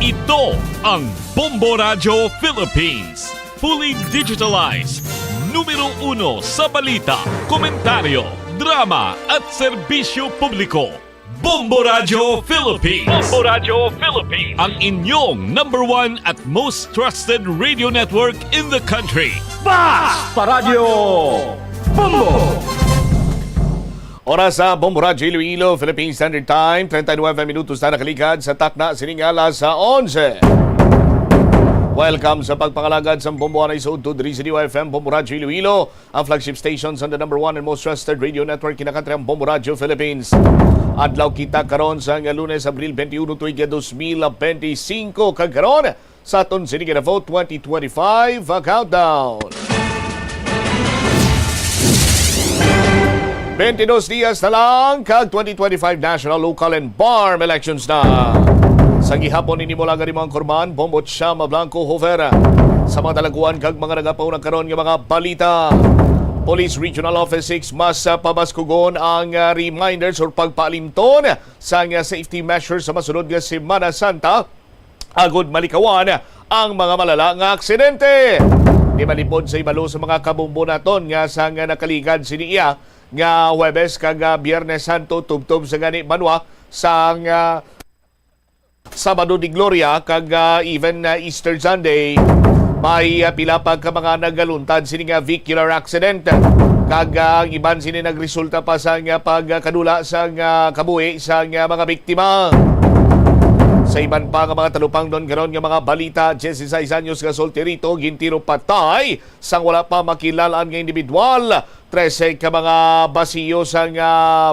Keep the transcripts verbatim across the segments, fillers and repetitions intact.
Ito ang Bombo Radyo Philippines. Fully digitalized. Numero uno sa balita, komentaryo, drama, at serbisyo publiko. Bombo Radyo Philippines. Bombo Radyo Philippines. Ang inyong number one at most trusted radio network in the country. Basta Radyo Bombo! Oras sa Bombo Radyo Iloilo, Philippine Standard Time, treinta y nueve minutos na nakaligad sa takna sining alas sa onse. Welcome sa pagpangalagad sa Bombo Anay sa Udto diri sa D Y F M, Bombo Radyo Iloilo, ang flagship station sa the number one and most trusted radio network kinakantri ang Bombo Radyo Philippines. Adlaw kita karon sa nga Lunes, Abril twenty-one, tuig dos mil benti singko, kag karon sa aton sini nga Vote twenty twenty-five countdown. Twenty-dos dias na lang kag twenty twenty-five national, local, and BARMM elections na. Sa gihapon ini mo lang ang Kurman, Bombo Chama Blanco Hover. Sa mga dalagwan kag mga nagapauna karon nga mga balita. Police Regional Office six mas, ah, pabaskugon ang, ah, reminders or pagpaalimton sa nga safety measures sa masunod nga Semana Santa, agod malikawan ang mga malala nga aksidente. Di malipod sa ibalo sa mga kabumbo naton nga sa nga nakaligad sini iya nga Huwebes kag, ah, Biyernes Santo tubtob sa gani banwa sang, ah, Sabado de Gloria kag, ah, even, ah, Easter Sunday, may, ah, pila pa ka mga nagaluntad sini nga vehicular accident kag, ah, ang iban sini nagresulta pa sa nga pagkadula sa nga kabuhi sa nga mga biktima. Sa iban pa nga mga talupangnon karon nga mga balita, dieciséis anyos nga solterito gintiro patay sang wala pa makilal-an nga individual. Trese ka mga basiyo sang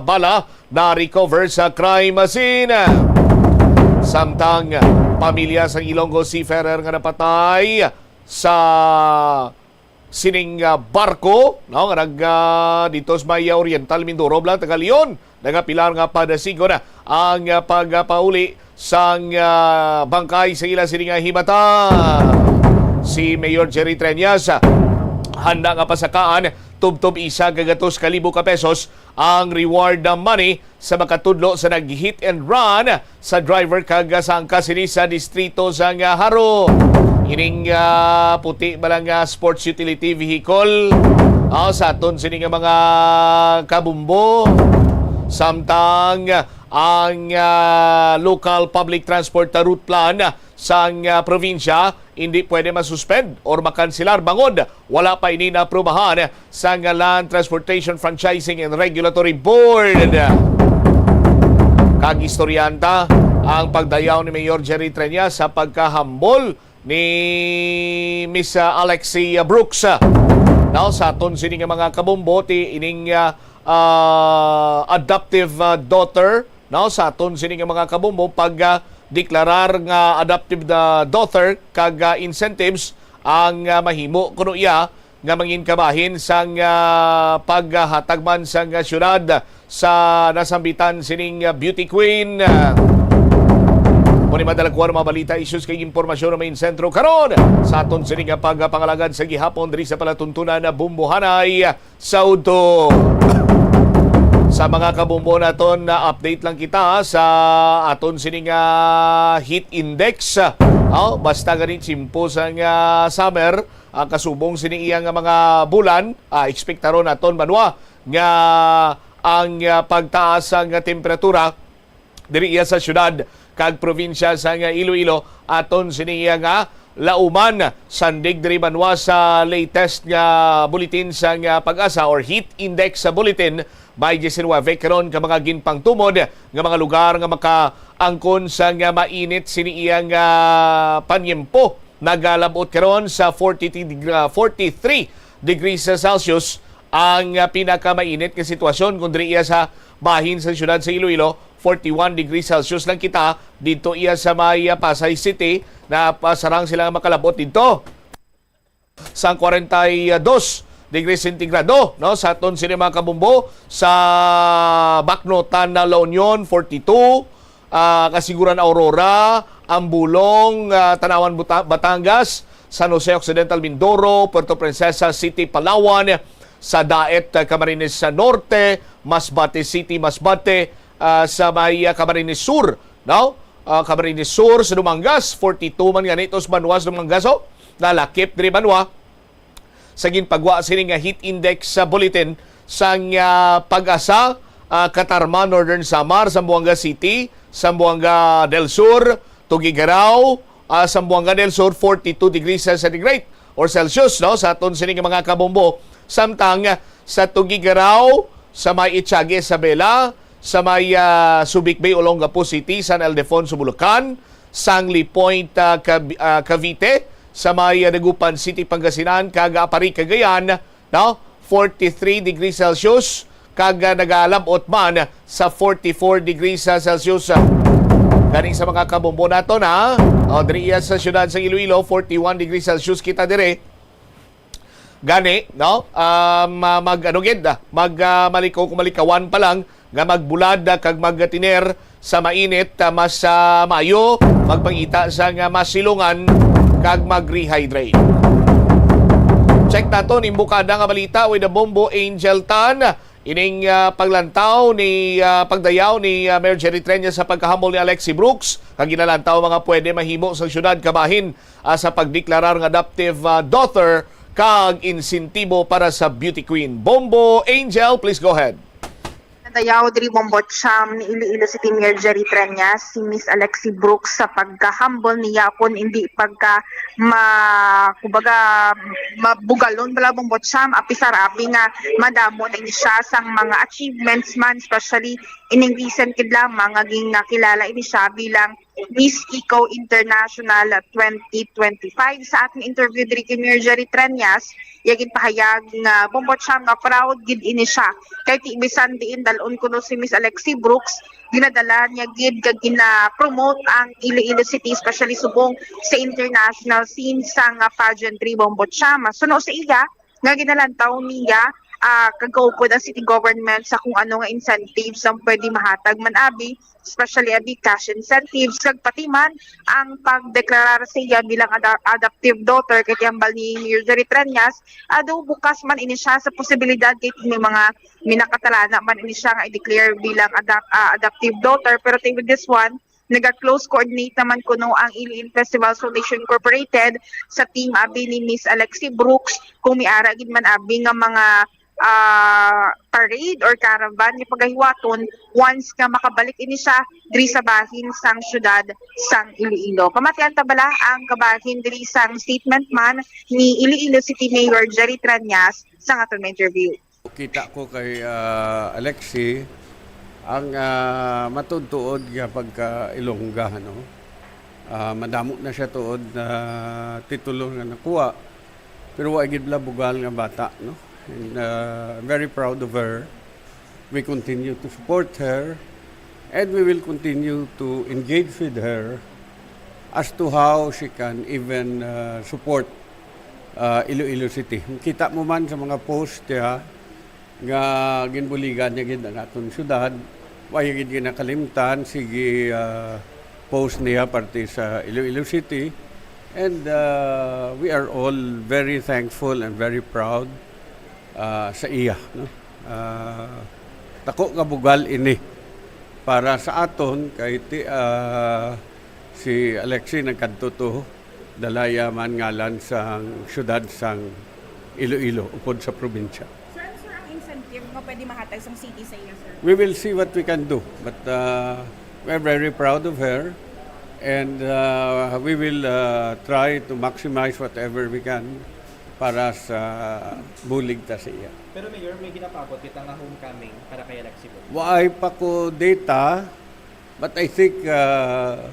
bala na-recover sa crime scene. Samtang pamilya sang Ilonggo seafarer nga napatay sa sining, ah, barko, no, nga nag, ah, dito sa may, ah, Oriental Mindoro, bala, taga Leon, nagapilar nga padasigon ang, ah, pagpauli sang, ah, bangkay sa ila sini nga himata. Si Mayor Jerry Treñas, ah, handa nga pasakaan tubtob isa ka gatos ka libo ka pesos ang reward money sa makatudlo sa nag-hit and run sa driver kag sa angkas sini sa distrito sang Jaro. Ining, ah, puti ba lang nga sports utility vehicle, ah, sa aton sini nga mga kabumbo, samtang ang, ah, local public transport route plan sang, ah, probinsya hindi pwede masuspend or makanselar bangod wala pa ini naaprubahan sang Land Transportation Franchising and Regulatory Board. Kag istoryanta ang pagdayaw ni Mayor Jerry Treñas sa pagkahambol ni Miss, ah, Alexi Brooks. Now, sa aton sini nga mga kabumbo, ti ining, ah, ah, adoptive, ah, daughter, no, sa aton sini nga mga kabumbo, pag, ah, deklarar nga adoptive, ah, daughter kag, ah, incentives ang, ah, mahimo kuno iya nga mangin kabahin sang, ah, paghatag man sang, ah, syudad sa nasambitan sining, ah, beauty queen. Mao ni madalagwan mga balita, issues kag impormasyon nga main sentro karon sa aton sini nga pagpangalagad sa gihapon diri sa palatuntunan na Bumbuhanay sa Udto. Sa mga kabumbo naton, na update lang kita sa aton sini nga heat index. Oh, basta gani tiyempo sang summer, ah, kasubong sini iya nga mga bulan, ah, ekspektaron naton banwa nga ang, ah, pagtaas sang temperatura diri iya sa syudad kag probinsya sang Iloilo aton sini iya nga lauman, sandig diri banwa sa latest nga bulletin sang PAGASA or heat index sa bulletin by diecinuebe karon ka mga ginpangtumod nga mga lugar nga makaangkon sang mainit sini iya nga panyempo. Nagalab-ot karon sa forty-three deg-, ah, forty-three degrees Celsius ang, ah, pinakamainit nga sitwasyon, kon diri iya sa bahin sa siyudad sa Iloilo, forty-one degrees Celsius lang kita. Didto iya sa may, ah, Pasay City, napasarang sila nga makalab-ot didto sang kwarenta y dos degrees sentigrado, no? Sa aton sini mga kabumbo, sa Baknotan na La Union, forty-two, ah, Kasiguran Aurora, Ambulong, ah, Tanauan, Buta-, Batangas, San Jose Occidental Mindoro, Puerto Princesa City, Palawan, sa Daet, ah, Camarines Norte, Masbate City, Masbate, ah, sa may, ah, Camarines Sur, no? ah, Camarines Sur sa Dumangas, forty-two man gani to sa banwa sa Dumangas, oh. Nalakip diri banwa sa ginpagwa sini nga heat index sa bulletin sang, ah, PAGASA, ah, Catarman, Northern Samar, Zamboanga City, Zamboanga del Sur, Tuguegarao, ah, Zamboanga del Sur, forty-two degrees centigrade or Celsius, no, sa aton sini nga mga kabombo. Samtang sa Tuguegarao, sa may Etiague, Isabela, sa may, ah, Subic Bay, Olongapo City, San Ildefonso, Bulacan, Sangley Point, ah, Cav-, ah, Cavite, sa may, ah, Dagupan City, Pangasinan, kag, ah, Aparri, Cagayan, no? Forty-three degrees Celsius, kag, ah, nagalab-ot man sa forty-four degrees, ah, Celsius. Ganing sa mga kabombo nato na, o, diri iya sa siyudad sa Iloilo, forty-one degrees Celsius kita dire. Gani, no? Um, ah, mag, ano gid, ah, mag, ah, malikaw kung malikawan pa lang nga magbulad, ah, kag magtiner sa mainit, ah, mas, ah, maayo magpangita sa nga masilungan kag mag-rehydrate. Check nato ning bukada nga balita with the Bombo Angel Tan. Ining, ah, paglantaw ni, ah, pagdayaw ni, ah, Mayor Jerry Treñas sa pagkahambol ni Alexi Brooks, kag ginalantaw mga pwede mahimo sa siyudad kabahin, ah, sa pagdeklarar nga adoptive, ah, daughter kag insentibo para sa beauty queen. Bombo Angel, please go ahead. Nadayaw diri, Bombo Cham, ni Iloilo City Mayor Jerry Treñas si Miss Alexi Brooks sa pagkahambol niya, kun hindi pagka ma-, kumbaga, mabugalon bala, Bombo Cham, apisar abi nga madamo na ini siya sang mga achievements man, especially ining recent gid lamang nga gin-, nakilala ini siya bilang Miss Eco International twenty twenty-five. Sa ating interview diri kay Mayor Jerry Treñas, iya ginpahayag nga, Bombo Cham, nga proud gid ini siya. Kay ti bisan diin dal-on kuno si Miss Alexi Brooks, ginadala niya gid kag gina-promote ang Iloilo City, especially subong sa international scene sang, ah, pageantry, Bombo Cham. Suno sa iya, nga ginalantaw niya, ah, kag kaupod ang city government sa kung ano nga incentives ang pwede mahatag man abi, especially abi cash incentives, kag pati man ang pagdeklarar sa iya bilang ada-, adoptive daughter, kay ti hambal ni Mayor Jerry Treñas, although bukas man ini siya sa posibilidad kay may mga minakatalana man ini siya nga i-declare bilang adop-, ah, adoptive daughter, pero ti with this one, naga-close coordinate naman kuno ang Iloilo Festivals Foundation Incorporated sa team abi ni Miss Alexi Brooks, kung may ara gid man abi nga mga, ah, parade or caravan nga pagahiwaton once nga makabalik ini siya diri sa bahin sang siyudad sang Iloilo. Pamatian ta bala ang kabahin diri sang statement man ni Iloilo City Mayor Jerry Treñas sa aton interview. Kita ko kay, ah, Alexi ang, ah, matuod-tuod nga pagka-Ilongga, no? Ah, madamo na siya tuod na titulo nga nakuha, pero wa gid bala bugal nga bata, no? And, ah, I'm very proud of her. We continue to support her, and we will continue to engage with her as to how she can even, ah, support, ah, Iloilo City. Kita mo man sa mga post niya nga ginbuligan niya gid ang aton syudad. Wa niya gid ginakalimtan, sige, ah, post niya parte sa Iloilo City. And, ah, we are all very thankful and very proud, ah, sa iya, no? Ah, tako nga bugal ini para sa aton kay ti-, ah, si Alexi nagkadto to, dala iya man ngalan sang syudad sang Iloilo upod sa probinsya. Sir, ano, sir, ang incentive nga pwede mahatag sang city sa iya, sir? We will see what we can do, but, uh, we're very proud of her, and, uh, we will, uh, try to maximize whatever we can para sa bulig ta sa iya. Pero Mayor, may ginapaabot kita nga homecoming para kay Alexi Brooks. Waay pa ko data, but I think, uh,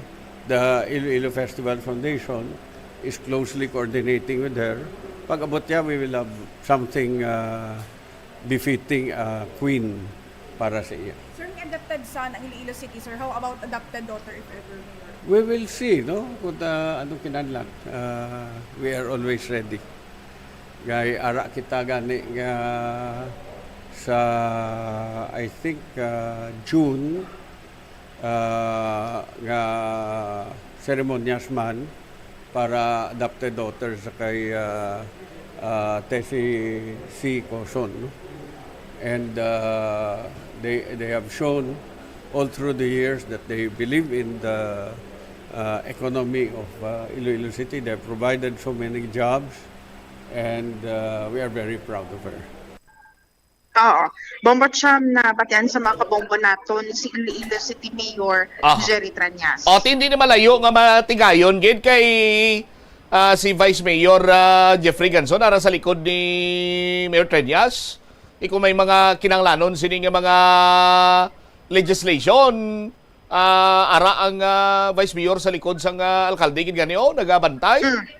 the Iloilo Festival Foundation is closely coordinating with her. Pag-abot niya, we will have something, uh, befitting a queen para sa iya. Sir, may adopted son ang Iloilo City, sir. How about adopted daughter, if ever, Mayor? We will see, no? Kung, uh, anong kinahanglan. Uh, we are always ready. Kay ara kita gani nga sa, I think, ah, June, ah, nga seremonyas man para adopted daughter sa kay, ah, ah, Tessie C. Coson, no? And, ah, they, they have shown all through the years that they believe in the uh, economy of uh, Iloilo City. They provided so many jobs, and uh, we are very proud of her. Oo. Bombo Cham, nabatian sa mga kabombo naton si Iloilo City Mayor Ah. Jerry Treñas. O, hindi ni malayo nga matigayon gid kay ah, si Vice Mayor ah, Jeffrey Ganzon ara sa likod ni Mayor Treñas. Ikaw may mga kinahanglanon sini nga mga legislation, ah, ara ang ah, Vice Mayor sa likod sang ah, alkalde gid gani, oh, nagabantay. Mm.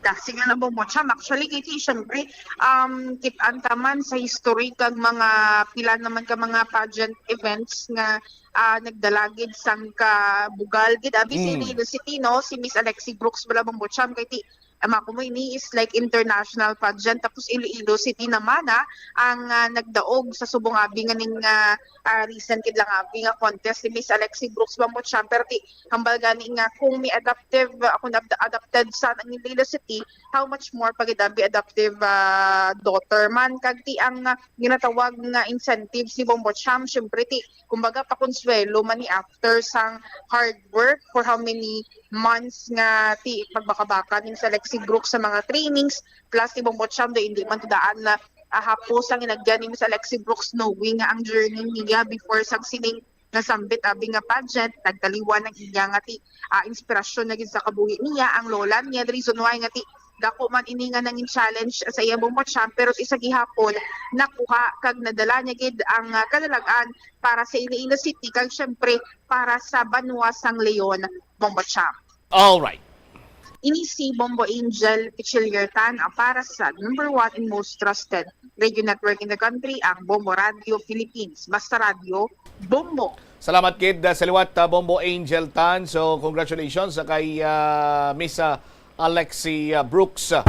Da, sige na, Bombo Cham. Actually, kay, kay, syempre, um, kit-an ta man sa history kag mga pila naman ka mga pageant events nga ah, nagdala gid sang kabugal gid abi sa Mm. Iloilo City, no, si Miss Alexi Brooks bala, Bombo Cham, kay ti ama ko mo ini is like international pageant, tapos Iloilo City naman ah, ang ah, nagdaog sa subong abi nga ning ah, ah, recent gid lang abi nga contest ni Miss Alexi Brooks, Bombo Cham, pero ti hambal gani nga kung may adaptive ah, kung ad- adapted sa ang Iloilo City, how much more pa gid abi adaptive ah, daughter man, kag ti ang ah, ginatawag nga incentives ni Bombo Cham, syempre ti kumbaga pakonsuelo man ni after sang hard work for how many months nga ti pagbakabaka ni Miss Alexi Brooks sa mga trainings, plus ni Bombo Cham do hindi man to daan na ah, hapos ang inagyan ni Miss Alexi Brooks, knowing nga ang journey niya before sang sining nasambit abi nga pageant, nagtaliwan ang iya nga ti ah, inspirasyon na gid sa kabuhi niya ang lola niya. The reason why nga ti dako man ini nga nangin challenge sa iya, Bombo Cham, pero ti sa gihapon nakuha kag nadala niya gid ang ah, kalalag-an para sa Iloilo City kag syempre para sa banwa sang Leon, Bombo Cham. All right. Ini si Bombo Angel Pichiliertan ang para sa number one and most trusted radio network in the country, ang Bombo Radio Philippines. Basta Radio, Bombo. Salamat gid ah, sa liwat ah, Bombo Angel Tan. So congratulations sa kay ah, Miss ah, Alexi ah, Brooks. Ah,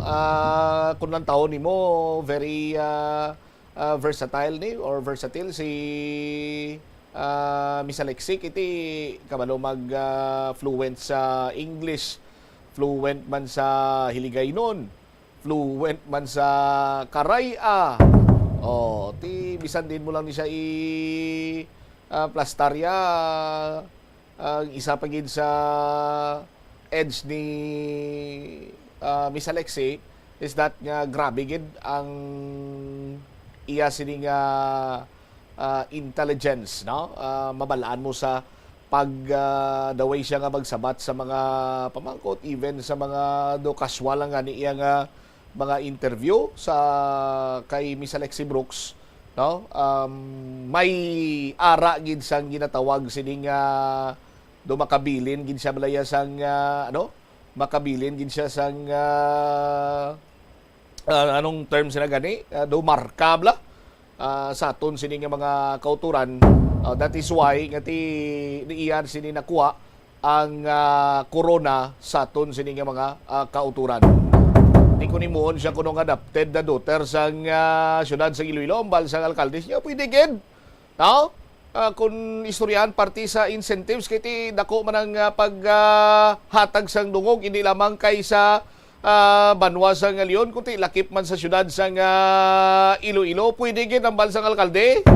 ah, kung lang taon nimo, very ah, ah, versatile ni or versatile si ah, Miss Alexi, kay ti kabalo mag ah, fluent sa English, fluent man sa Hiligaynon, fluent man sa Karay-a. Oh, ti bisan din mo lang ni siya i ah, plastarya, ang isa pa gid sa edge ni ah, Miss Alexi is that nga grabe gid ang iya sini nga ah, intelligence, no? Ah, mabalaan mo sa pag ah, the way siya nga magsabat sa mga pamangkot, even sa mga do casual lang gani iya nga mga interview sa kay Miss Alexi Brooks, no? Um, may ara gid sang ginatawag sining ah, do makabilin gid siya, malaya sang ah, ano, makabilin gid siya sang ah, ah, anong term sila gani? Ah, do marka bala ah, sa aton sini nga mga kauturan. Ah, that is why nga ti niiyan sini nakuha ang ah, korona sa aton sini nga mga ah, kauturan. Di ko nimuon siya kuno nga adopted na daughter sang ah, syudad sa Iloilo, ambal sang alkalde niya, pwede gid. No? Ah, kung istoryahan parte sa incentives, kay ti dako man ang ah, pag ah, hatag sang dungog, hindi lamang kay sa ah, banwa sang Leon, kundi lakip man sa syudad sang ah, Iloilo. Pwede gid ang bansang alkalde.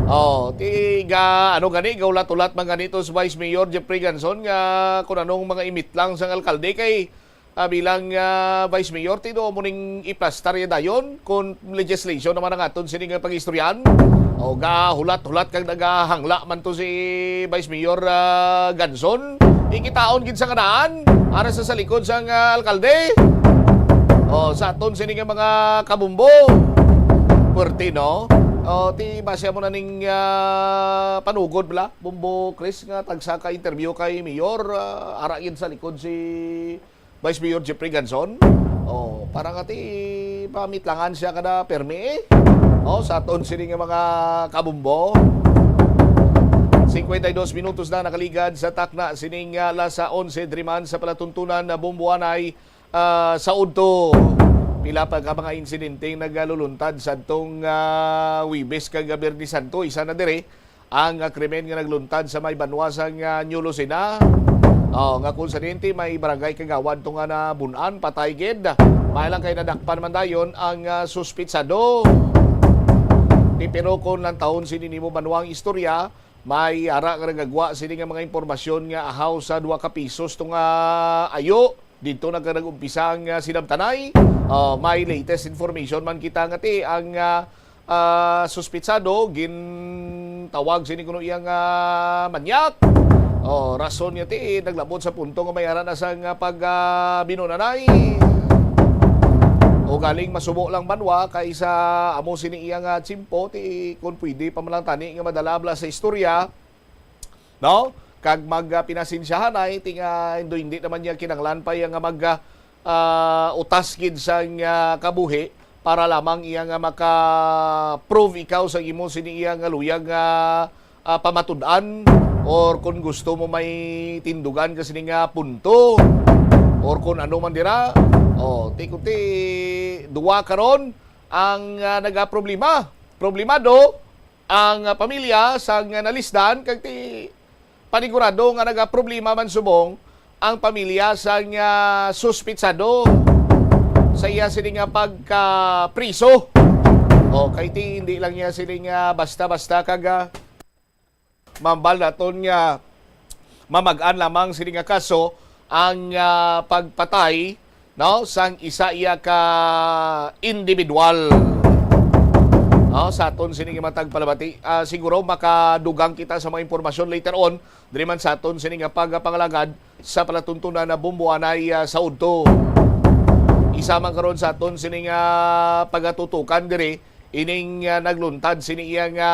Oh, ti ga ano gani, gaulat-ulat man gani to si Vice Mayor Jeffrey Ganzon nga kung anong mga imitlang sang alkalde kay ah, bilang ah, Vice Mayor, ti do mo ning iplastar ya dayon kung legislation naman ang aton sini nga pag-istoryahan. O ga hulat-hulat kag nagahangla man to si Vice Mayor ah, Ganzon. Ikitaon gid sa kanaan, ara sa, sa likod sang ah, alkalde. O, sa aton sini nga mga kabumbo. Puwerte, no? O, ti base mo na ning ah, panugod bala, Bumbo Chris, nga tagsa ka interview kay Mayor, ah, ara gid sa likod si Vice Mayor Jeffrey Ganzon. O, para nga ti pamitlangan siya kada permi eh. O, sa aton sini nga mga kabumbo. Cincuenta y dos minutos na nakaligad sa takna sining ah, alas onse, diri man sa palatuntunan na Bumbuanay, ah, sa udto. Pila pa ka mga insidente ang nagaluluntad sa atong ah, Wibes kag Biyernes Santo. Isa na diri ang ah, krimen nga nagluntad sa may banwa sang ah, New Lucena. Oh, nga kung sa dinti may barangay kagawad to nga nabun-an, patay gid. May lang kay nadakpan man dayon ang ah, suspitsado. Ti pero kung lantawon sini nimo banwa ang istorya, May ara nga nagagwa sini nga mga impormasyon nga ahaw sa duha ka pisos to nga ayo. Didto na ka nag-umpisa ang, ah, sinabtanay. Ah, may latest information man kita nga ti ang, ah, ah, suspitsado gintawag sini kuno iyang, ah, manyak. Oh, rason nga ti naglabot sa punto nga may ara na sang, ah, pag, ah, binunanay. O galing masubo lang banwa kaysa amo sini iyang, ah, tsimpo ti kun pwede pa man lang tani nga madala bala sa istorya, no? Kag mag, ah, pinasensyahan ay ti nga hindi, hindi naman niya kinanglan pa iya nga mag, ah, ah, utas gid sang, ah, kabuhi para lamang iya nga maka-prove ikaw sa imo sini iya nga luyag nga, ah, pamatud-an, or kung gusto mo may tindugan ka sini nga punto, or kung ano man dira. Oh, ti, kun ti, duwa karon ang, ah, nagaproblema. Problemado ang, ah, pamilya sang nalisdan, kag ti panigurado nga nagaproblema man subong ang pamilya sang, ah, suspitsado sa iya sini nga pagkapriso. O, kay ti hindi lang niya sini nga basta-basta kag, ah, mambal naton nga mamag-an lamang sini nga kaso ang, ah, pagpatay, no, sang isa iya ka individual. No, sa aton sini nga matag palabati, ah, siguro makadugang kita sa mga impormasyon later on diri man sa aton sini nga pagapangalagad sa palatuntunan na Bombo anay, ah, sa udto. Isa man karon sa aton sini nga pagatutukan diri ining, ah, nagluntad sini iya nga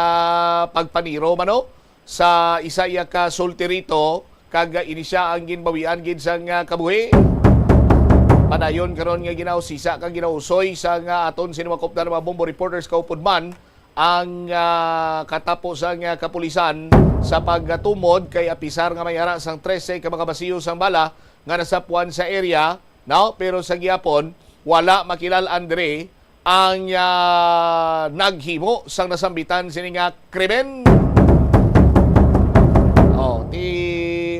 pagpaniro mano sa isa iya ka solterito, kag ini sia ang ginbawian gid sang, ah, kabuhi. Padayon karon nga ginausisa kag ginausoy sang, ah, aton sinumakop na mga Bombo reporters kaupod man ang, ah, katapo sang, ah, kapulisan sa pagtumod kay apisar nga may ara sang trese ka mga basiyo sang bala nga nasapuan sa area, no? Pero sa gihapon, wala makilal-an diri ang, ah, naghimo sang nasambitan sini nga krimen. Oh, ti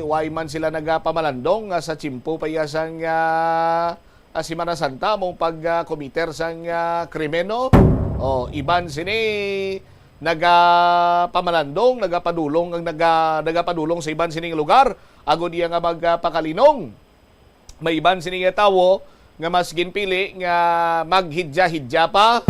why man sila nagapamalandong nga sa tiyempo pa iya sang, ah, ah, Semana Santa mong pag, ah, komiter sang, ah, krimen, no? Oh, iban sini nagapamalandong, nagapadulong ang naga-, nagapadulong sa iban sining lugar agod iya nga magpakalinong. May iban sini nga tawo nga mas ginpili nga maghidya-hidya pa.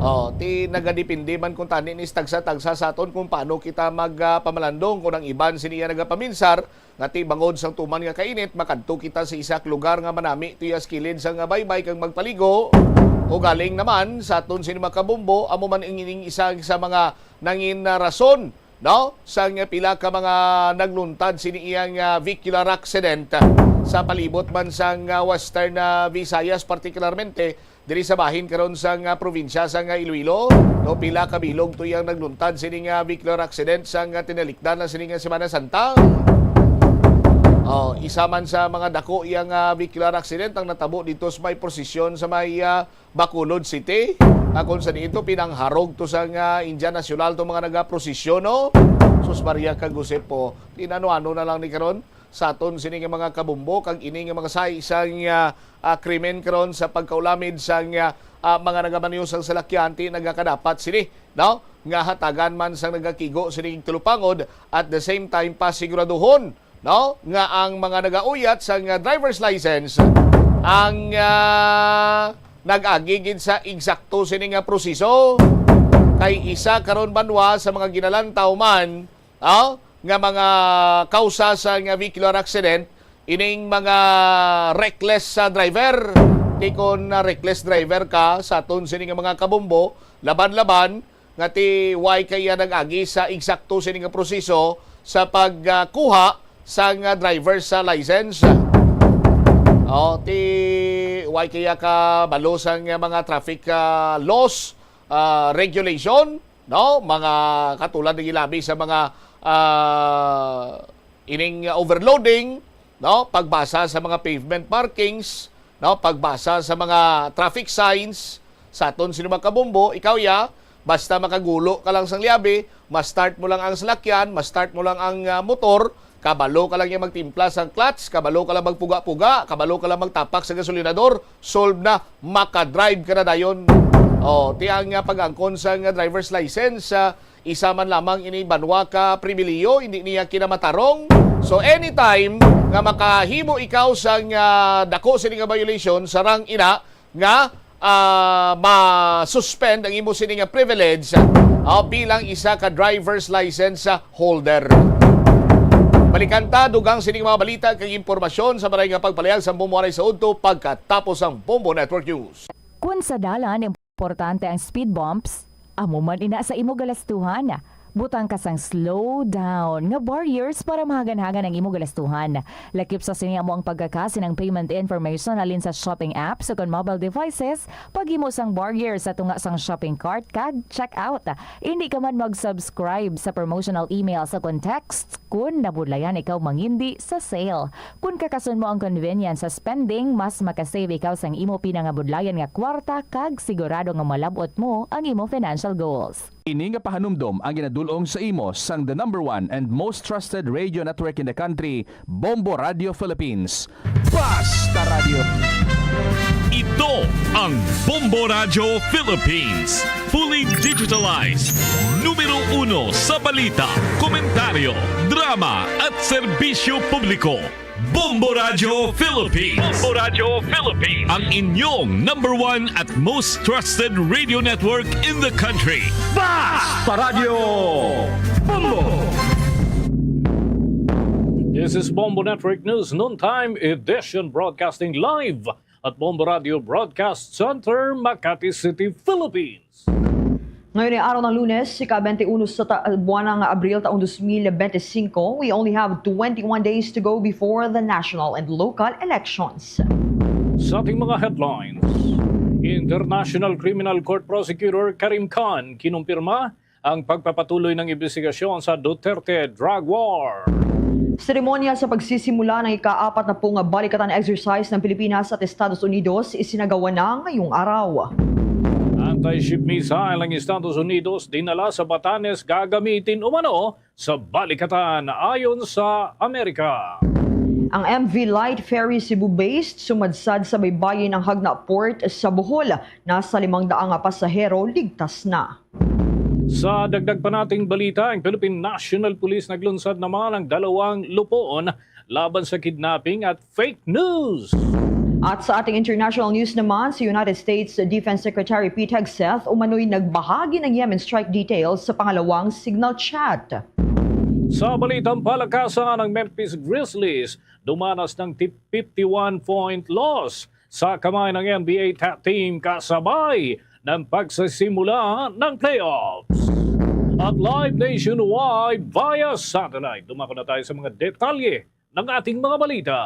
Oh, ti nagadepende man kung tani ni tagsa-tagsa sa aton kung paano kita mag, ah, pamalandong. Kung ang iban sini nga nagapaminsar nga ti bangod sang tuman nga kainit, makadto kita sa isa ka lugar nga manami tuya sa kilid sang baybay kag magpaligo. O galing naman sa aton sini makabumbo, amo man ang ining isa sa mga nangin na rason, no, sang pila ka mga nagluntad sini iyang, ah, vehicular accident sa palibot man sang, ah, Western, ah, Visayas, partikularmente diri sa bahin karon sang, ah, probinsya sang, ah, Iloilo. No, pila ka bilog to iyang nagluntad sini nga vehicular accident sang, ah, tinalikdan na sini nga Semana Santa. Oh, isa man sa mga dako iyang, ah, vehicular accident ang natabo dito sa may prosesyon sa may, ah, Bacolod City. Akon sa dito, pinangharog to sang, ah, Indian National to mga nagaprosesyon, no? Sus Maria kag Jose po. Tinano-ano na lang ni karon sa aton sini nga mga kabumbo kag ini nga mga sahi sang, ah, ah, krimen karon sa pagkaulamid sang, ah, ah, mga nagamaneho sang salakyan, ti nagakadapat sini, no? Nga hatagan man sang nagakigo sini tulupangod, at the same time pasiguraduhon, no, nga ang mga nagauyat sang, ah, driver's license ang, ah, nag-agi gid sa eksakto sini nga proseso. Kay isa karon banwa sa mga ginalantaw man, ah, nga mga kausa sa nga vehicular accident, ining mga reckless sa driver. Ti kon na reckless driver ka sa aton sini nga mga kabumbo, laban-laban nga ti way kaya nag-agi sa eksakto sini nga proseso sa pagkuha sa nga driver sa license. Oh, ti way kaya ka balo sa nga mga traffic, ah, laws, ah, regulation, no? Mga katulad ng ilabi sa mga, ah, ining overloading, no? Pagbasa sa mga pavement markings, no? Pagbasa sa mga traffic signs, sa aton sino makabumbo, ikaw ya, basta makagulo ka lang sang liabi, ma-start mo lang ang salakyan, ma-start mo lang ang, ah, motor, kabalo ka lang ya magtimpla sang clutch, kabalo ka lang magpuga-puga, kabalo ka lang magtapak sa gasolinador, solve na, makadrive ka na dayon. Oh, ti ang, ah, pag-angkon sa nga driver's license, ah, isa man lamang ini banwa ka pribilihiyo, hindi niya kinamatarong. So, anytime nga makahimo ikaw sang, ah, dako sini nga violation, sarang ina nga, ah, ma-suspend ang imo sini nga privilege, ah, bilang isa ka driver's license, ah, holder. Balikan ta, dugang sini nga mga balita kag impormasyon sa maray nga pagpalihag sang Bombo Aray sa udto pagkatapos ang Bombo Network News. Kun sa dalan, importante ang speed bumps, amo man ina sa imo galastuhan. Butang ka sang slow down nga barriers para mahagan-hagan ang imo galastuhan. Lakip sa sini amo ang pagkakasin ang payment information halin sa shopping apps o kon mobile devices, paghimo sang barriers sa tunga sang shopping cart kag checkout. Hindi ka man mag-subscribe sa promotional emails o kon texts kun nabudlayan ikaw mangindi sa sale. Kun kakason mo ang convenience sa spending, mas makasave ikaw sang imo pinangabudlayan nga kwarta kag sigurado nga malab-ot mo ang imo financial goals. Ini nga pahanumdom ang ginadul-ong sa imo sang the number one and most trusted radio network in the country, Bombo Radio Philippines. Basta Radio. Ito ang Bombo Radio Philippines. Fully digitalized. Numero uno sa balita, komentaryo, drama, at serbisyo publiko. Bombo Radio Philippines. Bombo Radio Philippines. Ang inyong number one at most trusted radio network in the country. Basta Radio Bombo! This is Bombo Network News Noontime Edition, broadcasting live at Bombo Radio Broadcast Center, Makati City, Philippines. Ngayon ay araw ng Lunes, ika-twenty-one sa ta-, buwan ng Abril, taong twenty twenty-five. We only have twenty-one days to go before the national and local elections. Sa ating mga headlines, International Criminal Court Prosecutor Karim Khan kinumpirma ang pagpapatuloy ng imbestigasyon sa Duterte drug war. Seremonya sa pagsisimula ng ika-apat na pung balikatan exercise ng Pilipinas at Estados Unidos isinagawa na ngayong araw. Anti-ship missile ng Estados Unidos dinala sa Batanes gagamitin umano sa balikatan, ayon sa Amerika. Ang M V Light Ferry Cebu-based sumadsad sa baybayin ng Jagna Port sa Bohol. Nasa limang daang nga pasahero ligtas na. Sa dagdag pa nating balita, ang Philippine National Police naglunsad naman ng dalawang lupoon laban sa kidnapping at fake news. At sa ating international news naman, si United States Defense Secretary Pete Hegseth umano'y nagbahagi ng Yemen strike details sa pangalawang signal chat. Sa balitang palakasan, ang Memphis Grizzlies dumanas ng tip-, fifty-one point loss sa kamay ng N B A ta-, team kasabay ng pagsisimula ng playoffs. At live nationwide via satellite. Dumako na tayo sa mga detalye ng ating mga balita.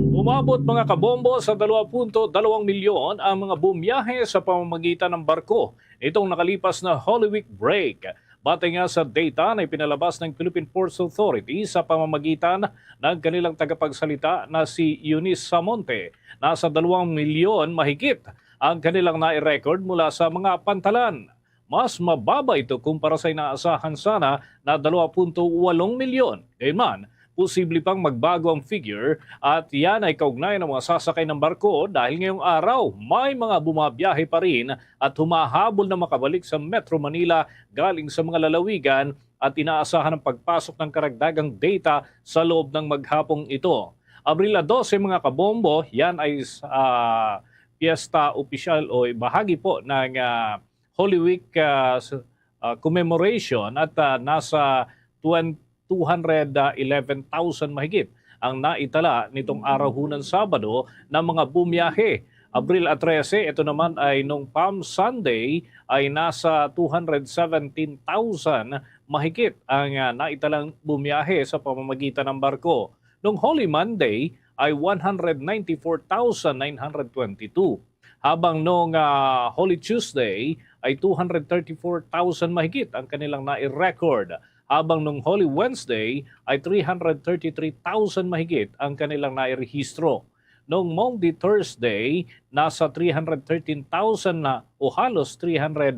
Umabot, mga kabombo, sa dalawa punto dalawang milyon ang mga bumiyahe sa pamamagitan ng barko nitong nakalipas na Holy Week break. Batay nga sa data na ipinalabas ng Philippine Ports Authority sa pamamagitan ng kanilang tagapagsalita na si Eunice Samonte, nasa dalawang milyon mahigit ang kanilang nai-record mula sa mga pantalan. Mas mababa ito kumpara sa inaasahan sana na dalawa punto walong milyon. Gayunman, posible pang magbago ang figure at yan ay kaugnay ng mga sasakay ng barko dahil ngayong araw may mga bumabiyahe pa rin at humahabol na makabalik sa Metro Manila galing sa mga lalawigan at inaasahan ang pagpasok ng karagdagang data sa loob ng maghapong ito. Abril dose, mga kabombo, yan ay, ah, piyesta opisyal o bahagi po ng, ah, Holy Week, ah, s-, ah, commemoration at, ah, nasa twen-, two hundred eleven thousand mahigit ang naitala nitong araw hunan Sabado na mga bumiyahe. Abril trese, ito naman ay nung Palm Sunday, ay nasa two hundred seventeen thousand mahigit ang, ah, naitalang bumiyahe sa pamamagitan ng barko. Nung Holy Monday ay one hundred ninety-four thousand nine hundred twenty-two. Habang nung, ah, Holy Tuesday ay two hundred thirty-four thousand mahigit ang kanilang nai-record. Habang nung Holy Wednesday ay three hundred thirty-three thousand mahigit ang kanilang nairehistro. Nung Maundy Thursday, nasa three hundred thirteen thousand na o halos three hundred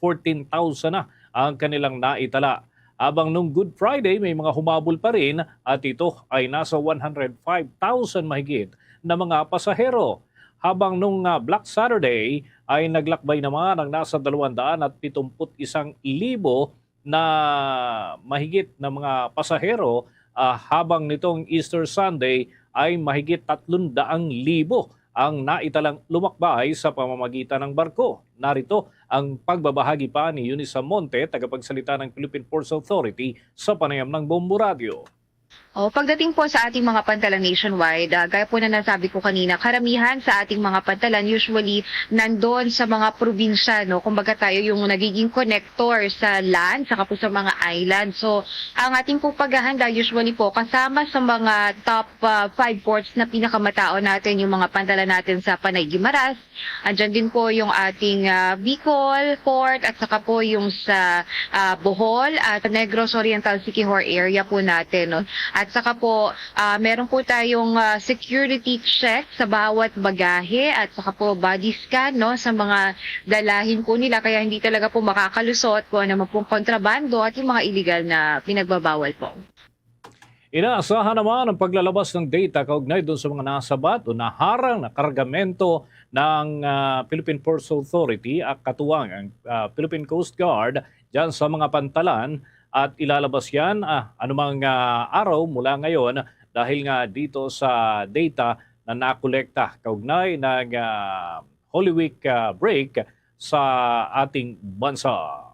fourteen thousand na ang kanilang naitala. Habang nung Good Friday, may mga humabol pa rin at ito ay nasa one hundred five thousand mahigit na mga pasahero. Habang nung, ah, Black Saturday ay naglakbay naman ang nasa dalawang daan at pitumput isang libo na mahigit na mga pasahero, ah, habang nitong Easter Sunday ay mahigit tatlong daang libo ang naitalang lumakbay sa pamamagitan ng barko. Narito ang pagbabahagi pa ni Eunice Monte, tagapagsalita ng Philippine Ports Authority, sa panayam ng Bombo Radio. Oh, pagdating po sa ating mga pantalan nationwide, ah, gaya po na nasabi ko kanina, karamihan sa ating mga pantalan usually nandun sa mga probinsya, no? Kumbaga tayo yung nagiging connector sa land, saka po sa mga island. So, ang ating po paghahanda usually po kasama sa mga top, ah, five ports na pinakamatao natin yung mga pantalan natin sa Panay Guimaras, Andyan din po yung ating, ah, Bicol port at saka po yung sa, ah, Bohol at Negros Oriental Siquijor area po natin, no? At saka po, ah, meron po tayong, ah, security check sa bawat bagahe at saka po body scan, no, sa mga dalahin po nila, kaya hindi talaga po makakalusot kung ano man pong kontrabando at yung mga illegal na pinagbabawal po. Inaasahan naman ang paglalabas ng data kaugnay dun sa mga nasabat o naharang na kargamento ng, ah, Philippine Ports Authority, ah, katuwang ang, ah, Philippine Coast Guard dyan sa mga pantalan, at ilalabas yan, ah, anumang, ah, araw mula ngayon dahil nga dito sa data na nakolekta kaugnay ng, ah, Holy Week, ah, break sa ating bansa.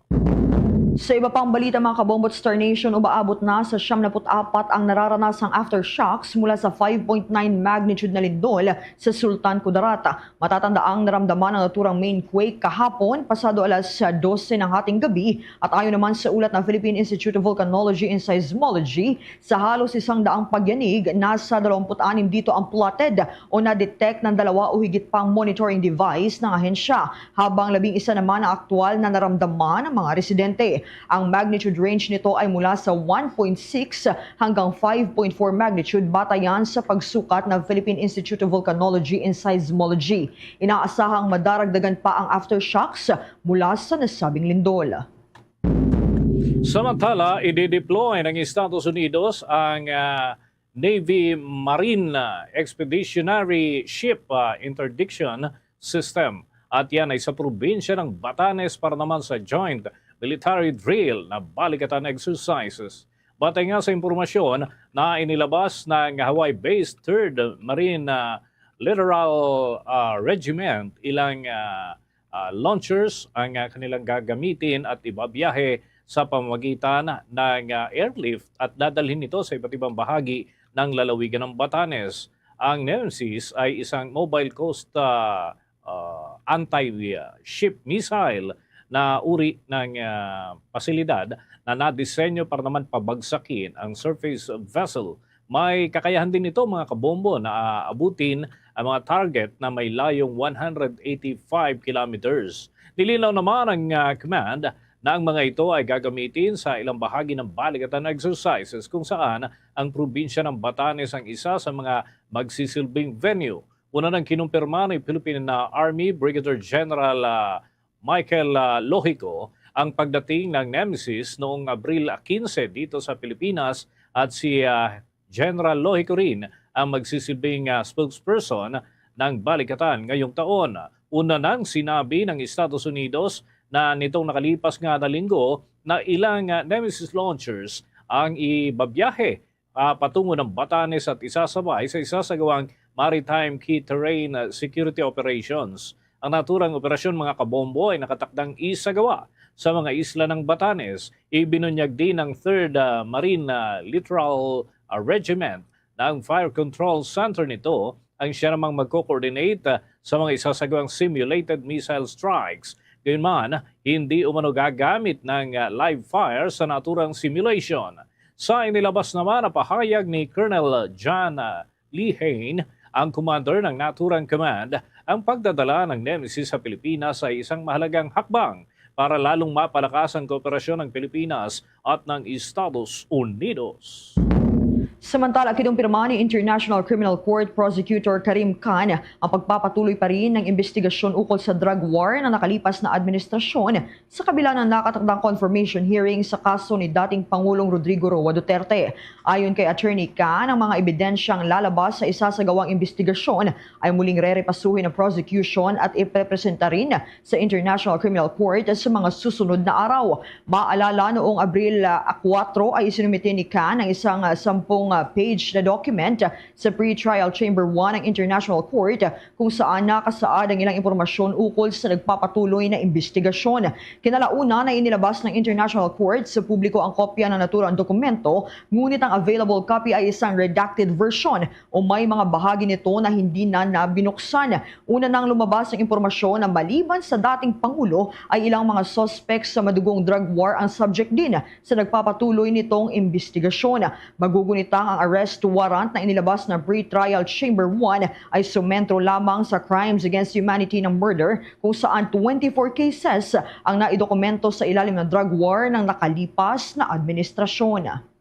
Sa iba pang balita, mga kabombo at Star Nation, umaabot na sa siyam na put apat ang nararanasang aftershocks mula sa five point nine magnitude na lindol sa Sultan Kudarat. Matatanda ang naramdaman ang naturang main quake kahapon, pasado alas dose ng hating gabi, at ayon naman sa ulat ng Philippine Institute of Volcanology and Seismology, sa halos isang daang pagyanig, nasa dalawampu't anim dito ang plotted o na-detect ng dalawa o higit pang monitoring device ng ahensya, habang labing isa naman ang aktual na naramdaman ng mga residente. Ang magnitude range nito ay mula sa one point six hanggang five point four magnitude, batayan sa pagsukat ng Philippine Institute of Volcanology and Seismology. Inaasahang madaragdagan pa ang aftershocks mula sa nasabing lindol. Samantala, i-deploy ng Estados Unidos ang, ah, Navy Marine, ah, Expeditionary Ship, ah, Interdiction System. At yan ay sa probinsya ng Batanes para naman sa Joint Military Drill na Balikatan Exercises. Batay nga sa impormasyon na inilabas ng Hawaii-based Third Marine, ah, Littoral, ah, Regiment, ilang, ah, ah, launchers ang, ah, kanilang gagamitin at ibabiyahe sa pamamagitan ng, ah, airlift at dadalhin ito sa iba't ibang bahagi ng lalawigan ng Batanes. Ang Nemesis ay isang mobile coast, ah, ah, anti-ship missile na uri ng, ah, pasilidad na nadisenyo para naman pabagsakin ang surface vessel. May kakayahan din ito, mga kabombo, na aabutin ang mga target na may layong one hundred eighty-five kilometers. Nilinaw naman ang, ah, command na ang mga ito ay gagamitin sa ilang bahagi ng balikatan exercises kung saan ang probinsya ng Batanes ang isa sa mga magsisilbing venue. Una nang kinumpirma ni Philippine, ah, Army Brigadier General, ah, Michael, ah, Lojico ang pagdating ng Nemesis noong Abril quince dito sa Pilipinas, at si, ah, General Lojico rin ang magsisilbing, ah, spokesperson ng balikatan ngayong taon. Una nang sinabi ng Estados Unidos na nitong nakalipas nga na linggo na ilang, ah, Nemesis launchers ang ibabiyahe, ah, patungo ng Batanes at isasabay sa isasagawang Maritime Key Terrain, ah, Security Operations. Ang naturang operasyon, mga kabombo, ay nakatakdang isagawa sa mga isla ng Batanes. Ibinunyag din ng Third, ah, Marine, ah, Littoral, ah, Regiment na ang fire control center nito ang siya namang magko-coordinate, ah, sa mga isasagawang simulated missile strikes. Gayunman, hindi umano gagamit ng, ah, live fire sa naturang simulation. Sa inilabas naman na pahayag ni Colonel John, ah, Lee Hain, ang commander ng naturang command, ang pagdadala ng Nemesis sa Pilipinas ay isang mahalagang hakbang para lalong mapalakas ang kooperasyon ng Pilipinas at ng Estados Unidos. Samantala, kinumpirma ni International Criminal Court Prosecutor Karim Khan ang pagpapatuloy pa rin ng investigasyon ukol sa drug war ng nakalipas na administrasyon, sa kabila ng nakatakdang confirmation hearing sa kaso ni dating Pangulong Rodrigo Roa Duterte. Ayon kay Attorney Khan, ang mga ebidensyang lalabas sa isasagawang investigasyon ay muling rerepasuhin ng prosecution at iprepresenta rin sa International Criminal Court sa mga susunod na araw. Maalala, noong Abril, ah, kuwatro ay isinumite ni Khan ang isang, ah, sampung, ah, page na document sa pre-trial chamber one ng International Court, kung saan nakasaad ang ilang impormasyon ukol sa nagpapatuloy na investigasyon. Kinalaunan ay inilabas ng International Court sa publiko ang kopya ng naturang dokumento, ngunit ang available copy ay isang redacted version o may mga bahagi nito na hindi na nabinuksan. Una nang lumabas ang impormasyon na maliban sa dating Pangulo ay ilang mga suspects sa madugong drug war ang subject din sa nagpapatuloy nitong investigasyon. Magugunitang ang arrest warrant na inilabas ng pre-trial chamber one ay sumentro lamang sa crimes against humanity ng murder, kung saan twenty-four cases ang naidokumento sa ilalim ng drug war ng nakalipas na administrasyon.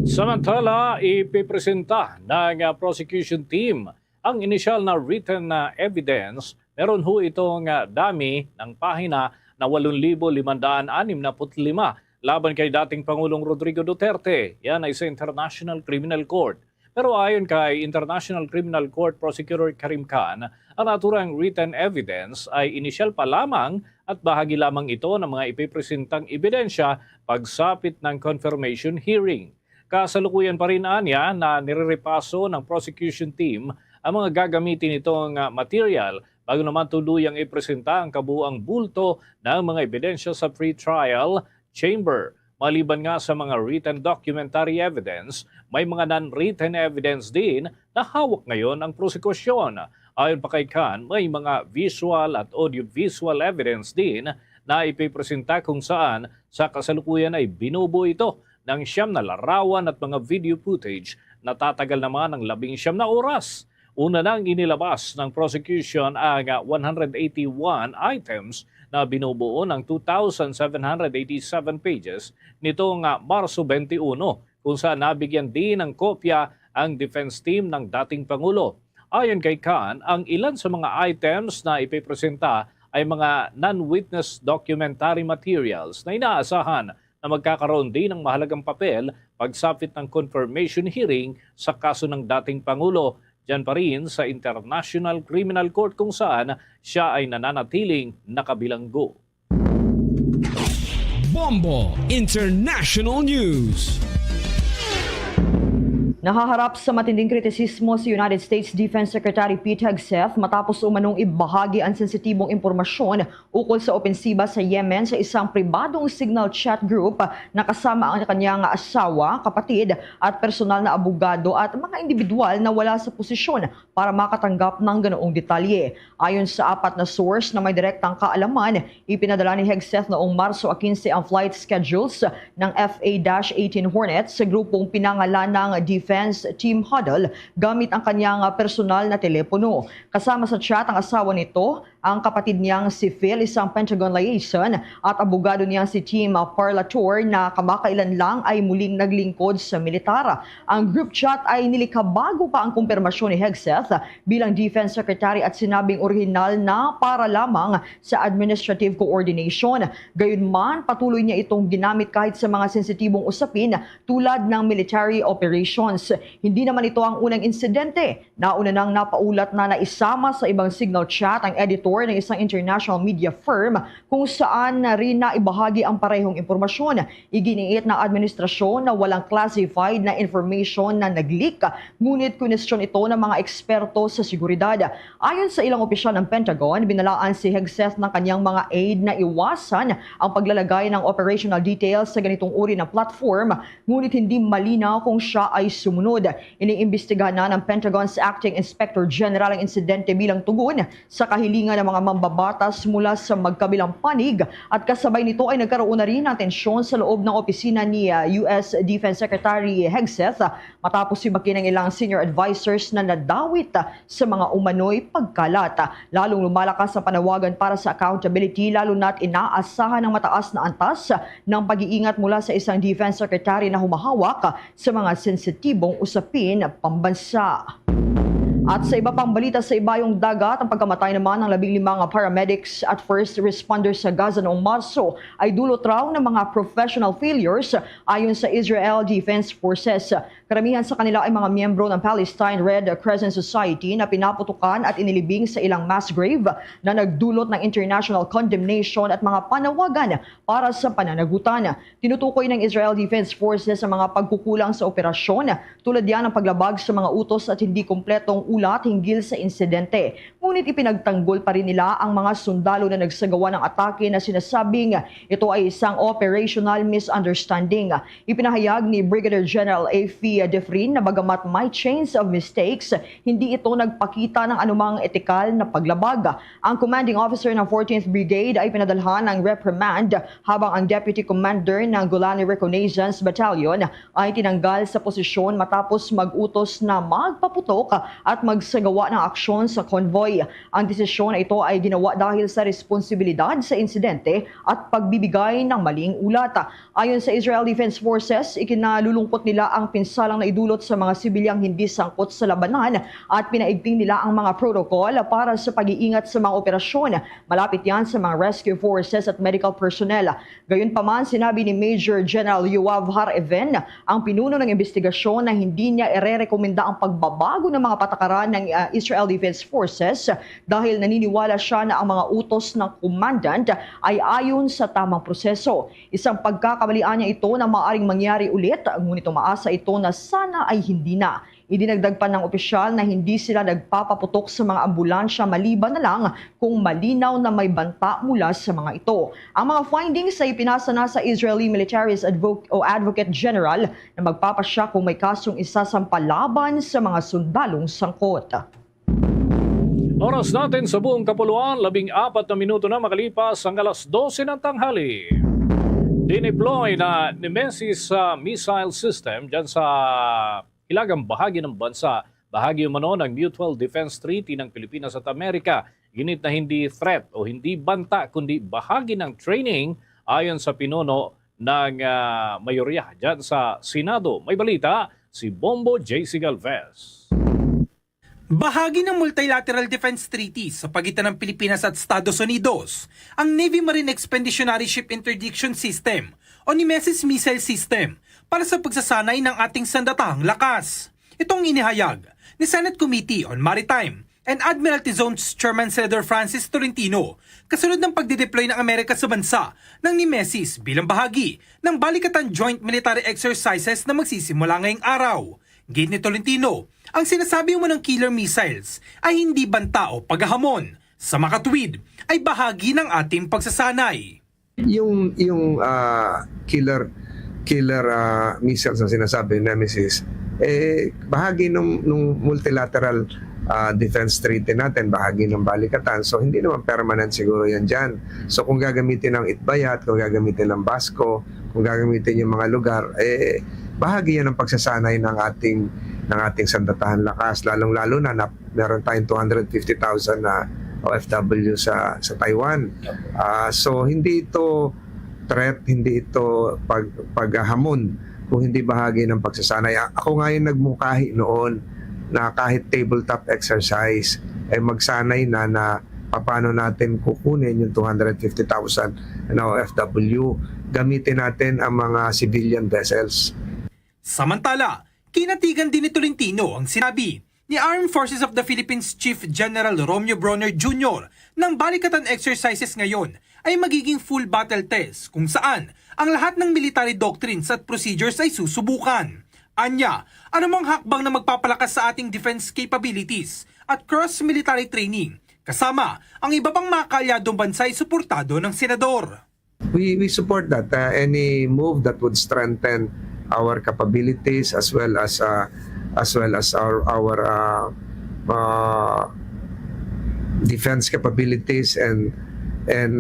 Samantala, ipipresenta ng, ah, prosecution team ang inisyal na written na evidence. Meron ho itong, ah, dami ng pahina na walong libo limandaan anim na put lima laban kay dating Pangulong Rodrigo Duterte. Yan ay sa International Criminal Court. Pero ayon kay International Criminal Court Prosecutor Karim Khan, ang naturang written evidence ay inisyal pa lamang at bahagi lamang ito ng mga ipipresentang ebidensya pagsapit ng confirmation hearing. Kasalukuyan pa rin anya na nirerepaso ng prosecution team ang mga gagamitin nitong, ah, material bago naman tuluyang ipresenta ang kabuuang bulto ng mga ebidensya sa pre-trial chamber. Maliban nga sa mga written documentary evidence, may mga non-written evidence din na hawak ngayon ang prosekusyon. Ayon pa kay Khan, may mga visual at audio-visual evidence din na ipipresenta kung saan sa kasalukuyan ay binubuo ito ng siyam na larawan at mga video footage na tatagal naman ng labing siyam na oras. Una nang inilabas ng prosecution ang, ah, one hundred eighty-one items na binubuo ng two thousand seven hundred eighty-seven pages nitong, ah, Marso twenty-one, kung saan nabigyan din ng kopya ang defense team ng dating Pangulo. Ayon kay Khan, ang ilan sa mga items na ipipresenta ay mga non-witness documentary materials na inaasahan na magkakaroon din ng mahalagang papel pagsapit ng confirmation hearing sa kaso ng dating Pangulo, dyan pa rin sa International Criminal Court kung saan siya ay nananatiling nakabilanggo. Bombo International News. Nahaharap sa matinding kritisismo si United States Defense Secretary Pete Hegseth matapos umanong ibahagi ang sensitibong impormasyon ukol sa opensiba sa Yemen sa isang pribadong Signal chat group na kasama ang kanyang asawa, kapatid, at personal na abogado at mga individual na wala sa posisyon para makatanggap ng ganoong detalye. Ayon sa apat na source na may direktang kaalaman, ipinadala ni Hegseth noong Marso quince ang flight schedules ng F A eighteen Hornet sa grupong pinangalanang Defense Team Huddle gamit ang kanyang personal na telepono. Kasama sa chat ang asawa nito, ang kapatid niyang si Phil, isang Pentagon liaison, at abogado niyang si Tim Parlator na kamakailan lang ay muling naglingkod sa militar. Ang group chat ay nilikha bago pa ang kumpirmasyon ni Hegseth bilang Defense Secretary at sinabing orihinal na para lamang sa administrative coordination. Gayunman, patuloy niya itong ginamit kahit sa mga sensitibong usapin tulad ng military operations. Hindi naman ito ang unang insidente. Nauna nang napaulat na naisama sa ibang Signal chat ang editor ng isang international media firm kung saan na rin naibahagi ang parehong impormasyon. Iginiit ng administrasyon na walang classified na information na nag-leak, ngunit kwinestiyon ito ng mga eksperto sa seguridad. Ayon sa ilang opisyal ng Pentagon, binalaan si Hegseth ng kanyang mga aide na iwasan ang paglalagay ng operational details sa ganitong uri ng platform, ngunit hindi malinaw kung siya ay sumunod. Iniimbestigahan na ng Pentagon's Acting Inspector General ang insidente bilang tugon sa kahilingan ng mga mambabatas mula sa magkabilang panig, at kasabay nito ay nagkaroon na rin ng tensyon sa loob ng opisina ni, ah, U S Defense Secretary Hegseth, ah, matapos hibakin ang ilang senior advisors na nadawit, ah, sa mga umano'y pagkalat. Lalong lumalakas ang panawagan para sa accountability, lalo na't inaasahan ang mataas na antas ng pag-iingat mula sa isang defense secretary na humahawak sa mga sensitibong usapin pambansa. At sa iba pang balita sa Ibayong Dagat, ang pagkamatay naman ng labing lima nga paramedics at first responders sa Gaza noong Marso ay dulot raw ng mga professional failures, ayon sa Israel Defense Forces. Karamihan sa kanila ay mga miyembro ng Palestine Red Crescent Society na pinaputukan at inilibing sa ilang mass grave, na nagdulot ng international condemnation at mga panawagan para sa pananagutan. Tinutukoy ng Israel Defense Forces ang mga pagkukulang sa operasyon, tulad yan ng paglabag sa mga utos at hindi kompletong ulat hinggil sa insidente. Ngunit ipinagtanggol pa rin nila ang mga sundalo na nagsagawa ng atake na sinasabing ito ay isang operational misunderstanding. Ipinahayag ni Brigadier General Afi Defrin na bagamat may chains of mistakes, hindi ito nagpakita ng anumang etikal na paglabag. Ang commanding officer ng fourteenth Brigade ay pinadalhan ng reprimand, habang ang deputy commander ng Golani Reconnaissance Battalion ay tinanggal sa posisyon matapos mag-utos na magpaputok at magsagawa ng aksyon sa convoy. Ang desisyon na ito ay ginawa dahil sa responsibilidad sa insidente at pagbibigay ng maling ulat. Ayon sa Israel Defense Forces, ikinalulungkot nila ang pinsalang naidulot sa mga sibilyang hindi sangkot sa labanan at pinaigting nila ang mga protocol para sa pag-iingat sa mga operasyon. Malapit yan sa mga rescue forces at medical personnel. Gayunpaman, sinabi ni Major General Yoav Har Even, ang pinuno ng imbestigasyon, na hindi niya irerekomenda ang pagbabago ng mga patakaran ng, ah, Israel Defense Forces dahil naniniwala siya na ang mga utos ng commandant ay ayon sa tamang proseso. Isang pagkakamalian niya ito na maaring mangyari ulit, ngunit umaasa ito na sana ay hindi na. Idinagdag pa ng opisyal na hindi sila nagpapaputok sa mga ambulansya maliban na lang kung malinaw na may banta mula sa mga ito. Ang mga findings ay pinasa na sa Israeli Military's Advo- o Advocate General na magpapasya kung may kasong isasampa laban sa mga sundalong sangkot. Oras natin sa buong kapuluan, labing apat na minuto na makalipas ang alas dose ng tanghali. Dineploy na Nemesis, ah, missile system dyan sa hilagang bahagi ng bansa. Bahagi umano ng Mutual Defense Treaty ng Pilipinas at Amerika. Ginit na hindi threat o hindi banta, kundi bahagi ng training, ayon sa pinuno ng, ah, mayorya dyan sa Senado. May balita si Bombo J C Galvez. Bahagi ng multilateral defense treaty sa pagitan ng Pilipinas at Estados Unidos ang Navy Marine Expeditionary Ship Interdiction System o Nemesis Missile System para sa pagsasanay ng ating sandatahang lakas. Ito ang inihayag ni Senate Committee on Maritime and Admiralty Zones Chairman Senador Francis Tolentino kasunod ng pagdideploy ng Amerika sa bansa ng Nemesis bilang bahagi ng balikatan joint military exercises na magsisimula ngayong araw. Gid ni Tolentino, ang sinasabi mo ng killer missiles ay hindi banta o paghahamon. Sa makatuwid, ay bahagi ng ating pagsasanay. Yung yung ah, killer killer ah, missiles na sinasabi, Nemesis, eh bahagi nung nung multilateral ah, defense treaty natin, bahagi ng balikatan. So hindi naman permanent siguro 'yan diyan. So kung gagamitin ng Itbayat, kung gagamitin ng Basco, kung gagamitin yung mga lugar, eh bahagi 'yan ng pagsasanay ng ating ng ating sandatahan lakas, lalong-lalo na, na meron tayong two hundred fifty thousand na O F W sa sa Taiwan. Ah, so hindi ito threat, hindi ito pag paghahamon kung hindi bahagi ng pagsasanay. A- Ako nga yung nagmungkahi noon na kahit tabletop exercise, eh magsanay na na paano natin kukunin yung two hundred fifty thousand na O F W. Gamitin natin ang mga civilian vessels. Samantala, kinatigan din ni Tolentino ang sinabi ni Armed Forces of the Philippines Chief General Romeo Brawner Junior ng balikatan exercises ngayon ay magiging full battle test kung saan ang lahat ng military doctrines at procedures ay susubukan. Anya, anumang hakbang na magpapalakas sa ating defense capabilities at cross-military training, kasama ang iba pang mga kaalyadong bansa ay suportado ng Senador. We we support that. Uh, any move that would strengthen our capabilities as well as uh, as well as our our uh, uh, defense capabilities and and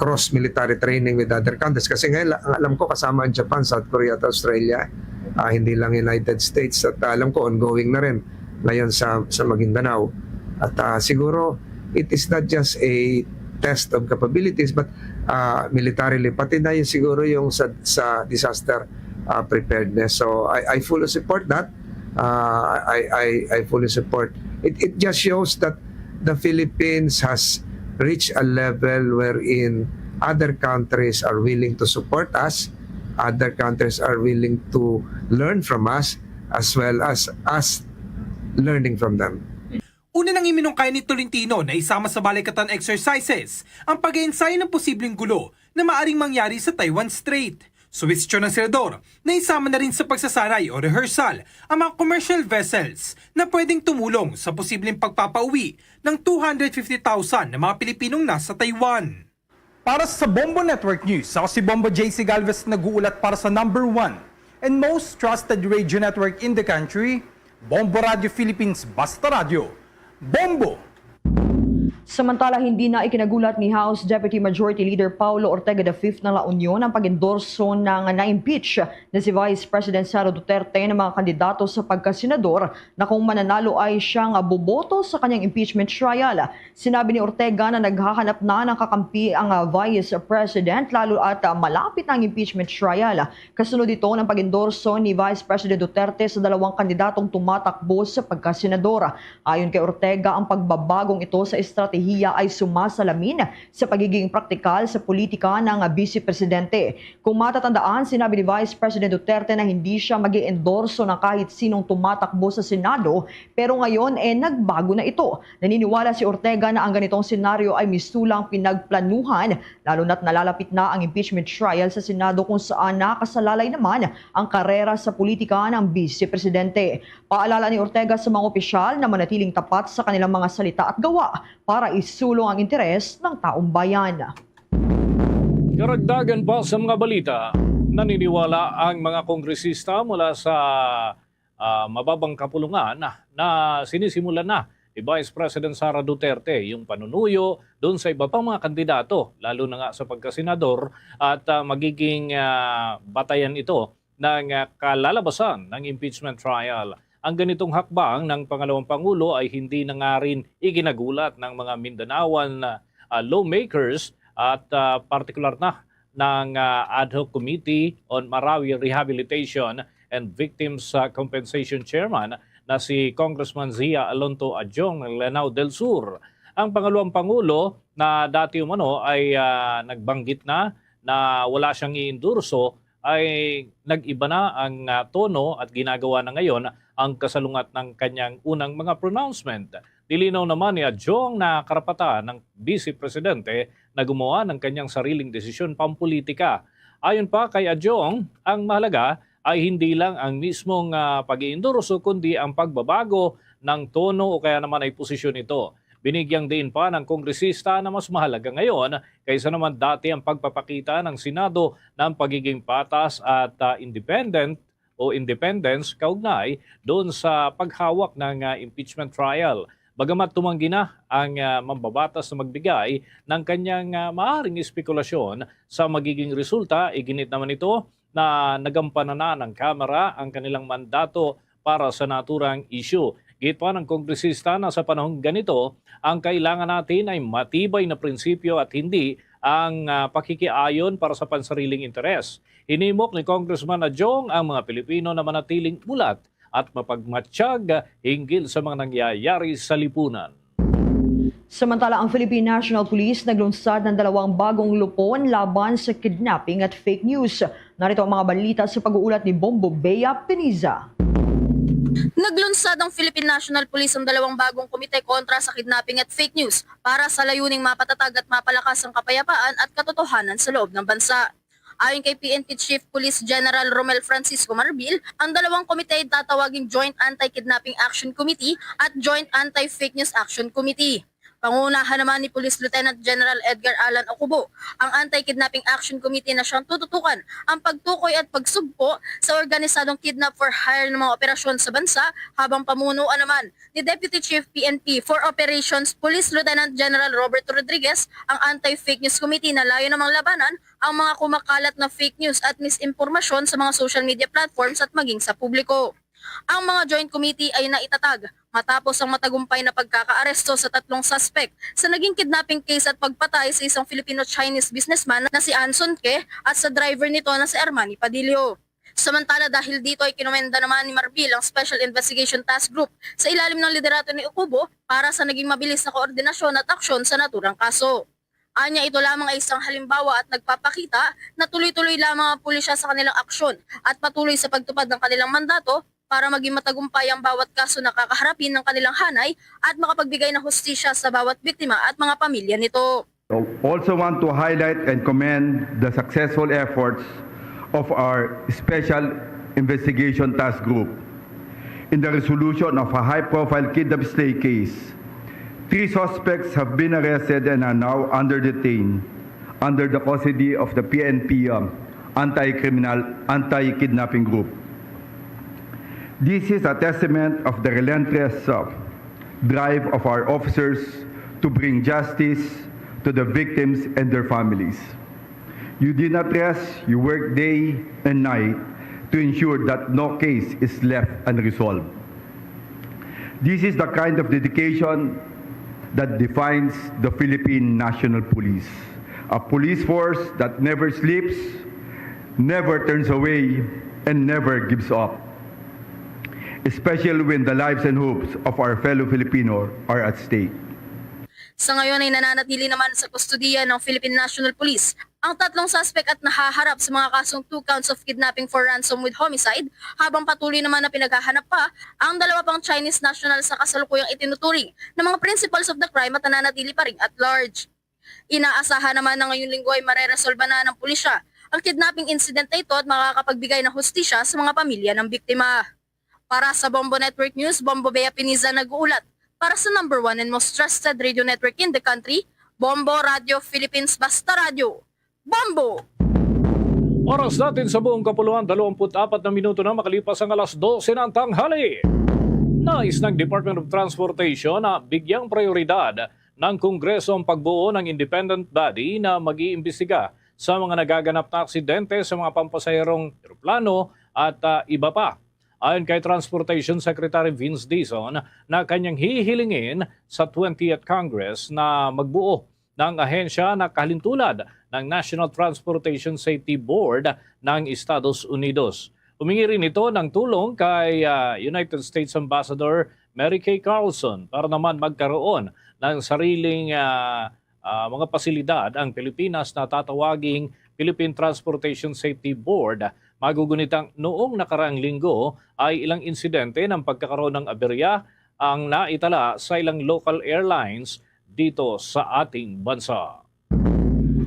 cross military training with other countries. Kasi ngayon, la- alam ko, kasama ang Japan, South Korea at Australia. Ah, hindi lang United States. At, ah, alam ko, ongoing na rin ngayon sa, sa Maguindanao. At, ah, siguro, it is not just a test of capabilities, but, ah, militarily, pati na yung siguro yung sa, sa disaster, ah, preparedness. So I, I fully support that. Uh, I, I, I fully support. It, it just shows that the Philippines has reached a level wherein other countries are willing to support us, other countries are willing to learn from us, as well as us learning from them. Una nang iminungkay ni Tolentino na isama sa Balikatan exercises ang pag-ensayo ng posibleng gulo na maaring mangyari sa Taiwan Strait. Suwestyon ng senador na isama na rin sa pagsasanay o rehearsal ang mga commercial vessels na pwedeng tumulong sa posibleng pagpapauwi ng two hundred fifty thousand na mga Pilipinong nasa Taiwan. Para sa Bombo Network News, ako si Bombo J C Galvez, nag-uulat para sa number one and most trusted radio network in the country, Bombo Radio Philippines, Basta Radyo. Bombo! Samantala, hindi na ikinagulat ni House Deputy Majority Leader Paulo Ortega the fifth ng La Union ang pag-endorso ng na-impeach na si Vice President Sara Duterte ng mga kandidato sa pagkasenador na kung mananalo ay siyang boboto sa kanyang impeachment trial. Sinabi ni Ortega na naghahanap na ng kakampi ang, ah, Vice President lalo at, ah, malapit na ang impeachment trial. Kasunod ito ng pag-endorso ni Vice President Duterte sa dalawang kandidatong tumatakbo sa pagkasenador. Ayon kay Ortega, ang pagbabagong ito sa estratehiya ay sumasalamin sa pagiging praktikal sa politika ng Vice Presidente. Kung matatandaan, sinabi ni Vice President Duterte na hindi siya mag-iendorso ng kahit sinong tumatakbo sa Senado, pero ngayon, eh, nagbago na ito. Naniniwala si Ortega na ang ganitong senaryo ay misulang pinagplanuhan, lalo na't nalalapit na ang impeachment trial sa Senado kung saan nakasalalay naman ang karera sa politika ng Vice Presidente. Paalala ni Ortega sa mga opisyal na manatiling tapat sa kanilang mga salita at gawa para isulong ang interes ng taong bayan. Karagdagan pa sa mga balita, naniniwala ang mga kongresista mula sa, ah, mababang kapulungan na sinisimulan na ni Vice President Sara Duterte yung panunuyo doon sa iba pang mga kandidato, lalo na nga sa pagkasenador, at, ah, magiging, ah, batayan ito ng, ah, kalalabasan ng impeachment trial. Ang ganitong hakbang ng pangalawang pangulo ay hindi na nga rin iginagulat ng mga Mindanaoan, ah, lawmakers at, ah, partikular na ng, ah, Ad Hoc Committee on Marawi Rehabilitation and Victims, ah, Compensation Chairman na si Congressman Zia Alonto Adjong ng Lanao del Sur. Ang pangalawang pangulo na dati umano ay, ah, nagbanggit na na wala siyang iendorso ay nag-iba na ang, ah, tono at ginagawa na ngayon ang kasalungat ng kanyang unang mga pronouncement. Nilinaw naman ni Adjong na karapatan ng Vice Presidente na gumawa ng kanyang sariling desisyon pampulitika. Ayon pa kay Adjong, ang mahalaga ay hindi lang ang mismong, ah, pag-iendorso kundi ang pagbabago ng tono o kaya naman ay posisyon nito. Binigyang diin pa ng kongresista na mas mahalaga ngayon kaysa naman dati ang pagpapakita ng Senado ng pagiging patas at, ah, independent o independence kaugnay doon sa paghawak ng, ah, impeachment trial. Bagamat tumanggi na ang, ah, mambabatas na magbigay ng kanyang, ah, maaring espekulasyon sa magiging resulta, iginit naman ito na nagampanan na ng Kamara ang kanilang mandato para sa naturang isyu. Giit pa ng kongresista na sa panahong ganito, ang kailangan natin ay matibay na prinsipyo at hindi ang, ah, pakikiayon para sa pansariling interes. Hinimok ni Congressman Adjong ang mga Pilipino na manatiling mulat at mapagmatsyag hinggil sa mga nangyayari sa lipunan. Samantala, ang Philippine National Police naglunsad ng dalawang bagong lupon laban sa kidnapping at fake news. Narito ang mga balita sa pag-uulat ni Bombo Bea Piniza. Naglunsad ang Philippine National Police ng dalawang bagong komite kontra sa kidnapping at fake news para sa layuning mapatatag at mapalakas ang kapayapaan at katotohanan sa loob ng bansa. Ayon kay P N P Chief Police General Romel Francisco Marbil, ang dalawang komite ay tatawaging Joint Anti-Kidnapping Action Committee at Joint Anti-Fake News Action Committee. Pangunahan naman ni Police Lieutenant General Edgar Alan Ocubo ang Anti-Kidnapping Action Committee na siyang tututukan ang pagtukoy at pagsugpo sa organisadong kidnap for hire ng mga operasyon sa bansa, habang pamunuan naman ni Deputy Chief P N P for Operations Police Lieutenant General Robert Rodriguez ang Anti-Fake News Committee na layo namang labanan ang mga kumakalat na fake news at misinformasyon sa mga social media platforms at maging sa publiko. Ang mga Joint Committee ay naitatag matapos ang matagumpay na pagkakaaresto sa tatlong suspect sa naging kidnapping case at pagpatay sa isang Filipino-Chinese businessman na si Anson Ke at sa driver nito na si Armani Padillo. Samantala, dahil dito ay kinomenda naman ni Marbil ang Special Investigation Task Group sa ilalim ng liderato ni Ocubo para sa naging mabilis na koordinasyon at aksyon sa naturang kaso. Anya, ito lamang ay isang halimbawa at nagpapakita na tuloy-tuloy lamang ang pulisya sa kanilang aksyon at patuloy sa pagtupad ng kanilang mandato para maging matagumpay ang bawat kaso na kakaharapin ng kanilang hanay at makapagbigay ng hustisya sa bawat biktima at mga pamilya nito. Also want to highlight and commend the successful efforts of our Special Investigation Task Group in the resolution of a high-profile kidnap stay case. Three suspects have been arrested and are now under detain under the custody of the P N P, um, anti-criminal, anti-kidnapping group. This is a testament of the relentless, uh, drive of our officers to bring justice to the victims and their families. You did not rest, you worked day and night to ensure that no case is left unresolved. This is the kind of dedication that defines the Philippine National Police, a police force that never sleeps, never turns away, and never gives up, especially when the lives and hopes of our fellow Filipino are at stake. Sa ngayon ay nananatili naman sa kustodiya ng Philippine National Police ang tatlong suspect at nahaharap sa mga kasong two counts of kidnapping for ransom with homicide, habang patuloy naman na pinaghahanap pa ang dalawa pang Chinese national sa kasalukuyang itinuturing na mga principals of the crime at nananatili pa rin at large. Inaasahan naman na ngayong linggo ay mareresolba na ng pulisya ang kidnapping incident na ito at makakapagbigay ng hustisya sa mga pamilya ng biktima. Para sa Bombo Network News, Bombo Bea Piniza nag-uulat para sa number one and most trusted radio network in the country, Bombo Radio Philippines, Basta Radyo. Bombo! Oras natin sa buong kapuluan, dalawampu't apat na minuto na makalipas ang alas dose ng tanghali. Nais ng Department of Transportation na bigyang prioridad ng Kongreso ang pagbuo ng independent body na mag-iimbestiga sa mga nagaganap na aksidente sa mga pampasaherong eroplano at, ah, iba pa. Ayon kay Transportation Secretary Vince Dizon, na kanyang hihilingin sa twentieth Congress na magbuo ng ahensya na kahalintulad ng National Transportation Safety Board ng Estados Unidos. Humingi rin ito ng tulong kay, ah, United States Ambassador Mary Kay Carlson para naman magkaroon ng sariling, ah, ah, mga pasilidad ang Pilipinas na tatawaging Philippine Transportation Safety Board. Magugunitang noong nakaraang linggo ay ilang insidente ng pagkakaroon ng aberya ang naitala sa ilang local airlines dito sa ating bansa.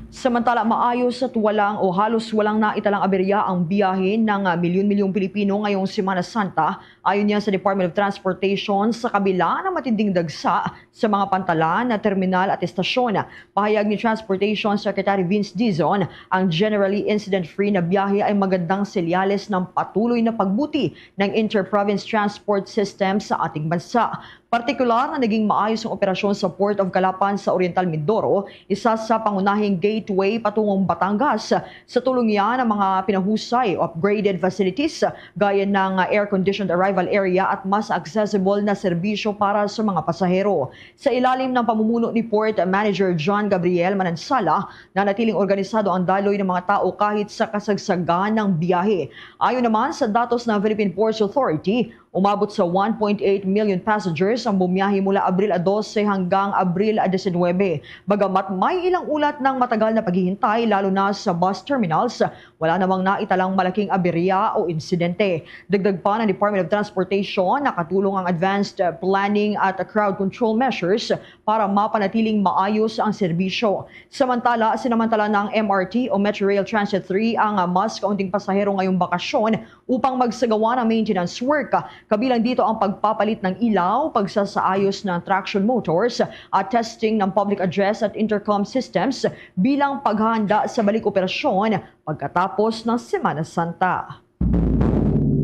Samantala, maayos at walang o halos walang naitalang aberya ang biyahe ng, ah, milyon-milyong Pilipino ngayong Semana Santa, ayon niya sa Department of Transportation, sa kabila ng matinding dagsa sa mga pantalan, terminal at estasyon. Pahayag ni Transportation Secretary Vince Dizon, ang generally incident-free na biyahe ay magandang senyales ng patuloy na pagbuti ng inter-province transport system sa ating bansa. Partikular na naging maayos ang operasyon sa Port of Calapan sa Oriental Mindoro, isa sa pangunahing gateway patungong Batangas. Sa tulong niya ng mga pinahusay o upgraded facilities gaya ng air-conditioned arrival area at mas accessible na serbisyo para sa mga pasahero. Sa ilalim ng pamumuno ni Port Manager John Gabriel Manansala, nanatiling organisado ang daloy ng mga tao kahit sa kasagsagan ng biyahe. Ayon naman sa datos ng Philippine Ports Authority, umabot sa one point eight million passengers ang bumiyahe mula Abril dose hanggang Abril diecinuebe. Bagamat may ilang ulat ng matagal na paghihintay, lalo na sa bus terminals, wala namang naitalang malaking aberya o insidente. Dagdag pa ng Department of Transportation, nakatulong ang advanced planning at crowd control measures para mapanatiling maayos ang serbisyo. Samantala, sinamantala ng M R T o Metro Rail Transit three ang mas kaunting pasahero ngayong bakasyon upang magsagawa ng maintenance work. Kabilang dito ang pagpapalit ng ilaw, pagsasaayos ng traction motors at testing ng public address at intercom systems bilang paghahanda sa balik operasyon pagkatapos ng Semana Santa.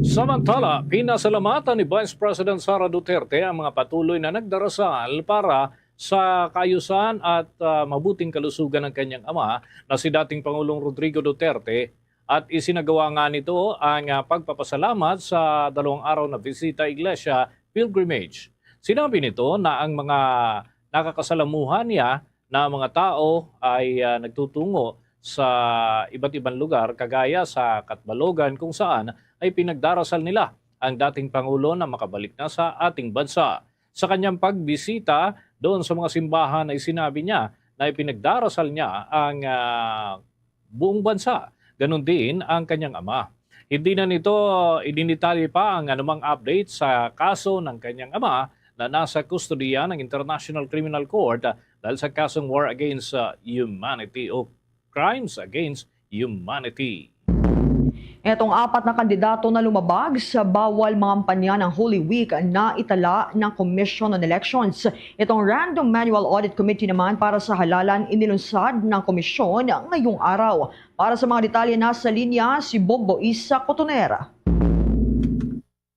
Samantala, pinasalamatan ni Vice President Sara Duterte ang mga patuloy na nagdarasal para sa kaayusan at ah, mabuting kalusugan ng kanyang ama na si dating Pangulong Rodrigo Duterte, at isinagawa nga nito ang ah, pagpapasalamat sa dalawang araw na bisita iglesia pilgrimage. Sinabi nito na ang mga nakakasalamuhan niya na mga tao ay ah, nagtutungo sa iba't ibang lugar, kagaya sa Catbalogan, kung saan ay pinagdarasal nila ang dating Pangulo na makabalik na sa ating bansa. Sa kanyang pagbisita doon sa mga simbahan, ay sinabi niya na ipinagdarasal niya ang ah, buong bansa, ganun din ang kanyang ama. Hindi na nito idinitalye pa ang anumang update sa kaso ng kanyang ama na nasa kustodiya ng International Criminal Court dahil sa kasong war against uh, humanity o crimes against humanity. Itong apat na kandidato na lumabag sa bawal mangampanya ng Holy Week na itala ng Commission on Elections. Itong Random Manual Audit Committee naman para sa halalan inilunsad ng komisyon ngayong araw. Para sa mga detalye, nasa linya si Bombo Isa Cotoner.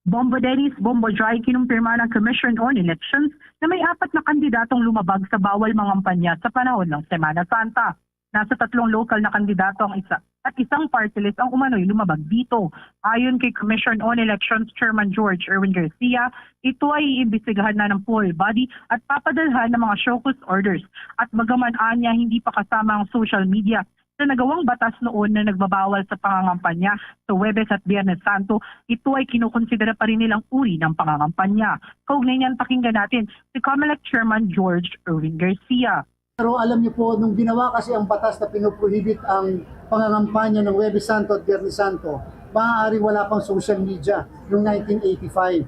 Bombo Dennis, Bombo Jai, kinumpirma ng Commission on Elections na may apat na kandidatong lumabag sa bawal mangampanya sa panahon ng Semana Santa. Nasa tatlong lokal na kandidato ang isa at isang party list ang umano'y lumabag dito. Ayon kay Commission on Elections Chairman George Erwin Garcia, ito ay iimbestigahan na ng poll body at papadalhan ng mga show cause orders. At bagaman anya hindi pa kasama ang social media sa nagawang batas noon na nagbabawal sa pangangampanya sa Huwebes at Biyernes Santo, ito ay kinukonsidera pa rin nilang uri ng pangangampanya. Kaugnay niyan, pakinggan natin si Comelec Chairman George Erwin Garcia. Pero alam niyo po, nung ginawa kasi ang batas na pinoprohibit ang pangangampanya ng Huwebes Santo at Biyernes Santo, maaaring wala pang social media noong nineteen eighty-five.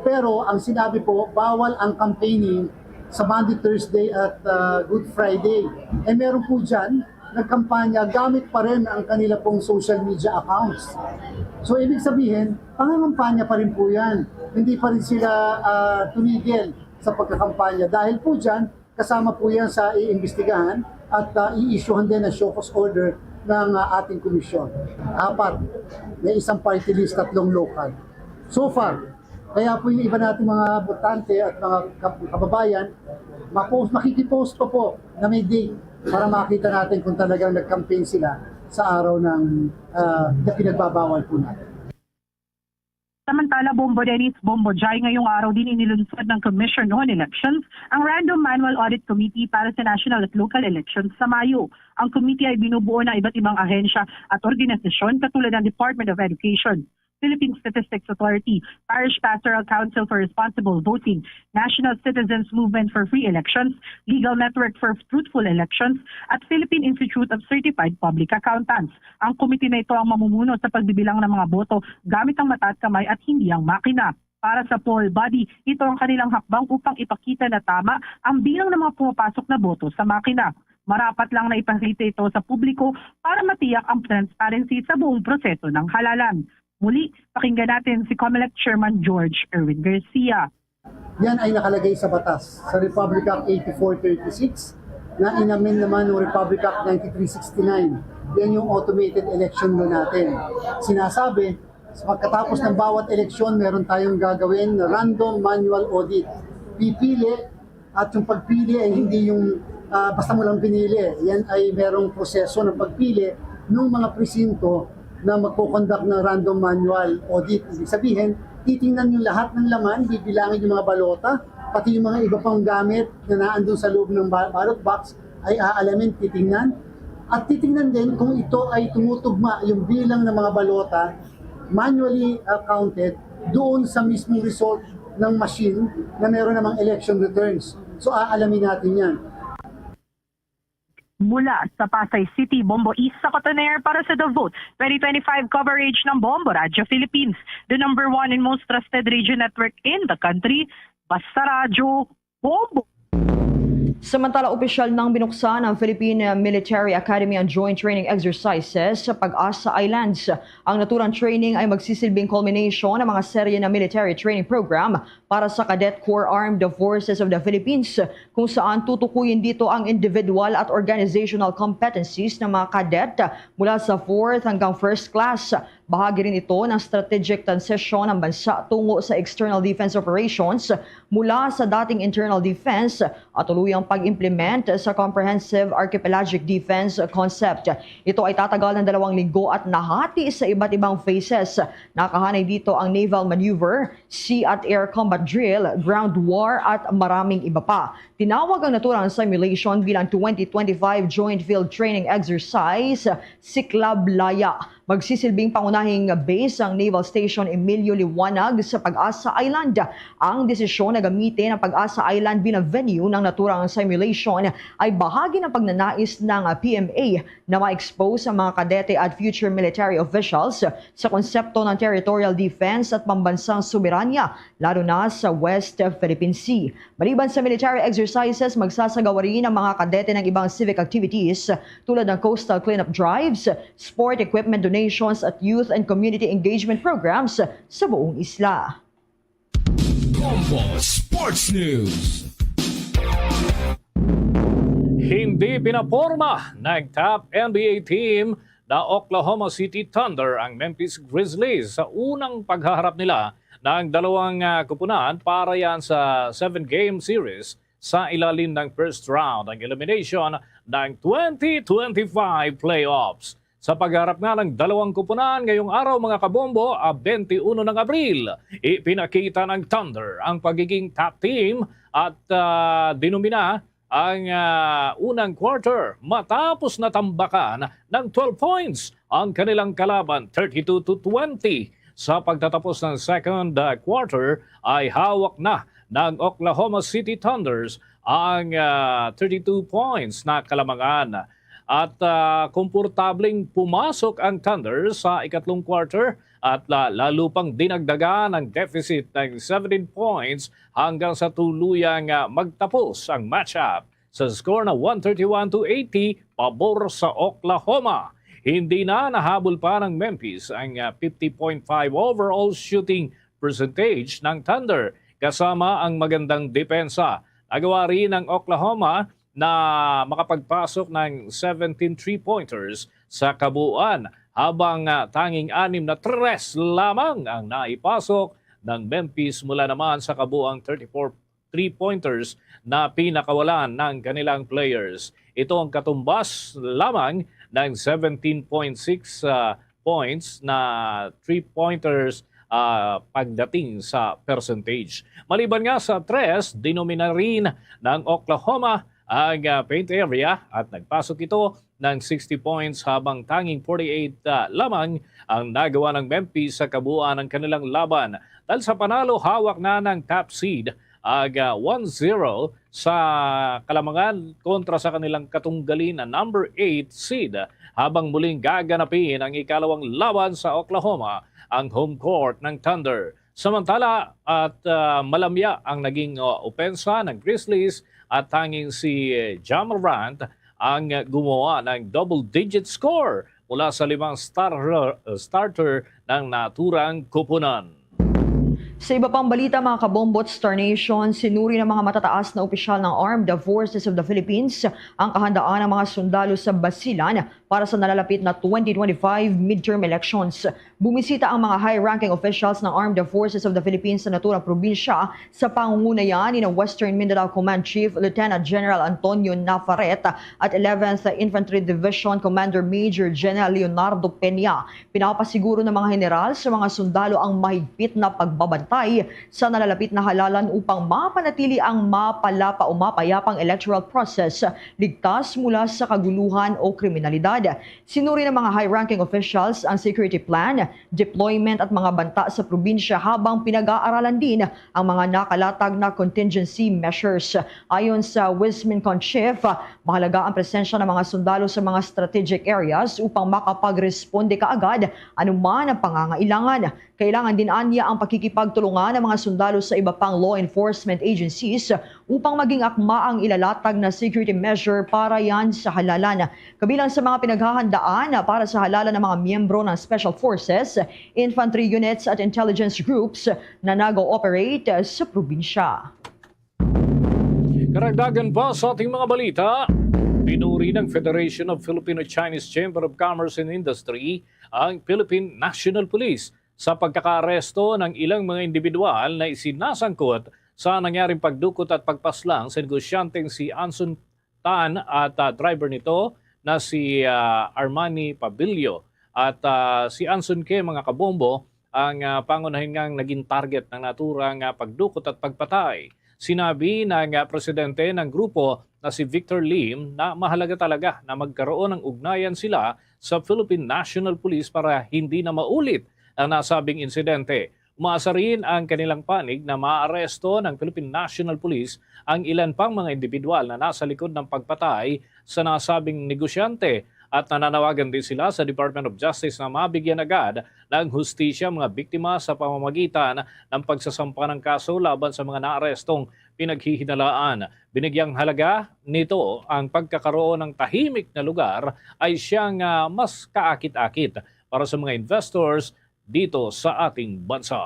Pero ang sinabi po, bawal ang campaigning sa Monday, Thursday at uh, Good Friday. Eh meron po dyan, nagkampanya gamit pa rin ang kanila pong social media accounts. So ibig sabihin, pangangampanya pa rin po yan. Hindi pa rin sila uh, tumigil sa pagkakampanya. Dahil po dyan, kasama po yan sa iimbestigahan at uh, i-issuehan din ng show cause order ng uh, ating komisyon. Apat, may isang party list, tatlong local. So far, kaya po yung iba nating mga botante at mga kababayan, mapost, makikipost pa po na may date para makita natin kung talagang nag-campaign sila sa araw ng uh, na pinagbabawal po natin. Samantala, Bombo Dennis, Bombo Jai, ngayong araw din inilunsad ng Commission on Elections ang Random Manual Audit Committee para sa national at local elections sa Mayo. Ang committee ay binubuo ng iba't ibang ahensya at organisasyon katulad ng Department of Education, Philippine Statistics Authority, Parish Pastoral Council for Responsible Voting, National Citizens Movement for Free Elections, Legal Network for Truthful Elections, at Philippine Institute of Certified Public Accountants. Ang komite na ito ang mamumuno sa pagbibilang ng mga boto gamit ang mata at kamay at hindi ang makina. Para sa poll body, ito ang kanilang hakbang upang ipakita na tama ang bilang ng mga pumapasok na boto sa makina. Marapat lang na ipakita ito sa publiko para matiyak ang transparency sa buong proseso ng halalan. Muli, pakinggan natin si Comelec Chairman George Erwin Garcia. Yan ay nakalagay sa batas, sa Republic Act eighty-four thirty-six na inamin naman ng Republic Act ninety-three sixty-nine. Yan yung automated election law natin. Sinasabi, sa pagkatapos ng bawat eleksyon, meron tayong gagawin na random manual audit. Pipili at yung pagpili ay hindi yung uh, basta mo lang pinili. Yan ay merong proseso ng pagpili ng mga presinto na magko-conduct ng random manual audit. Ibig sabihin, titingnan yung lahat ng laman, bibilangin yung mga balota, pati yung mga iba pang gamit na naandun sa loob ng ballot box ay aalamin, titingnan. At titingnan din kung ito ay tumutugma yung bilang ng mga balota manually uh, counted doon sa mismong result ng machine na meron namang election returns. So aalamin natin yan. Mula sa Pasay City, Bombo Isa Cotoner para sa The Vote twenty twenty-five coverage ng Bombo Radio Philippines, the number one and most trusted radio network in the country. Basta Radyo, Bombo! Samantala, opisyal nang binuksan ang Philippine Military Academy ang joint training exercises sa Pag-asa Islands. Ang naturang training ay magsisilbing culmination ng mga serye ng military training program para sa Cadet Corps Armed Forces of the Philippines, kung saan tutukuyin dito ang individual at organizational competencies ng mga cadet mula sa fourth hanggang first class. Bahagi rin ito ng strategic transition ng bansa tungo sa external defense operations mula sa dating internal defense at tuluyang pag-implement sa comprehensive archipelagic defense concept. Ito ay tatagal ng dalawang linggo at nahati sa iba't ibang phases. Nakahanay dito ang naval maneuver, sea at air combat drill, ground war at maraming iba pa. Tinawag ang naturang simulation bilang twenty twenty-five Joint Field Training Exercise Siklab Laya. Magsisilbing pangunahing base ang Naval Station Emilio Liwanag sa Pag-asa Island. Ang desisyon na gamitin ang Pag-asa Island bilang venue ng naturang simulation ay bahagi ng pagnanais ng P M A na ma-expose ang mga kadete at future military officials sa konsepto ng territorial defense at pambansang soberanya, lalo na sa West Philippine Sea. Maliban sa military exercises, magsasagawa rin ang mga kadete ng ibang civic activities tulad ng coastal cleanup drives, sport equipment donations at youth and community engagement programs sa buong isla. Bombo Sports News. Hindi pinaporma ng top N B A team na Oklahoma City Thunder ang Memphis Grizzlies sa unang paghaharap nila ng dalawang ah, kupunan para yan sa seven-game series sa ilalim ng first round ng elimination ng twenty twenty-five playoffs. Sa pagharap nga ng dalawang kupunan ngayong araw, mga kabombo, ah, twenty-one ng Abril, ipinakita ng Thunder ang pagiging top team at ah, dinumina ang ah, unang quarter matapos natambakan ng twelve points ang kanilang kalaban, thirty-two to twenty. Sa pagtatapos ng second ah, quarter ay hawak na ng Oklahoma City Thunders ang ah, thirty-two points na kalamangan. At ah, komportableng pumasok ang Thunder sa ikatlong quarter at la- lalo pang dinagdagan ang deficit ng seventeen points hanggang sa tuluyang ah, magtapos ang matchup sa score na one thirty-one to eighty pabor sa Oklahoma. Hindi na nahabol pa ng Memphis ang ah, fifty point five overall shooting percentage ng Thunder kasama ang magandang depensa. Nagawa rin ng Oklahoma na makapagpasok ng seventeen three-pointers sa kabuuan, habang ah, tanging anim na tres lamang ang naipasok ng Memphis mula naman sa kabuang thirty-four three-pointers na pinakawalan ng kanilang players. Ito ang katumbas lamang ng seventeen point six ah, points na three-pointers ah, pagdating sa percentage. Maliban nga sa tres, dinomina rin ng Oklahoma ang ah, paint area at nagpasok ito ng sixty points, habang tanging forty-eight ah, lamang ang nagawa ng Memphis sa kabuuan ng kanilang laban. Dahil sa panalo, hawak na ng top seed ang ah, one zero sa kalamangan kontra sa kanilang katunggali na number eight seed, habang muling gaganapin ang ikalawang laban sa Oklahoma, ang home court ng Thunder. Samantala at ah, malamya ang naging ah, opensa ng Grizzlies at tanging si Ja Morant ang gumawa ng double-digit score mula sa limang star, starter ng naturang kupunan. Sa iba pang balita, mga kabombot, Star Nation, sinuri ng mga matataas na opisyal ng Armed Forces of the Philippines ang kahandaan ng mga sundalo sa Basilan para sa nalalapit na twenty twenty-five midterm elections. Bumisita ang mga high-ranking officials ng Armed Forces of the Philippines sa naturang probinsya sa pangunguna ni Western Mindanao Command Chief Lieutenant General Antonio Navarrete at eleventh Infantry Division Commander Major General Leonardo Peña. Pinapasiguro ng mga general sa mga sundalo ang mahigpit na pagbabantay sa nalalapit na halalan upang mapanatili ang mapalapa o mapayapang electoral process, ligtas mula sa kaguluhan o kriminalidad. Sinuri ng mga high-ranking officials ang security plan, deployment at mga banta sa probinsya habang pinag-aaralan din ang mga nakalatag na contingency measures. Ayon sa West MINCOM Chief, mahalaga ang presensya ng mga sundalo sa mga strategic areas upang makapagresponde kaagad anuman ang pangangailangan. Kailangan din anya ang pakikipagtulungan ng mga sundalo sa iba pang law enforcement agencies upang maging akma ang ilalatag na security measure para yan sa halalan. Kabilang sa mga pinaghahandaan para sa halalan ng mga miyembro ng special forces, infantry units at intelligence groups na nag-ooperate sa probinsya. Karagdagan pa sa ating mga balita, pinuri ng Federation of Filipino-Chinese Chamber of Commerce and Industry ang Philippine National Police sa pagkakaaresto ng ilang mga individual na isinasangkot sa nangyaring pagdukot at pagpaslang sa negosyanteng si Anson Tan at, ah, driver nito na si, ah, Armani Pabilio at, ah, si Anson K, mga kabombo, ang, ah, pangunahin ngang naging target ng naturang, ah, pagdukot at pagpatay. Sinabi ng, ah, presidente ng grupo na si Victor Lim na mahalaga talaga na magkaroon ng ugnayan sila sa Philippine National Police para hindi na maulit ang nasabing insidente. Umaasa rin ang kanilang panig na maaresto ng Philippine National Police ang ilan pang mga individual na nasa likod ng pagpatay sa nasabing negosyante, at nananawagan din sila sa Department of Justice na mabigyan agad ng hustisya ang mga biktima sa pamamagitan ng pagsasampa ng kaso laban sa mga naarestong pinaghihinalaan. Binigyang halaga nito ang pagkakaroon ng tahimik na lugar ay siyang, ah, mas kaakit-akit para sa mga investors dito sa ating bansa.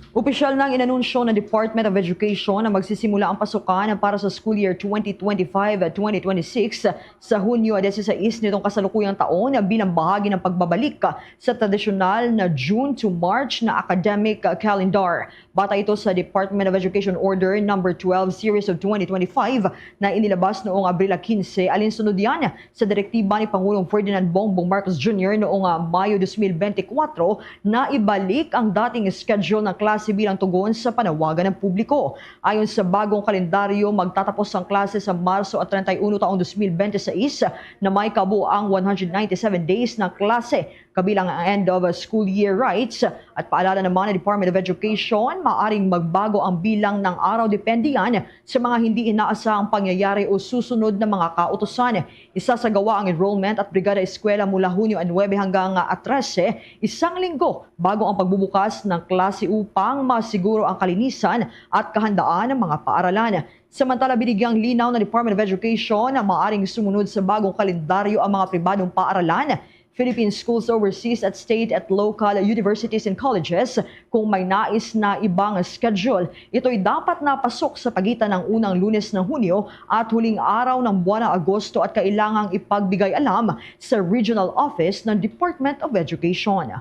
Opisyal nang inanunsyo ng Department of Education na magsisimula ang pasukan para sa school year twenty twenty-five at twenty twenty-six sa Hunyo disiseis nitong kasalukuyang taon bilang bahagi ng pagbabalik sa tradisyonal na June to March na academic calendar. Batay ito sa Department of Education Order Number Twelve Series of twenty twenty-five na inilabas noong Abril quince, alinsunod yan sa direktiba ni Pangulong Ferdinand Bongbong Marcos Junior noong, ah, Mayo dos mil bente kwatro, na ibalik ang dating schedule ng klase bilang tugon sa panawagan ng publiko. Ayon sa bagong kalendaryo, magtatapos ang klase sa Marso at treinta y uno taong dos mil bente seis, na may kabuoang one hundred ninety-seven days ng klase, kabilang ang end of school year rites. At paalala naman ng Department of Education, maaring magbago ang bilang ng araw, depende yan sa mga hindi inaasahang pangyayari o susunod na mga kautusan. Isasagawa ang enrollment at brigada eskwela mula Hunyo nuebe hanggang, ah, trese, isang linggo bago ang pagbubukas ng klase upang masiguro ang kalinisan at kahandaan ng mga paaralan. Samantala, binigyang linaw ng Department of Education na maaring sumunod sa bagong kalendaryo ang mga pribadong paaralan, Philippine schools overseas at state at local universities and colleges kung may nais na ibang schedule. Ito'y dapat napasok sa pagitan ng unang Lunes ng Hunyo at huling araw ng buwan ng Agosto at kailangang ipagbigay alam sa regional office ng Department of Education.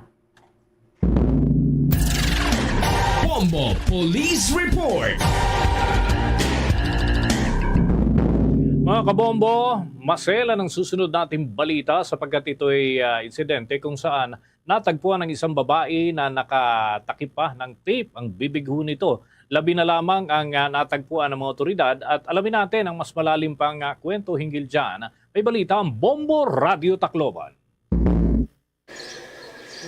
Bombo Police Report. Mga kabombo, maselan ang susunod nating balita sapagkat ito'y, ah, insidente kung saan natagpuan ang isang babae na nakatakip pa ng tape ang bibig ho nito. Labi na lamang ang, ah, natagpuan ng mga otoridad at alamin natin ang mas malalim pang, ah, kwento hinggil dyan. May balita ang Bombo Radyo Tacloban.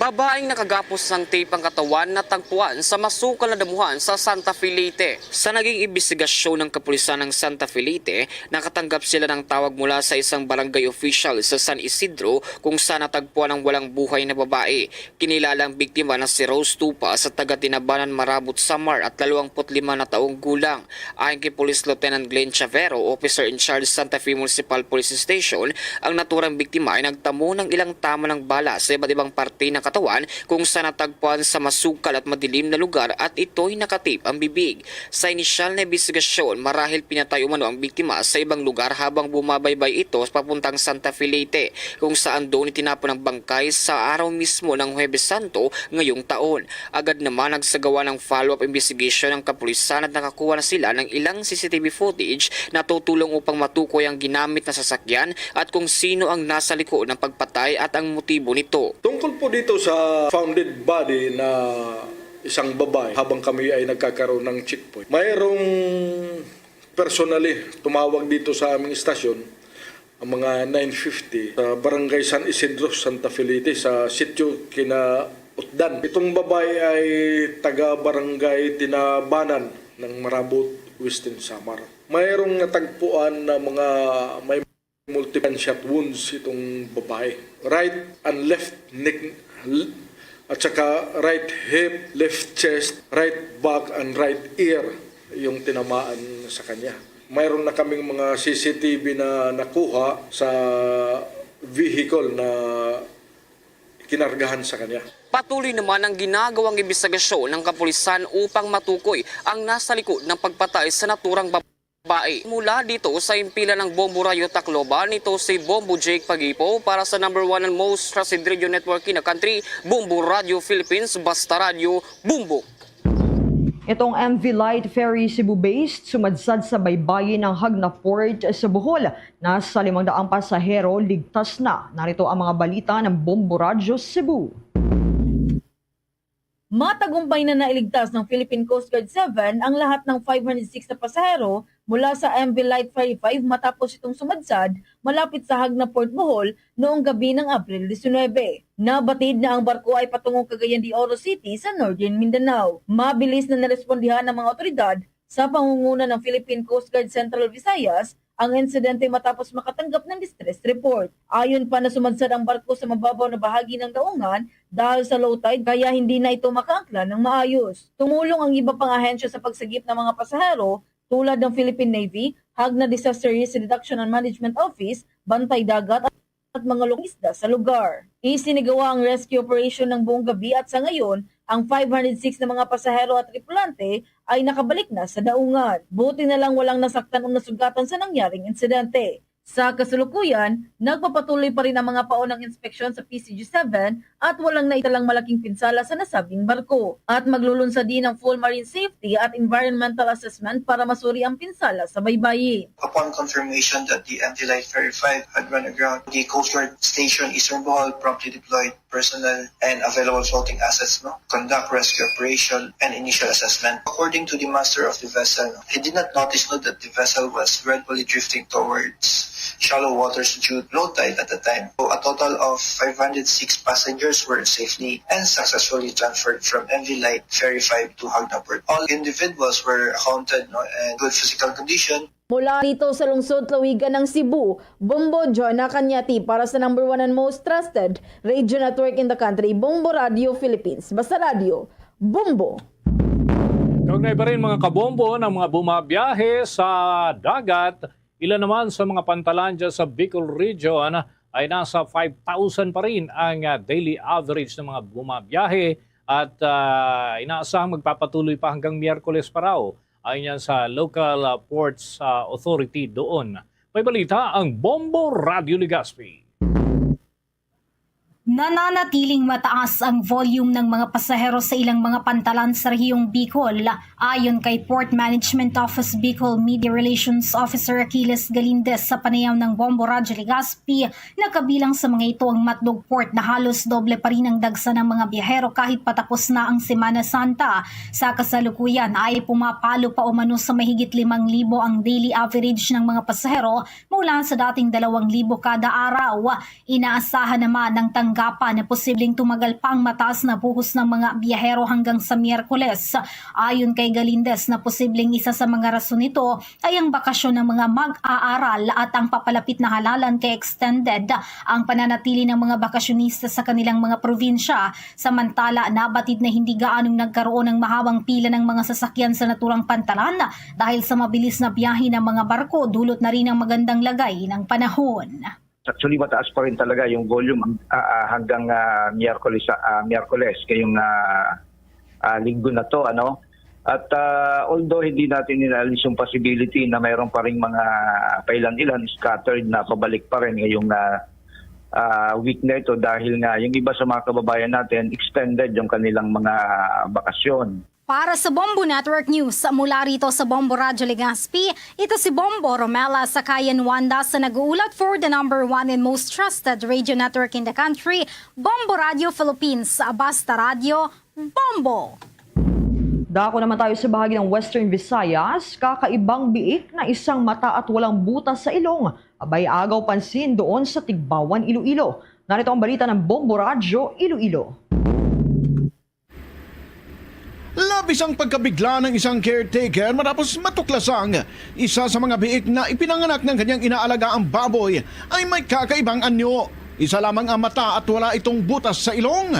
Babaeng nakagapos sang tape ang katawan natagpuan sa masukal na damuhan sa Santa Fe, Leyte. Sa naging imbestigasyon ng kapulisan ng Santa Fe, Leyte, nakatanggap sila ng tawag mula sa isang barangay official sa San Isidro kung saan natagpuan ang walang buhay na babae. Kinilala ang biktima na si Rose Tupa sa taga Tinabanan, Marabut, Samar at dalawampu't lima na taong gulang. Ayon kay Police Lieutenant Glenn Chavero, officer in charge Santa Fe Municipal Police Station, ang naturang biktima ay nagtamo ng ilang tama ng bala sa iba't ibang parte ng katawan kung saan natagpuan sa masukal at madilim na lugar at ito'y nakatip ang bibig. Sa inisyal na imbestigasyon, marahil pinatay umano ang biktima sa ibang lugar habang bumabaybay ito papuntang Santa Fe, Leyte, kung saan doon itinapon ang bangkay sa araw mismo ng Huwebes Santo ngayong taon. Agad naman nagsagawa ng follow-up investigation ang kapulisan at nakakuha na sila ng ilang C C T V footage na tutulong upang matukoy ang ginamit na sasakyan at kung sino ang nasa likod ng pagpatay at ang motibo nito. Tungkol po dito sa found dead body na isang babae habang kami ay nagkakaroon ng checkpoint, mayroong personally tumawag dito sa aming istasyon ang mga nine fifty sa Barangay San Isidro, Santa Fe, Leyte, sa Sitio Kinautdan. Itong babae ay taga Barangay Tinabanan ng Marabut, Western Samar. Mayroong natagpuan na mga may multiple gunshot wounds itong babae. Right and left neck, l-, At saka right hip, left chest, right back, and right ear yung tinamaan sa kanya. Mayroon na kaming mga C C T V na nakuha sa vehicle na kinargahan sa kanya. Patuloy naman ang ginagawang imbestigasyon ng kapulisan upang matukoy ang nasa likod ng pagpatay sa naturang babae. Mula dito sa himpilan ng Bombo Radyo Tacloban, ito si Bombo Jake Pagipo para sa number one and most trusted radio network in the country, Bombo Radyo Philippines, Basta Radyo, Bombo. Itong M V Light Ferry Cebu-based sumadsad sa baybayin ng Hagna Port sa Bohol. Nasa limang daang pasahero ligtas na. Narito ang mga balita ng Bombo Radyo Cebu. Matagumpay na nailigtas ng Philippine Coast Guard seven ang lahat ng five hundred six na pasahero mula sa M V Light Ferry five matapos itong sumadsad malapit sa Hagna Port, Bohol noong gabi ng Abril diecinuebe. Nabatid na ang barko ay patungong Cagayan de Oro City sa Northern Mindanao. Mabilis na narespondihan ng mga otoridad sa pangunguna ng Philippine Coast Guard Central Visayas ang insidente matapos makatanggap ng distress report. Ayon pa na sumadsad ang barko sa mababaw na bahagi ng daungan dahil sa low tide kaya hindi na ito makaangkla ng maayos. Tumulong ang iba pang ahensya sa pagsagip ng mga pasahero tulad ng Philippine Navy, Hagna Disaster Risk Reduction and Management Office, Bantay Dagat at mga lokal isda sa lugar. Isinagawa ang rescue operation ng buong gabi at sa ngayon, ang five hundred six na mga pasahero at tripulante ay nakabalik na sa daungan. Buti na lang walang nasaktan o nasugatan sa nangyaring insidente. Sa kasalukuyan, nagpapatuloy pa rin ang mga paunang inspeksyon sa P C G seven at walang naitalang malaking pinsala sa nasabing barko. At maglulunsad din ang full marine safety at environmental assessment para masuri ang pinsala sa baybayin. Upon confirmation that the M V Light Ferry five had run aground, the Coast Guard Station Eastern Bohol promptly deployed personnel and available floating assets, no, conduct rescue operation and initial assessment. According to the master of the vessel, he did not notice, no, that the vessel was gradually drifting towards shallow waters due to low tide at the time. So, a total of five hundred six passengers were safely and successfully transferred from M V Light Ferry five to Hagna Port. All individuals were accounted, no, and good physical condition. Mula rito sa lungsod Lawigan ng Cebu, Bombo Jonah Cañati para sa number one and most trusted radio network in the country, Bombo Radio Philippines. Basta radyo, Bombo! Kaugnay pa rin, mga kabombo, ng mga bumabiyahe sa dagat, ilan naman sa mga pantalan dyan sa Bicol Region ay nasa five thousand pa rin ang, ah, daily average ng mga bumabiyahe at, ah, inaasahang magpapatuloy pa hanggang Miyerkules pa raw, ayon yan sa local, ah, ports, ah, authority doon. May balita ang Bombo Radyo Legazpi. Nananatiling mataas ang volume ng mga pasahero sa ilang mga pantalan sa Rehiyong Bicol. Ayon kay Port Management Office Bicol Media Relations Officer Achilles Galindez sa panayaw ng Bombo Radyo Legazpi, nakabilang sa mga ito ang Matdog Port na halos doble pa rin ang dagsa ng mga biyahero kahit patapos na ang Semana Santa. Sa kasalukuyan ay pumapalo pa umano sa mahigit limang libo ang daily average ng mga pasahero mula sa dating dalawang libo kada araw. Inaasahan naman ng tanggapan na posibleng tumagal pa ang mataas na buhos ng mga biyahero hanggang sa Miyerkules. Ayon kay Galindez na posibleng isa sa mga rason nito ay ang bakasyon ng mga mag-aaral at ang papalapit na halalan kay extended ang pananatili ng mga bakasyonista sa kanilang mga probinsya. Samantala, nabatid na hindi gaanong nagkaroon ng mahabang pila ng mga sasakyan sa naturang pantalan dahil sa mabilis na biyahe ng mga barko, dulot na rin ang magandang lagay ng panahon. Actually, mataas pa rin talaga yung volume, ah, ah, hanggang, ah, Miyerkules, ah, Miyerkules ngayong, ah, ah, linggo na 'to, ano. At, ah, although hindi natin inaalis yung possibility na mayroon pa ring mga pailan-ilan scattered na pabalik pa rin ngayong, ah, ah, week na ito dahil nga yung iba sa mga kababayan natin extended yung kanilang mga bakasyon. Para sa Bombo Network News, mula rito sa Bombo Radyo Legazpi, ito si Bombo Romela Sakayan Wanda sa nag-uulat for the number one and most trusted radio network in the country, Bombo Radyo Philippines. Basta Radyo, Bombo! Dako naman tayo sa bahagi ng Western Visayas. Kakaibang biik na isang mata at walang butas sa ilong abay agaw pansin doon sa Tigbawan, Iloilo. Narito ang balita ng Bombo Radyo Iloilo. Labis ang pagkabigla ng isang caretaker matapos matuklasang isa sa mga biik na ipinanganak ng kanyang inaalagaang baboy ay may kakaibang anyo. Isa lamang ang mata at wala itong butas sa ilong.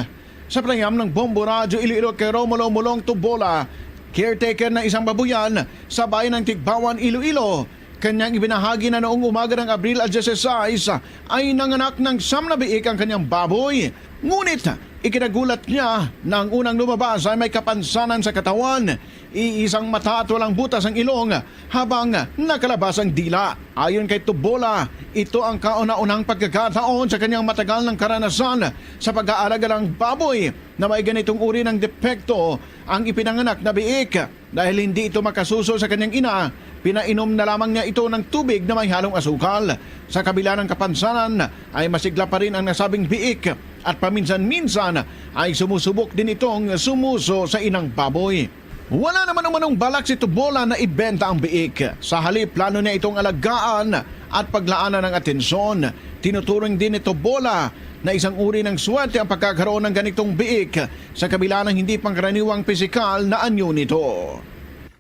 Sa panayam ng Bombo Radyo Iloilo kay Romulo Mulong Tubola, caretaker ng isang babuyan sa bayan ng Tigbawan, Iloilo, kanyang ibinahagi na noong umaga ng Abril a dieciséis ay nanganak ng siyam na biik ang kanyang baboy. Ngunit ikinagulat niya na ang unang lumabas ay may kapansanan sa katawan, iisang mata at walang butas ang ilong habang nakalabas ang dila. Ayon kay Tubola, ito ang kauna-unang pagkakataon sa kanyang matagal ng karanasan sa pag-aalaga ng baboy na may ganitong uri ng depekto ang ipinanganak na biik. Dahil hindi ito makasuso sa kanyang ina, pinainom na lamang niya ito ng tubig na may halong asukal. Sa kabila ng kapansanan, ay masigla pa rin ang nasabing biik at paminsan-minsan ay sumusubok din itong sumuso sa inang baboy. Wala naman umanong balak si Tubola na ibenta ang biik. Sa halip, plano niya itong alagaan at paglaanan ng atensyon. Tinuturing din ni Tubola na isang uri ng swerte ang pagkakaroon ng ganitong biik sa kabila ng hindi pangkaraniwang pisikal na anyo nito.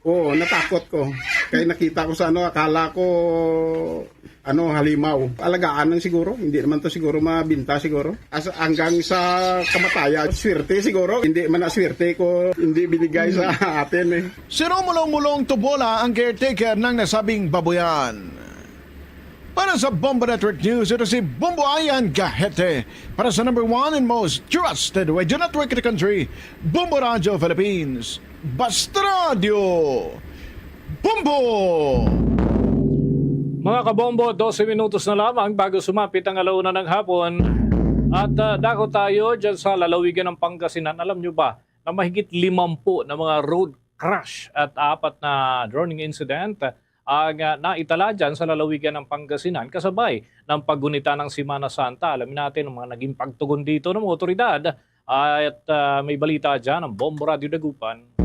Oo, natakot ko. Kaya nakita ko sa ano, akala ko ano, halimaw. Alagaan lang siguro. Hindi naman to siguro mabinta siguro. As, hanggang sa kamatayan, swerte siguro. Hindi man na swerte ko, hindi binigay sa atin eh. Si Romulong Mulong Tubola ang caretaker ng nasabing babuyan. Para sa Bombo Network News, ito si Bombo Ayan Gahete. Para sa number one and most trusted radio network in the country, Bombo Radio Philippines. Basta Radio Bombo! Mga kabombo, dose minutos na lamang bago sumapit ang alauna ng hapon. At uh, dako tayo dyan sa lalawigan ng Pangasinan. Alam nyo ba na mahigit limampu na mga road crash at apat na drowning incident ang uh, naitala dyan sa lalawigan ng Pangasinan kasabay ng paggunita ng Semana Santa. Alamin natin ang mga naging pagtugon dito ng mga otoridad at uh, may balita dyan ang Bombo Radio Dagupan.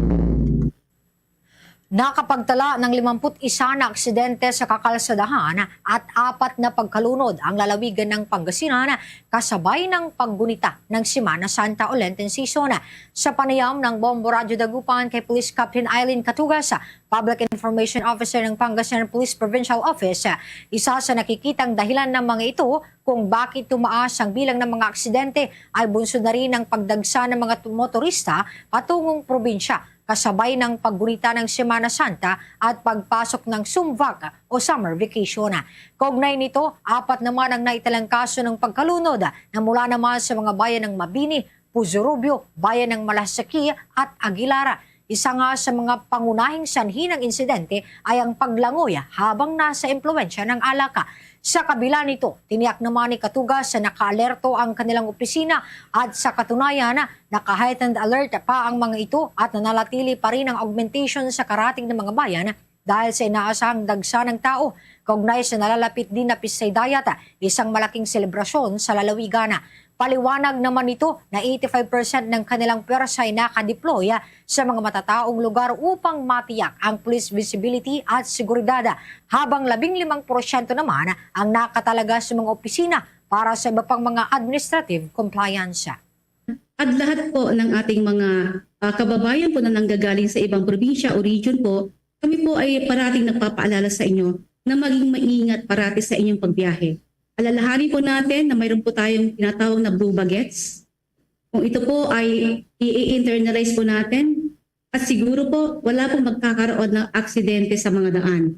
Nakapagtala ng limampu't isa na aksidente sa kakalsadahan at apat na pagkalunod ang lalawigan ng Pangasinan kasabay ng paggunita ng Semana Santa o Lenten season. Sa panayam ng Bombo Radyo Dagupan kay Police Captain Eileen Catugas, Public Information Officer ng Pangasinan Police Provincial Office, isa sa nakikitang dahilan ng mga ito kung bakit tumaas ang bilang ng mga aksidente ay bunsod na rin ang pagdagsa ng mga motorista patungong probinsya kasabay ng paggunita ng Semana Santa at pagpasok ng sumvak o summer vacation. Kaugnay nito, apat naman ang naitalang kaso ng pagkalunod na mula naman sa mga bayan ng Mabini, Puzurubio, bayan ng Malahesaki at Aguilar. Isa nga sa mga pangunahing sanhi ng insidente ay ang paglangoy habang nasa impluwensya ng alak. Sa kabila nito, tiniyak naman ni Katugas na nakaalerto ang kanilang opisina at sa katunayan, naka-heightened alert pa ang mga ito at nananatili pa rin ang augmentation sa karating ng mga bayan dahil sa inaasahang dagsa ng tao kaugnay sa nalalapit din na Pistay Dayat, isang malaking selebrasyon sa lalawigan. Paliwanag naman nito na eighty-five percent ng kanilang pwersa ay nakadeploy sa mga matataong lugar upang matiyak ang police visibility at seguridad, habang labing limang porsyento naman ang nakatalaga sa mga opisina para sa iba pang mga administrative compliance. At lahat po ng ating mga uh, kababayan po na nanggagaling sa ibang probinsya o region po, kami po ay parating nagpapaalala sa inyo na maging maingat parati sa inyong pagbiyahe. Alalahanin po natin na mayroon po tayong tinatawag na blue baguettes. Kung ito po ay i-internalize po natin, at siguro po wala pong magkakaroon ng aksidente sa mga daan.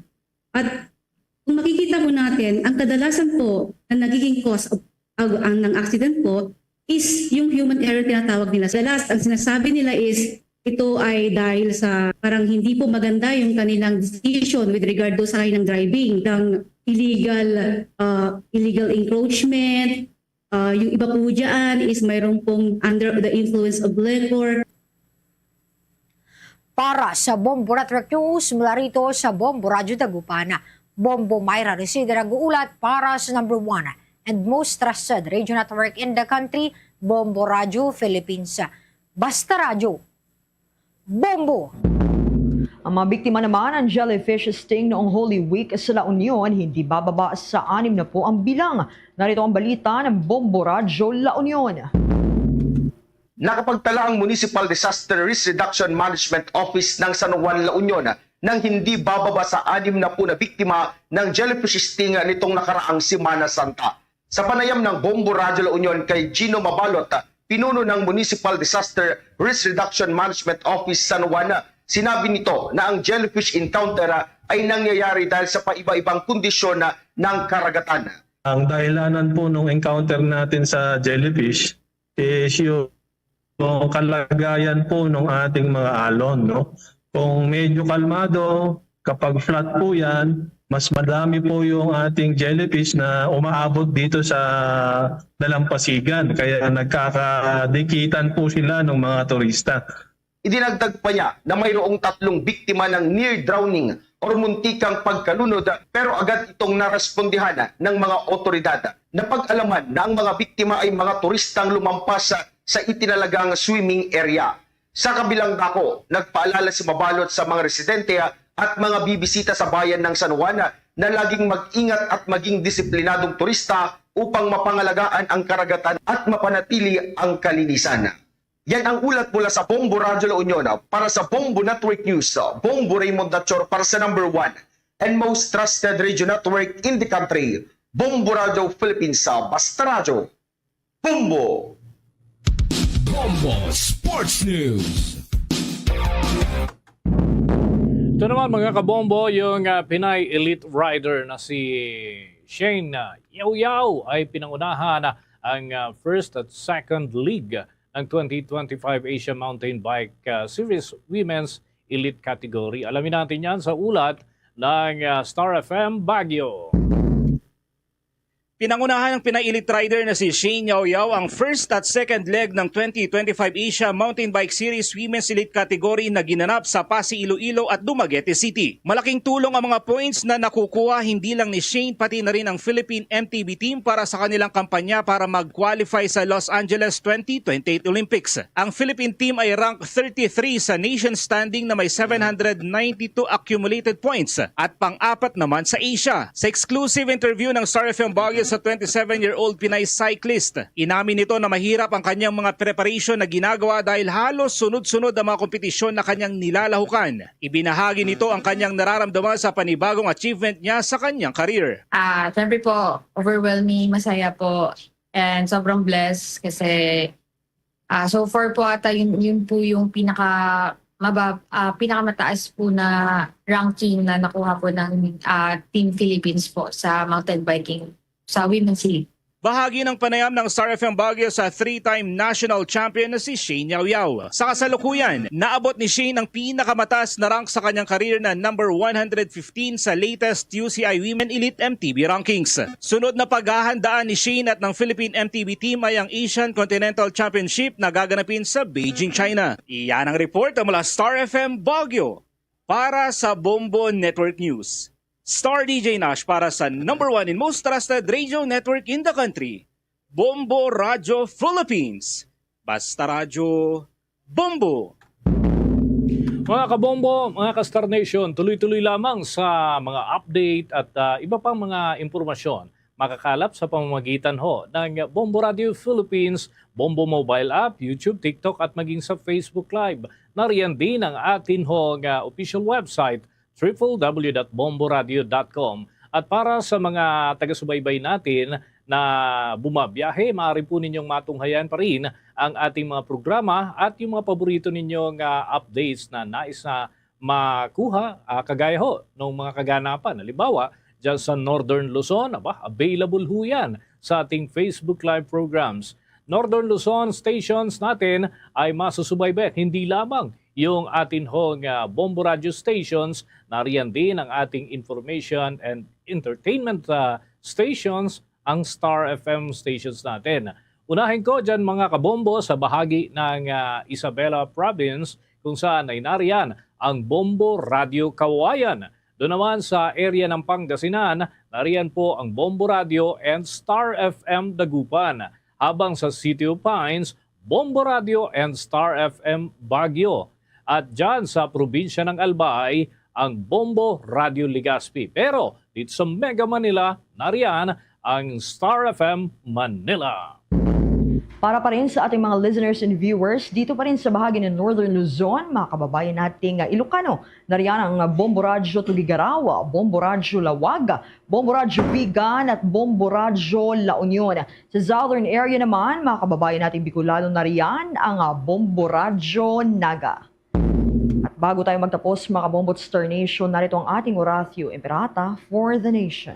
At kung makikita po natin, ang kadalasan po na nagiging cause of, ang, ng accident po is yung human error tinatawag nila. Sa last, ang sinasabi nila is ito ay dahil sa parang hindi po maganda yung kanilang decision with regard do sa kanilang driving, ng illegal uh, illegal encroachment, uh, yung iba po diyan is mayroon pong under the influence of liquor. Para sa Bombo Network News, mula rito sa Bombo Radyo Dagupan, Bombo Myra Resida nag-uulat para sa number one and most trusted radio network in the country, Bombo Radyo Philippines. Basta Radyo, Bombo! Ang mga biktima naman ng jellyfish sting noong Holy Week sa La Union, hindi bababa sa anim na po ang bilang. Narito ang balita ng Bombo Radyo La Union. Nakapagtala ang Municipal Disaster Risk Reduction Management Office ng San Juan, La Union ng hindi bababa sa anim na po na biktima ng jellyfish sting nitong nakaraang Semana Santa. Sa panayam ng Bombo Radyo La Union kay Gino Mabalot, pinuno ng Municipal Disaster Risk Reduction Management Office San Juan. Sinabi nito na ang jellyfish encounter, ah, ay nangyayari dahil sa paiba-ibang kondisyon, ah, ng karagatan. Ang dahilanan po nung encounter natin sa jellyfish is yung kalagayan po ng ating mga alon, no? Kung medyo kalmado, kapag flat po yan, mas madami po yung ating jellyfish na umaabot dito sa dalampasigan. Kaya nagkakadikitan po sila ng mga turista. Idinagdag pa niya na mayroong tatlong biktima ng near drowning or muntikang pagkalunod, pero agad itong narespondihan ng mga otoridad. Napag-alaman na ang mga biktima ay mga turistang lumampas sa itinalagang swimming area. Sa kabilang dako, nagpaalala si Mabalot sa mga residente at mga bibisita sa bayan ng San Juan na laging mag-ingat at maging disiplinadong turista upang mapangalagaan ang karagatan at mapanatili ang kalinisan. Yan ang ulat mula sa Bombo Radyo La Union. Para sa Bombo Network News, Bombo Raymond Dachor para sa number one and most trusted radio network in the country, Bombo Radyo Philippines, sa Basta Radyo. Bombo! Bombo Sports News. Ito naman, mga kabombo, yung, ah, Pinay elite rider na si Shane, ah, Yao Yao ay pinangunahan, ah, ang, ah, first at second leg ng twenty twenty-five Asia Mountain Bike, ah, Series Women's Elite Category. Alamin natin yan sa ulat ng, ah, Star F M Baguio. Pinangunahan ng Pinay Elite Rider na si Shane Yao Yao ang first at second leg ng twenty twenty-five Asia Mountain Bike Series Women's Elite Category na ginanap sa Passi, Iloilo at Dumaguete City. Malaking tulong ang mga points na nakukuha hindi lang ni Shane pati na rin ang Philippine M T B team para sa kanilang kampanya para mag-qualify sa Los Angeles twenty twenty-eight Olympics. Ang Philippine team ay rank thirty-three sa nation standing na may seven hundred ninety-two accumulated points at pang-apat naman sa Asia. Sa exclusive interview ng Star F M Baguio sa twenty-seven-year-old Pinay cyclist, inamin nito na mahirap ang kanyang mga preparation na ginagawa dahil halos sunod-sunod ang mga kompetisyon na kanyang nilalahukan. Ibinahagi nito ang kanyang nararamdaman sa panibagong achievement niya sa kanyang career. Ah, syempre po, overwhelming, masaya po, and sobrang blessed kasi, ah, so far po ata yun, yun po yung pinaka mabab-, ah, pinakamataas po na ranking na nakuha po ng, ah, Team Philippines po sa mountain biking sa Women's Elite. Bahagi ng panayam ng Star F M Baguio sa three-time national champion na si Shane Yao Yao. Sa kasalukuyan, naabot ni Shane ang pinakamataas na rank sa kanyang career na number one hundred fifteen sa latest U C I Women Elite M T B rankings. Sunod na paghahandaan ni Shane at ng Philippine M T B team ay ang Asian Continental Championship na gaganapin sa Beijing, China. Iyan ang report mula Star F M Baguio. Para sa Bombo Network News, Star D J Nash para sa number one and most trusted radio network in the country, Bombo Radio Philippines. Basta Radyo, Bombo! Mga kabombo, mga ka-Star Nation, tuloy-tuloy lamang sa mga update at, ah, iba pang mga impormasyon makakalap sa pamamagitan ho ng Bombo Radio Philippines, Bombo Mobile App, YouTube, TikTok at maging sa Facebook Live. Nariyan din ang atin hong, ah, official website, triple w dot bomboradio dot com. At para sa mga taga-subaybay natin na bumabiyahe, maaari po ninyong matunghayan pa rin ang ating mga programa at yung mga paborito ninyong, ah, updates na nais na makuha, ah, kagaya ho ng mga kaganapan. Halimbawa, dyan sa Northern Luzon, aba, available ho yan sa ating Facebook Live programs. Northern Luzon stations natin ay masusubaybay, hindi lamang yung atin hong, ah, Bombo Radio stations, nariyan din ang ating information and entertainment, ah, stations, ang Star F M stations natin. Unahin ko dyan, mga kabombo, sa bahagi ng, ah, Isabela Province, kung saan ay nariyan ang Bombo Radio Kawayan. Doon naman sa area ng Pangasinan, nariyan po ang Bombo Radio and Star F M Dagupan. Habang sa City of Pines, Bombo Radio and Star F M Baguio. At dyan sa probinsya ng Albay, ang Bombo Radio Legazpi. Pero dito sa Mega Manila, nariyan ang Star F M Manila. Para pa rin sa ating mga listeners and viewers, dito pa rin sa bahagi ng Northern Luzon, mga kababayan nating, ah, Ilocano, nariyan ang, ah, Bombo Radyo Tugigaraw, Bombo Radyo Lawag, Bombo Radyo Vigan, at Bombo Radyo La Union. Sa Southern area naman, mga kababayan nating Bicolano, nariyan ang, ah, Bombo Radyo Naga. At bago tayo magtapos, mga kabombo, Star Nation, narito ang ating Oratio Imperata for the Nation.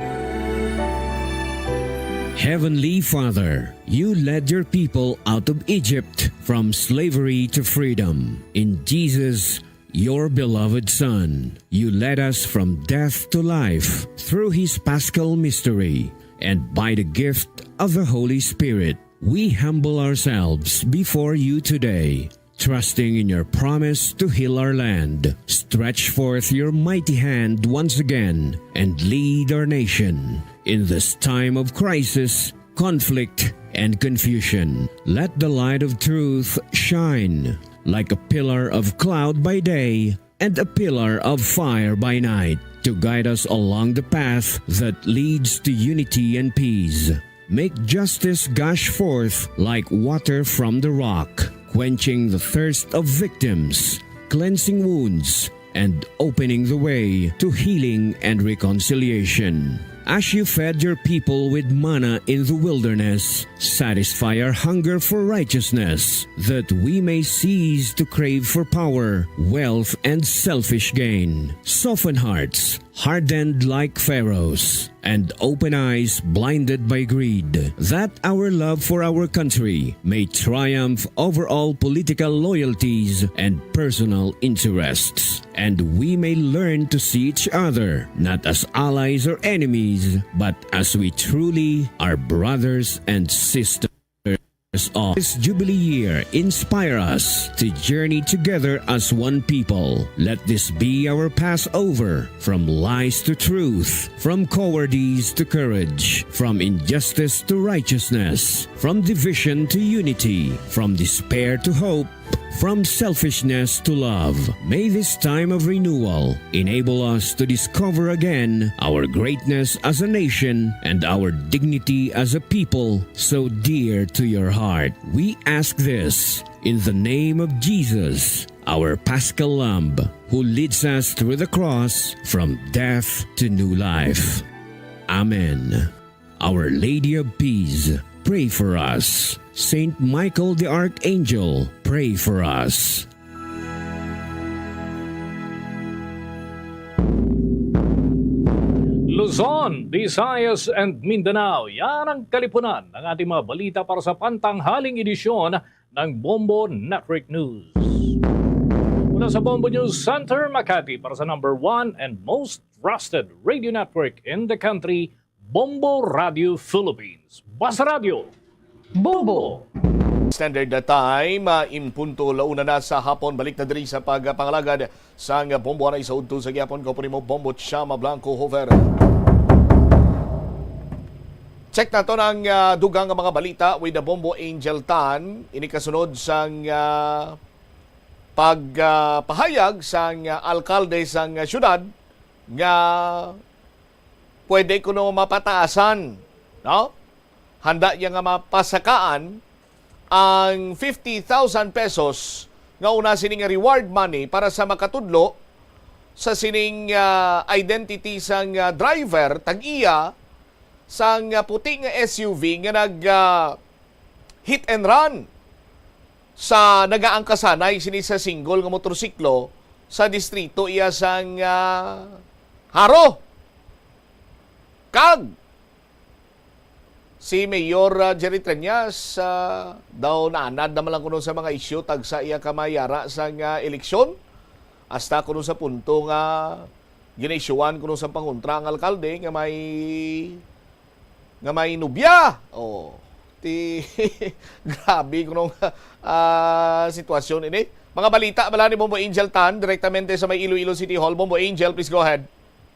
Heavenly Father, you led your people out of Egypt from slavery to freedom. In Jesus, your beloved Son, you led us from death to life through his paschal mystery and by the gift of the Holy Spirit. We humble ourselves before you today, trusting in your promise to heal our land. Stretch forth your mighty hand once again and lead our nation in this time of crisis, conflict, and confusion. Let the light of truth shine like a pillar of cloud by day and a pillar of fire by night to guide us along the path that leads to unity and peace. Make justice gush forth like water from the rock, quenching the thirst of victims, cleansing wounds, and opening the way to healing and reconciliation. As you fed your people with manna in the wilderness, satisfy our hunger for righteousness, that we may cease to crave for power, wealth, and selfish gain. Soften hearts hardened like Pharaoh's, and open eyes blinded by greed, that our love for our country may triumph over all political loyalties and personal interests, and we may learn to see each other not as allies or enemies, but as we truly are, brothers and sisters of this Jubilee year. Inspire us to journey together as one people. Let this be our Passover, from lies to truth, from cowardice to courage, from injustice to righteousness, from division to unity, from despair to hope, from selfishness to love. May this time of renewal enable us to discover again our greatness as a nation and our dignity as a people so dear to your heart. We ask this in the name of Jesus, our Paschal Lamb, who leads us through the cross from death to new life. Amen. Our Lady of Peace, pray for us. Saint Michael the Archangel, pray for us. Luzon, Visayas, and Mindanao. Yan ang kalipunan ng ating mga balita para sa pantanghaling edisyon ng Bombo Network News. Mula sa Bombo News Center, Makati, para sa number one and most trusted radio network in the country, Bombo Radio Philippines. Basta Radio, Bombo! Standard Time, ah, in punto la una na sa hapon. Balik na diri sa pagpangalagad sang Bombo Anay sa udto sa gihapon. Kaupo nimo, Bombo Chama Blanco Hover. Check naton ang, ah, dugang nga mga balita with the Bombo Angel Tan. Ini kasunod sang, ah, pag, ah, pahayag sang, ah, alkalde sang, ah, syudad nga pwede kuno mapataasan, no? Handa niya nga mapasakaan ang fifty thousand pesos nga una sini nga reward money para sa makatudlo sa sining, ah, identity sang, ah, driver, tag-iya sang, ah, puti nga S U V nga nag, ah, hit and run sa nagaangkasanay sini sa single nga motorsiklo sa distrito iya sang, ah, Jaro. Kag si Mayor, ah, Jerry Treñas, ah, daw naanad naman lang kuno sa mga isyu tagsa iya ka mayara sang, ah, eleksyon. Hasta kuno sa punto nga gina-issuean kuno sa pangontra ang alkalde nga may, nga may nobya. Oh, ti grabe kuno nga, ah, sitwasyon ini. Mga balita bala ni Bombo Angel Tan direktamente sa may Iloilo City Hall. Bombo Angel, please go ahead.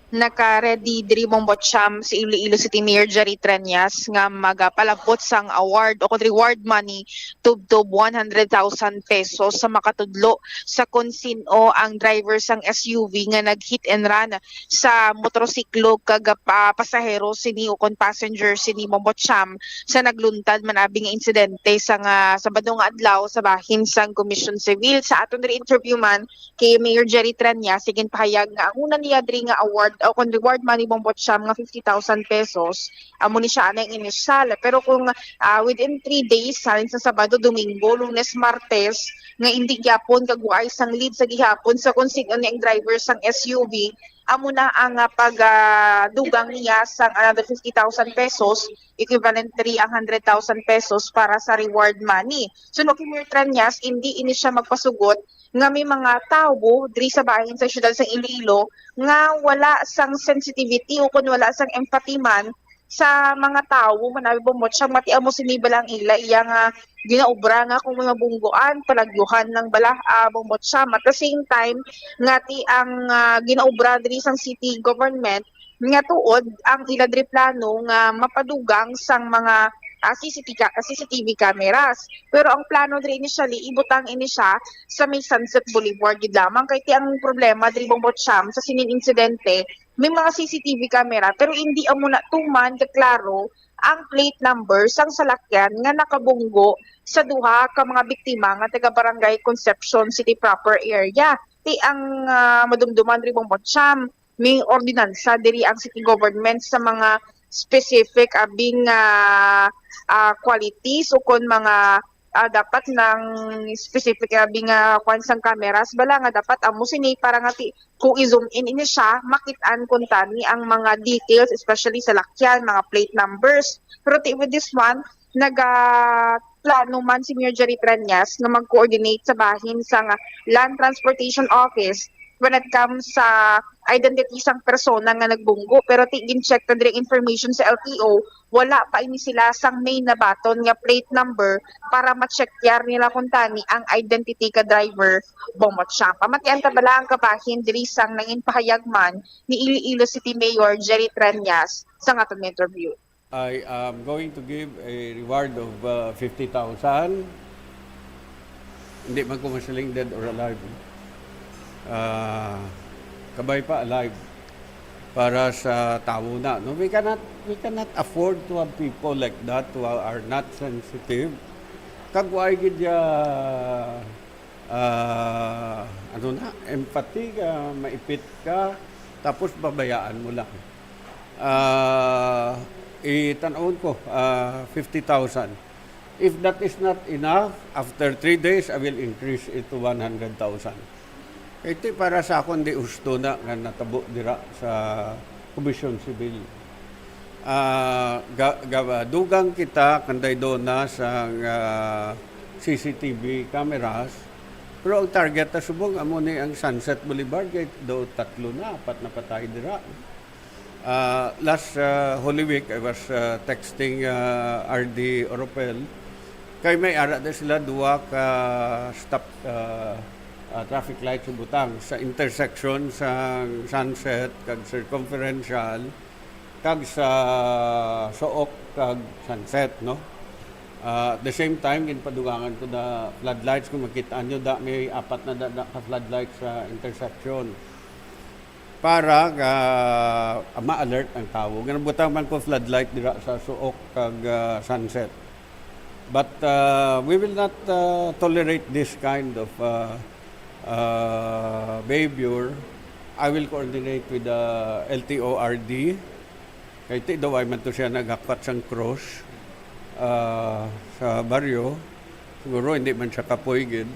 Naka-ready diri, Bombo Cham, si Iloilo City Mayor Jerry Treñas nga magapalabot sang award o kon reward money tubtob one hundred thousand pesos sa makatudlo sa kon sin-o ang driver sang S U V nga nag-hit and run sa motorsiklo kag, ah, pasahero sini o kon passenger sini, Bombo Cham, sa nagluntad man abi nga insidente sa nga Sabado nga adlaw sa bahin sang Commission Civil. Sa aton diri interview man, kay Mayor Jerry Treñas, siginpahayag nga ang una niya diri nga award o kon reward money, Bombo Cham, nga fifty thousand pesos, amo ni siya anay ang inisyal. Pero kung, ah, within three days, halin sa Sabado, Domingo, Lunes, Martes, nga indi gyapon kag waay sang lead sa gihapon sa kung sin-o ni ang driver sang S U V, amo na ang, ah, pag, ah, dugang niya sang another fifty thousand pesos, equivalent diri ang hundred thousand pesos para sa reward money. Suno kay Mayor Treñas, indi ini siya magpasugot nga may mga tawo diri sa bahin sa siyudad sa Iloilo nga wala sang sensitivity o kon wala sang empathy man sa mga tawo, manabi, Bombo Cham, nga ti amo sini bala ang ila iya nga ginaobra, nga kung may mabungguan, palagyuhan lang bala, ah, Bombo Cham. At the same time, nga ti ang, ah, ginaobra diri sang city government nga tuod ang ila diri plano nga mapadugang sang mga, ah, C C T ca-, C C T V cameras. Pero ang plano diri initially, ibutang ini siya sa may Sunset Boulevard gid lamang. Kay ti ang problema diri, Bombo Cham, sa sining insidente, may mga C C T V camera, pero indi amo na tuman kaklaro ang plate number sang salakyan nga nakabunggo sa duha ka mga biktima nga taga Barangay Concepcion City proper area. Ti ang, ah, madumduman diri, Bombo Cham, may ordinansa diri ang city government sa mga specific abing, ah, ah, qualities o kon mga, ah, dapat nang specific abing, ah, kwan sang cameras bala nga dapat amo sini para nga ti-, kung i-zoom in ini siya, makit-an kuntani ang mga details, especially sa lakyan, mga plate numbers. Pero ti-, with this one, naga-, plano man si Mayor Jerry Treñas nga mag-coordinate sa bahin sang Land Transportation Office when it comes sa identity sang persona nga nagbunggo. Pero ti gin-check na diri ang information sa L T O, wala pa ini sila sang may nabaton nga plate number para ma-check yar nila kuntani ang identity ka driver, Bombo Cham. Pamatian ta bala ang kabahin diri sang nangin pahayag man ni Iloilo City Mayor Jerry Treñas sa aton interview. I am going to give a reward of, uh, fifty thousand. Hindi man ko masiling dead or alive. Ah, kabay pa, alive. Para sa tawo na, no? We cannot, we cannot afford to have people like that who are not sensitive. Kag wa gid ya, ah, ano na, empathy ka, maipit ka, tapos babayaan mo lang. Ah, itan-awon ko, ah, fifty thousand. If that is not enough, after three days, I will increase it to one hundred thousand. Kay ti para sa akon, di husto na nga natabo dira sa Komisyon Sibil. Ah, ga-, ga-, dugang kita kanday do na sa, ah, C C T V cameras, pero ang target na subong amo ni ang Sunset Boulevard, kay do tatlo na, apat na patay dira. Ah, last, ah, Holy Week, I was, ah, texting, ah, R D Oropel. Kay may ara na sila duha ka stop, ah, ah, traffic light sa butang sa intersection sa Sunset kag Circumferential kag sa Sook kag Sunset, no? Ah, at the same time, ginpadugangan ko na floodlights. Kung makita nyo, da, may apat na da, da ka floodlights sa intersection para nga ma-alert ang tawo. Nga nabutang man ko floodlight dira sa Suok kag, ah, Sunset. But, ah, we will not, ah, tolerate this kind of, ah, ah, behavior. I will coordinate with the L T O R D. Kay ti daw ay man to siya naghakwat sang cross, ah, sa baryo. Siguro hindi man siya kapoy gid.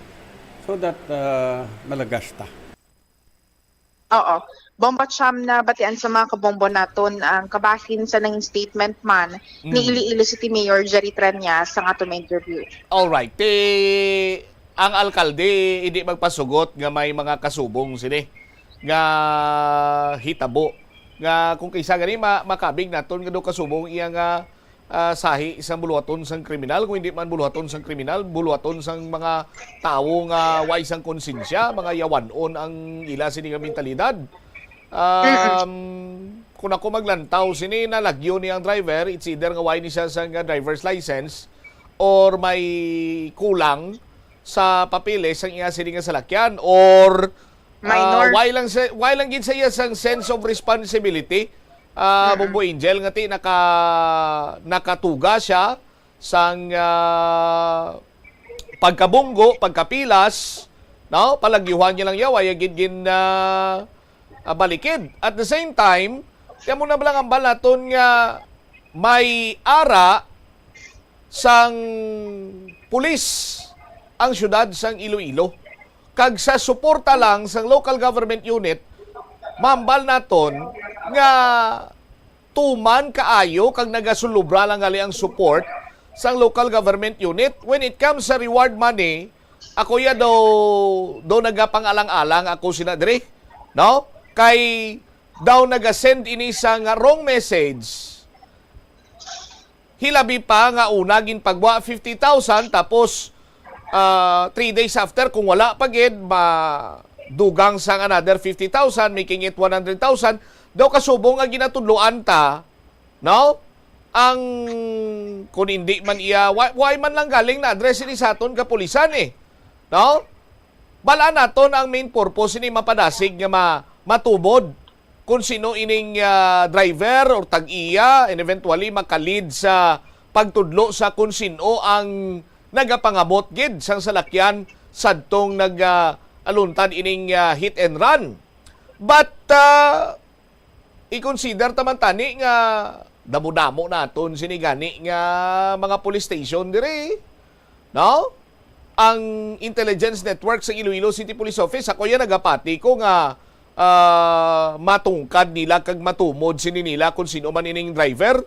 So that, ah, malagasta. Oo. Bombo Cham, nabatian sa mga kabombo naton ang kabahin sa nangin statement man ni Mm. Iloilo City Mayor Jerry Treñas sa aton interview. Alright. Ti, ang alkalde hindi magpasugot nga may mga kasubong sini nga hitabo, nga kung kaysa gani ma-, makabig naton nga do kasubong iya nga ah, sahi sang buluhaton sang kriminal, kung hindi man buluhaton sang kriminal, buluhaton sang mga tawo nga way sang konsensya, mga yawan-on ang ila sini nga mentalidad. Um, kung ako maglantaw, sini nalagyo ni ang driver, it's either nga wala ni siya sang driver's license or may kulang sa papeles sang iya sini nga salakyan or, ah, Minor. wala lang sa, wala lang gid sa iya sang sense of responsibility. Ah, Mm-mm. Bombo Angel, nga ti naka, nakatuga siya sang, ah, pagkabunggo, pagkapilas, no? Palagyuhan niya lang yaw, ay gid gin, ah, ah, balikid. At the same time, kaya mo na lang ang balaton nga may ara sang pulis ang syudad sang Iloilo. Kag sa suporta lang sang local government unit, mambal naton nga tuman kaayo kag nagasulubra lang gali ang support sang local government unit. When it comes sa reward money, ako ya daw, daw nagapang-alang-alang ako sina diri, no? Kay daw nagasend ini sa nga wrong message. Hilabi pa nga una ginpagwa fifty thousand, tapos, ah, three days after, kung wala pa gid, madugang sang another fifty thousand, making it one hundred thousand. Daw kasubong nga ginatudloan ta, no? Ang, kung hindi man iya, why, why man lang galing na-address ini sa aton kapulisan eh, no? Balaan naton ang main purpose ini mapadasig nga ma-, matubod kung sino ining, ah, driver or tag-iya, and eventually maka-lead sa pagtudlo sa kung sino ang nagapangamot gid sang salakyan sadtong nag, ah, aluntad ining, ah, hit and run. But, ah, i-consider ta man tani nga damo-damo naton sini gani nga mga police station diri, no? Ang intelligence network sa Iloilo City Police Office, ako yan nagapati ko nga, ah, matungkad nila kag matumod sini nila kung sino man ining driver,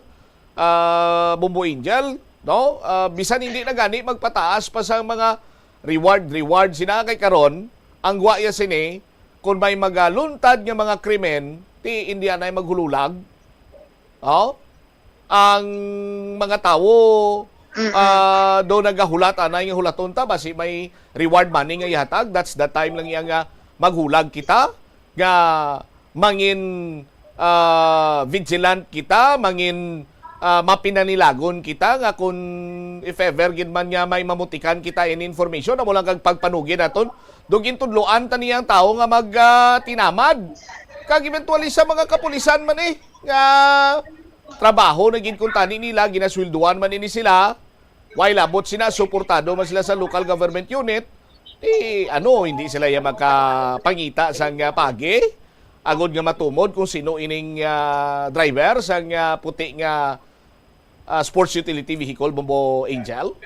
ah, Bombo Angel, no? Ah, bisan hindi na gani magpataas pa sa mga reward, reward sina kay karon, ang gwaya sini, kung may magaluntad nga mga krimen, ti Indiana ay maghululag. Oh? Ang mga tawo, Mm-mm. ah, do nagahulat, anay nga hulaton ta, basi may reward money nga ihatag, that's the time lang iya nga maghulag kita, nga mangin, ah, vigilant kita, mangin, ah, mapinanilagon kita, nga kung if ever gid man nga may mamutikan kita in information, amo lang kag pagpanugi naton, do gintudloan ta niyang tawo nga mag, ah, tinamad. Kag eventually sa mga kapulisan man eh, nga trabaho na gid kung tani nila, ginasweldoan man ini sila, while abot sina, suportado man sila sa local government unit, eh, ano, hindi sila ya makapangita sang, ah, pagi, agod nga matumod kung sino ining, ah, driver sang, ah, puti nga, ah, sports utility vehicle, Bombo Angel?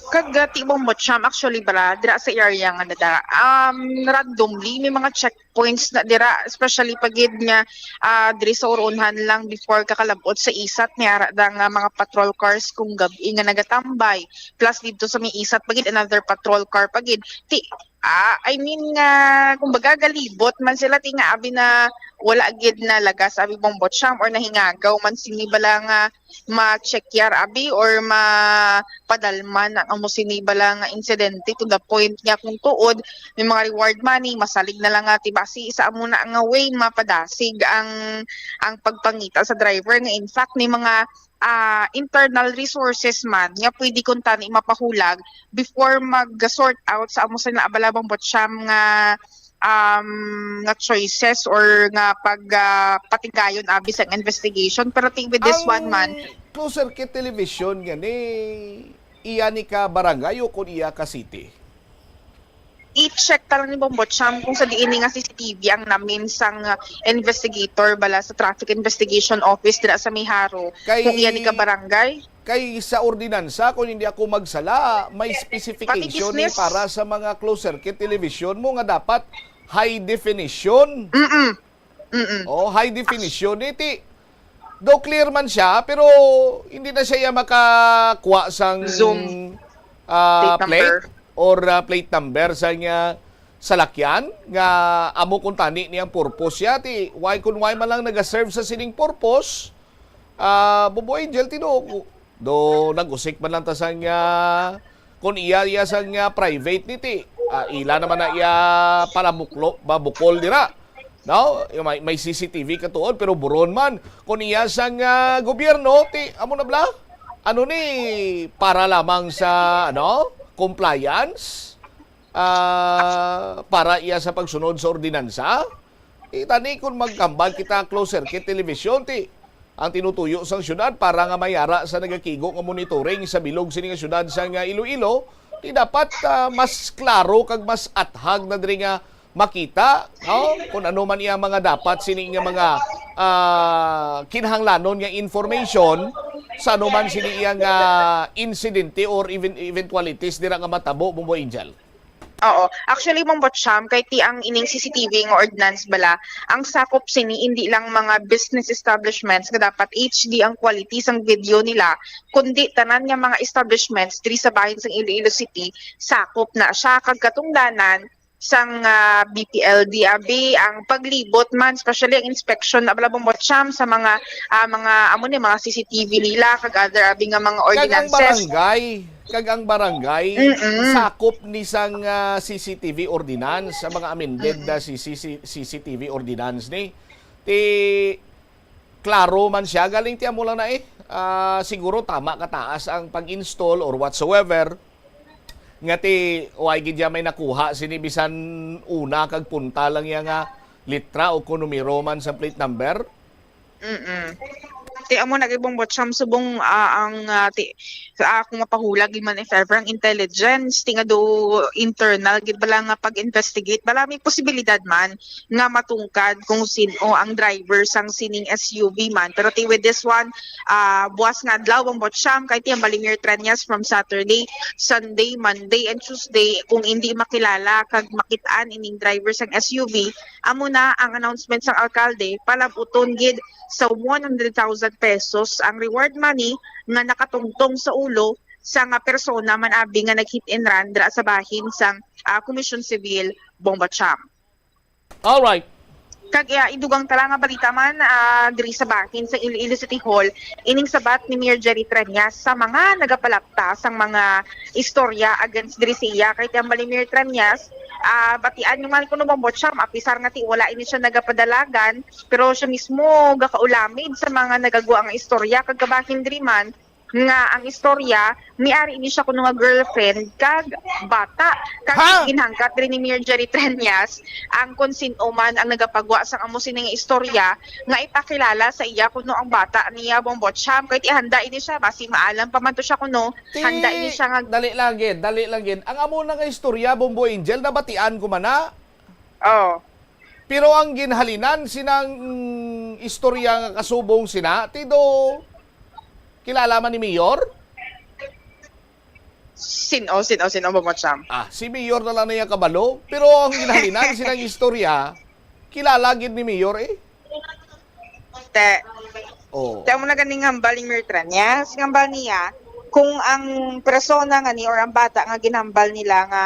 Kag, ah, ti Bombo Cham, actually, bala, dira sa area nga nadara, um, randomly, may mga checkpoints na dira, especially pagid nga, ah, diri sa Oroonhan lang before kakalabot sa Isat, may ara da nga mga patrol cars kung gab-i nga nagatambay. Plus, dito sa may Isat pagid, another patrol car pagid. Ti, ah, I mean nga, kumbaga, galibot man sila, ti nga abi na wala gid na lagas, abi Bombo Cham, or nahingagaw man sini bala nga ma-check yar abi or mapadalman ang amo sini bala nga insidente to the point nga kung tuod may mga reward money, masalig na lang nga ti basi sa amo na nga way mapadasig ang, ang pagpangita sa driver nga in fact ni mga, ah, internal resources man nga pwede kuntani mapahulag before mag-sort out sa amo sina bala Bombo Cham nga um, nga choices or nga pag, ah, patigayon abi sa investigation. Pero ti with this one man, closed circuit television gani, iya ni ka barangay o kun iya ka city? I-check ta lang ni Bombo Cham kung sa diin ni nga C C T V ang namin sang, ah, investigator bala sa Traffic Investigation Office dira sa Miharo. Kay kung iya ni ka barangay? Kay sa ordinansa, kung hindi ako magsala, may specification ni para sa mga closed circuit television mo nga dapat high definition. Mm-mm. Mm-mm. Oh, high definition. Iti, do clear man siya, pero hindi na siya makakuha sang, ah, plate number or, ah, plate number sa nga salakyan nga amo kung tani niyang purpose siya. Ti, why kung why man lang nagaserve sa sining purpose, ah, Bombo Angel, tinuod, do nag-usik man lang ta sang, ah, kung iya, iya sang, ah, private niti, ah, ila naman na iya palamuklo, babukol dira. No? Yung may, may C C T V katuod, pero buron man. Kung iya sang ah, gobyerno, ti, amo na bala? Ano ni, para lamang sa, ano, compliance? Ah, para iya sa pagsunod sa ordinansa? Itani kung maghambal kita closed circuit television, ti, ang tinutuyo sang syudad para nga mayara sa nagakigo nga monitoring sa bilog sini nga syudad sang Iloilo, ti dapat ah, mas klaro kag mas athag na diri nga makita, no? Kung ano man iya mga dapat sini nga mga ah, kinahanglanon nga information sa ano man sini iya nga insidente or even eventualities dira nga matabo, Bombo Angel. Oo. Actually, Ma'am Bocham, kay ti ang ining C C T V nga ordinance bala, ang sakop sini hindi lang mga business establishments nga dapat H D ang quality sang video nila, kundi tanan nga mga establishments diri sa bahin sang Iloilo City, sakop na siya. Kag katungdanan sang ah, B P L D abi ang paglibot man, especially ang inspection na bala, Ma'am Bocham, sa mga ah, mga amo ni mga C C T V nila kag other abi nga mga Kag ang ordinances. barangay, kag ang barangay, Mm-mm. sakop ni sang ah, C C T V ordinance, sa mga amended na C C C, C C T V ordinance ni. Ti, klaro man siya, galing ti amo lang na eh. Ah, siguro tama kataas ang pag-install or whatsoever. Nga ti, why gid ya may nakuha sini bisan una kag punta lang ya nga litra o kung numero man sa plate number. Mm-mm. Ti amo na gid, Bombo Cham, subong ah, ang ah, ti sa akong mapahulag gid man, if ever, ang intelligence, ti nga do internal gid bala nga pag-investigate, bala may posibilidad man nga matungkad kung sin-o ang driver sang sining S U V man. Pero ti with this one, ah, buwas nga adlaw, Bombo Cham, kay ti ang Balimir Treñas from Saturday, Sunday, Monday, and Tuesday, kung hindi makilala kag makit-an ining driver sang S U V, amo na ang announcement sang alkalde, palabuton gid sa one hundred thousand pesos ang reward money nga nakatungtong sa ulo sa nga persona man abi nga nag-hit and run dira sa bahin sang ah, Commission Civil, Bombo Cham. Alright. Kag ah, idugang tala nga balita man ah, diri sa bahin sa Iloilo City Hall, ining sabat ni Mayor Jerry Treñas sa mga nagapalapta sang mga istorya against diri sa iya. Kay ti ang Mayor Treñas, ah, batian nyo man kuno, Bombo Cham, apisar nga ti wala ini siya nagapadalagan, pero siya mismo gakaulamid sa mga nagagwa nga istorya. Kag kabahin diri man nga ang istorya, miari ini siya kuno nga girlfriend kag bata. Kag Ha? Ginhangkat diri ni Mayor Jerry Treñas ang kung sin-o man ang nagapagwa sang amo sini nga istorya nga ipakilala sa iya kuno ang bata niya, Bombo Cham. Kay ti handa ini siya, basi maalam pa man to siya kuno, Ti, handa ini siya nga dali lang gid, dali lang gid. Ang amo na nga istorya, Bombo Angel, nabatian ko man na. Oh. Pero ang ginhalinan sinang istorya nga kasubong sina, ti do kilala man ni Mayor? Sin-o, sin-o, sin-o, Bombo Cham? Ah, si Mayor na lang niya kabalo. Pero ang ginhalinan sinang istorya, kilala gid ni Mayor eh. Te, Oh. Kaya mo na ganing hambal ni Mayor Treñas, hambal niya, kung ang persona nga ni or ang bata nga ginhambal nila nga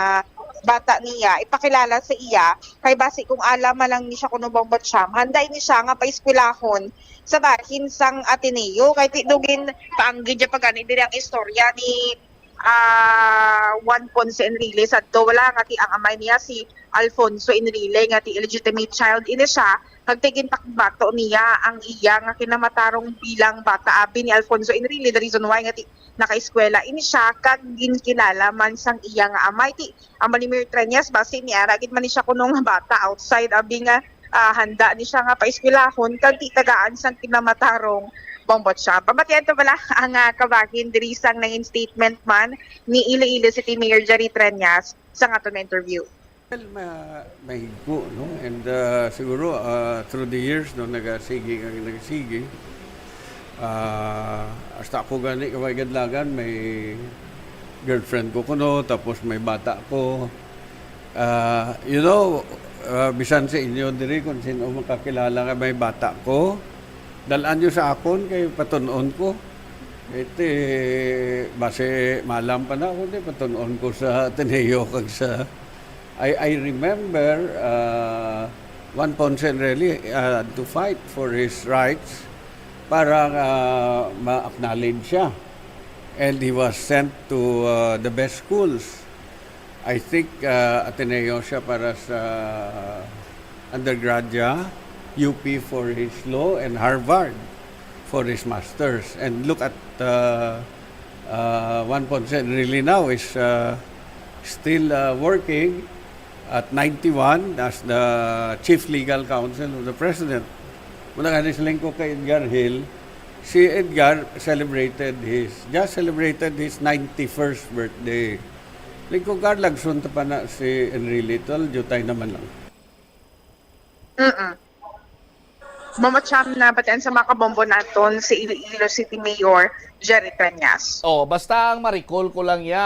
bata niya, ipakilala sa iya, kay basi kung alam man lang ni siya kuno, Bombo Cham, handa ini siya nga paeskwelahon sa bahin sang Ateneo, kay ti dugin paanggid niya pa gani diri ang istorya ni ah, Juan Ponce Enrile sadto, wala nga ti ang amay niya si Alfonso Enrile nga ti illegitimate child ini siya, kag ti ginpakigbato niya ang iya nga kinamatarong bilang bata abi ni Alfonso Enrile. The reason why nga ti nakaeskwela ini siya kag ginkilala man sang iya nga amay. Ti ang Malimir Treñas, basi ni ara gid man ni siya kuno nga bata outside abi nga ah, handa ni siya nga paeskwelahon kag ti tagaan sang kinamatarong Bombo Cham. Pamatian to bala ang ah, kabahin diri sang nangin statement man ni Iloilo City Mayor Jerry Treñas sa aton nga interview. Well, ma mahigko, no? And uh, siguro uh, through the years, no, nagasigi, nagasigi. Ah, hasta ako gani, kaway gadlagan, may girlfriend ko kuno, tapos may bata ko. Ah, you know, ah, bisan sa inyo diri, kung sino makakilala nga may bata ko, dalaan nyo sa akon kay patun-on ko. Iti, base malam pa na ako, di patun-on ko sa Ateneo kag sa I, I remember uh, Juan Ponce really uh, to fight for his rights para uh, ma-acknowledge siya. And he was sent to uh, the best schools. I think uh, Ateneo siya para sa Undergraduate, U P for his law, and Harvard for his master's. And look at uh, uh, Juan Ponce Enrile now is uh, still uh, working at ninety-one as the chief legal counsel of the president. Muna gani siling ko kay Edgar Hill, si Edgar celebrated his, just celebrated his ninety-first birthday. Lingkod ka, lagson ta pa na si Enrile, tol, jutay naman lang. Mm-mm. Mama Cham, na batian sa mga kabombo naton si Iloilo City Mayor Jerry Treñas. Oh, basta ang ma-recall ko lang ya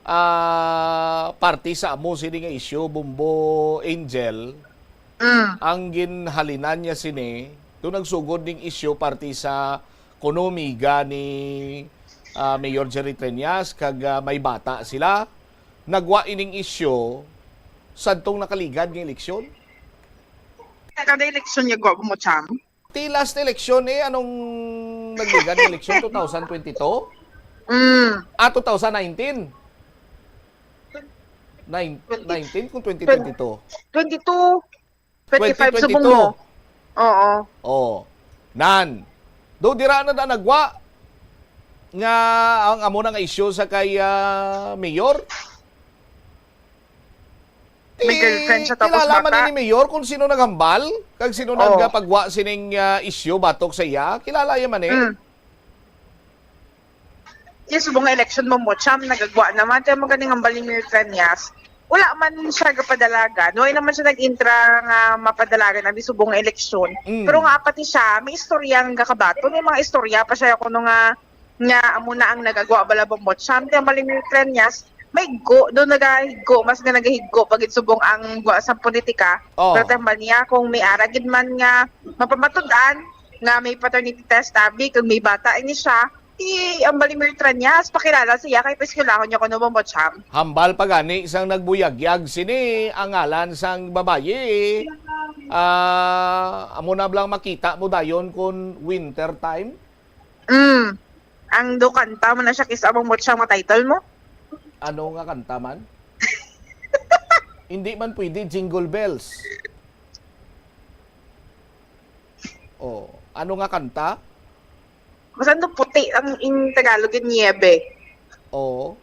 ah parte sa amo sini nga isyu, Bombo Angel, Mm. ang ginhalinan niya sini, do nagsugod ning isyu parte sa kuno miga ni ah, Mayor Jerry Treñas kag ah, may bata sila. Nagwa ining isyu sadtong nakaligad nga eleksyon. Kada eleksyon niya, gwa mo, Cham? Ti last election eh, anong nagligad nga eleksyon? Two thousand twenty-two? Mm. Ah, two thousand nineteen. Nine, nineteen kung twenty twenty-two? twenty-two, twenty-five subong mo. Oo. Oh. Nan. Do dira na da nagwa nga ang amo na nga isyu sa kay ah, mayor. May Ti, girlfriend siya, tapos kilala man bata. Ni mayor kung sino naghambal kag sino Oo. nagpagwa sining ah, isyu batok sa iya. Kilala iya man eh. Mm. Yes, subong nga election mo mo, Cham, nagagwa naman. Kaya magaling ang Balimir Treñas. Wala man siya gapadalagan. Wala naman siya nag-intra nga mapadalagan ang subong nga eleksyon. Mm. Pero nga pati siya, may istorya nga kabato. May mga istorya pa siya kuno nga nga amo na ang nagagwa bala mo, Cham. Kaya Balimir Treñas, may go, do nagahigo, mas nga nagahigo pag subong ang gwa sa politika. Oh. Pero tambal niya kung may ara gid man nga mapamatud-an nga may paternity test, tabi, kung may bata ini siya, si ang Balimir Treñas, pakilala siya kay paeskwelahon niya kuno mo, Cham. Hambal pa gani sang nagbuyagyag sini ang ngalan sang babayi. Ah, amo na lang makita mo dayon kon winter time. Mm. Ang do kanta mo na siya kis abang mo siya mga title mo. Ano nga kanta man? Hindi man pwede Jingle Bells. Oh, ano nga kanta? Basta do puti ang in Tagalog yung niebe. Oo.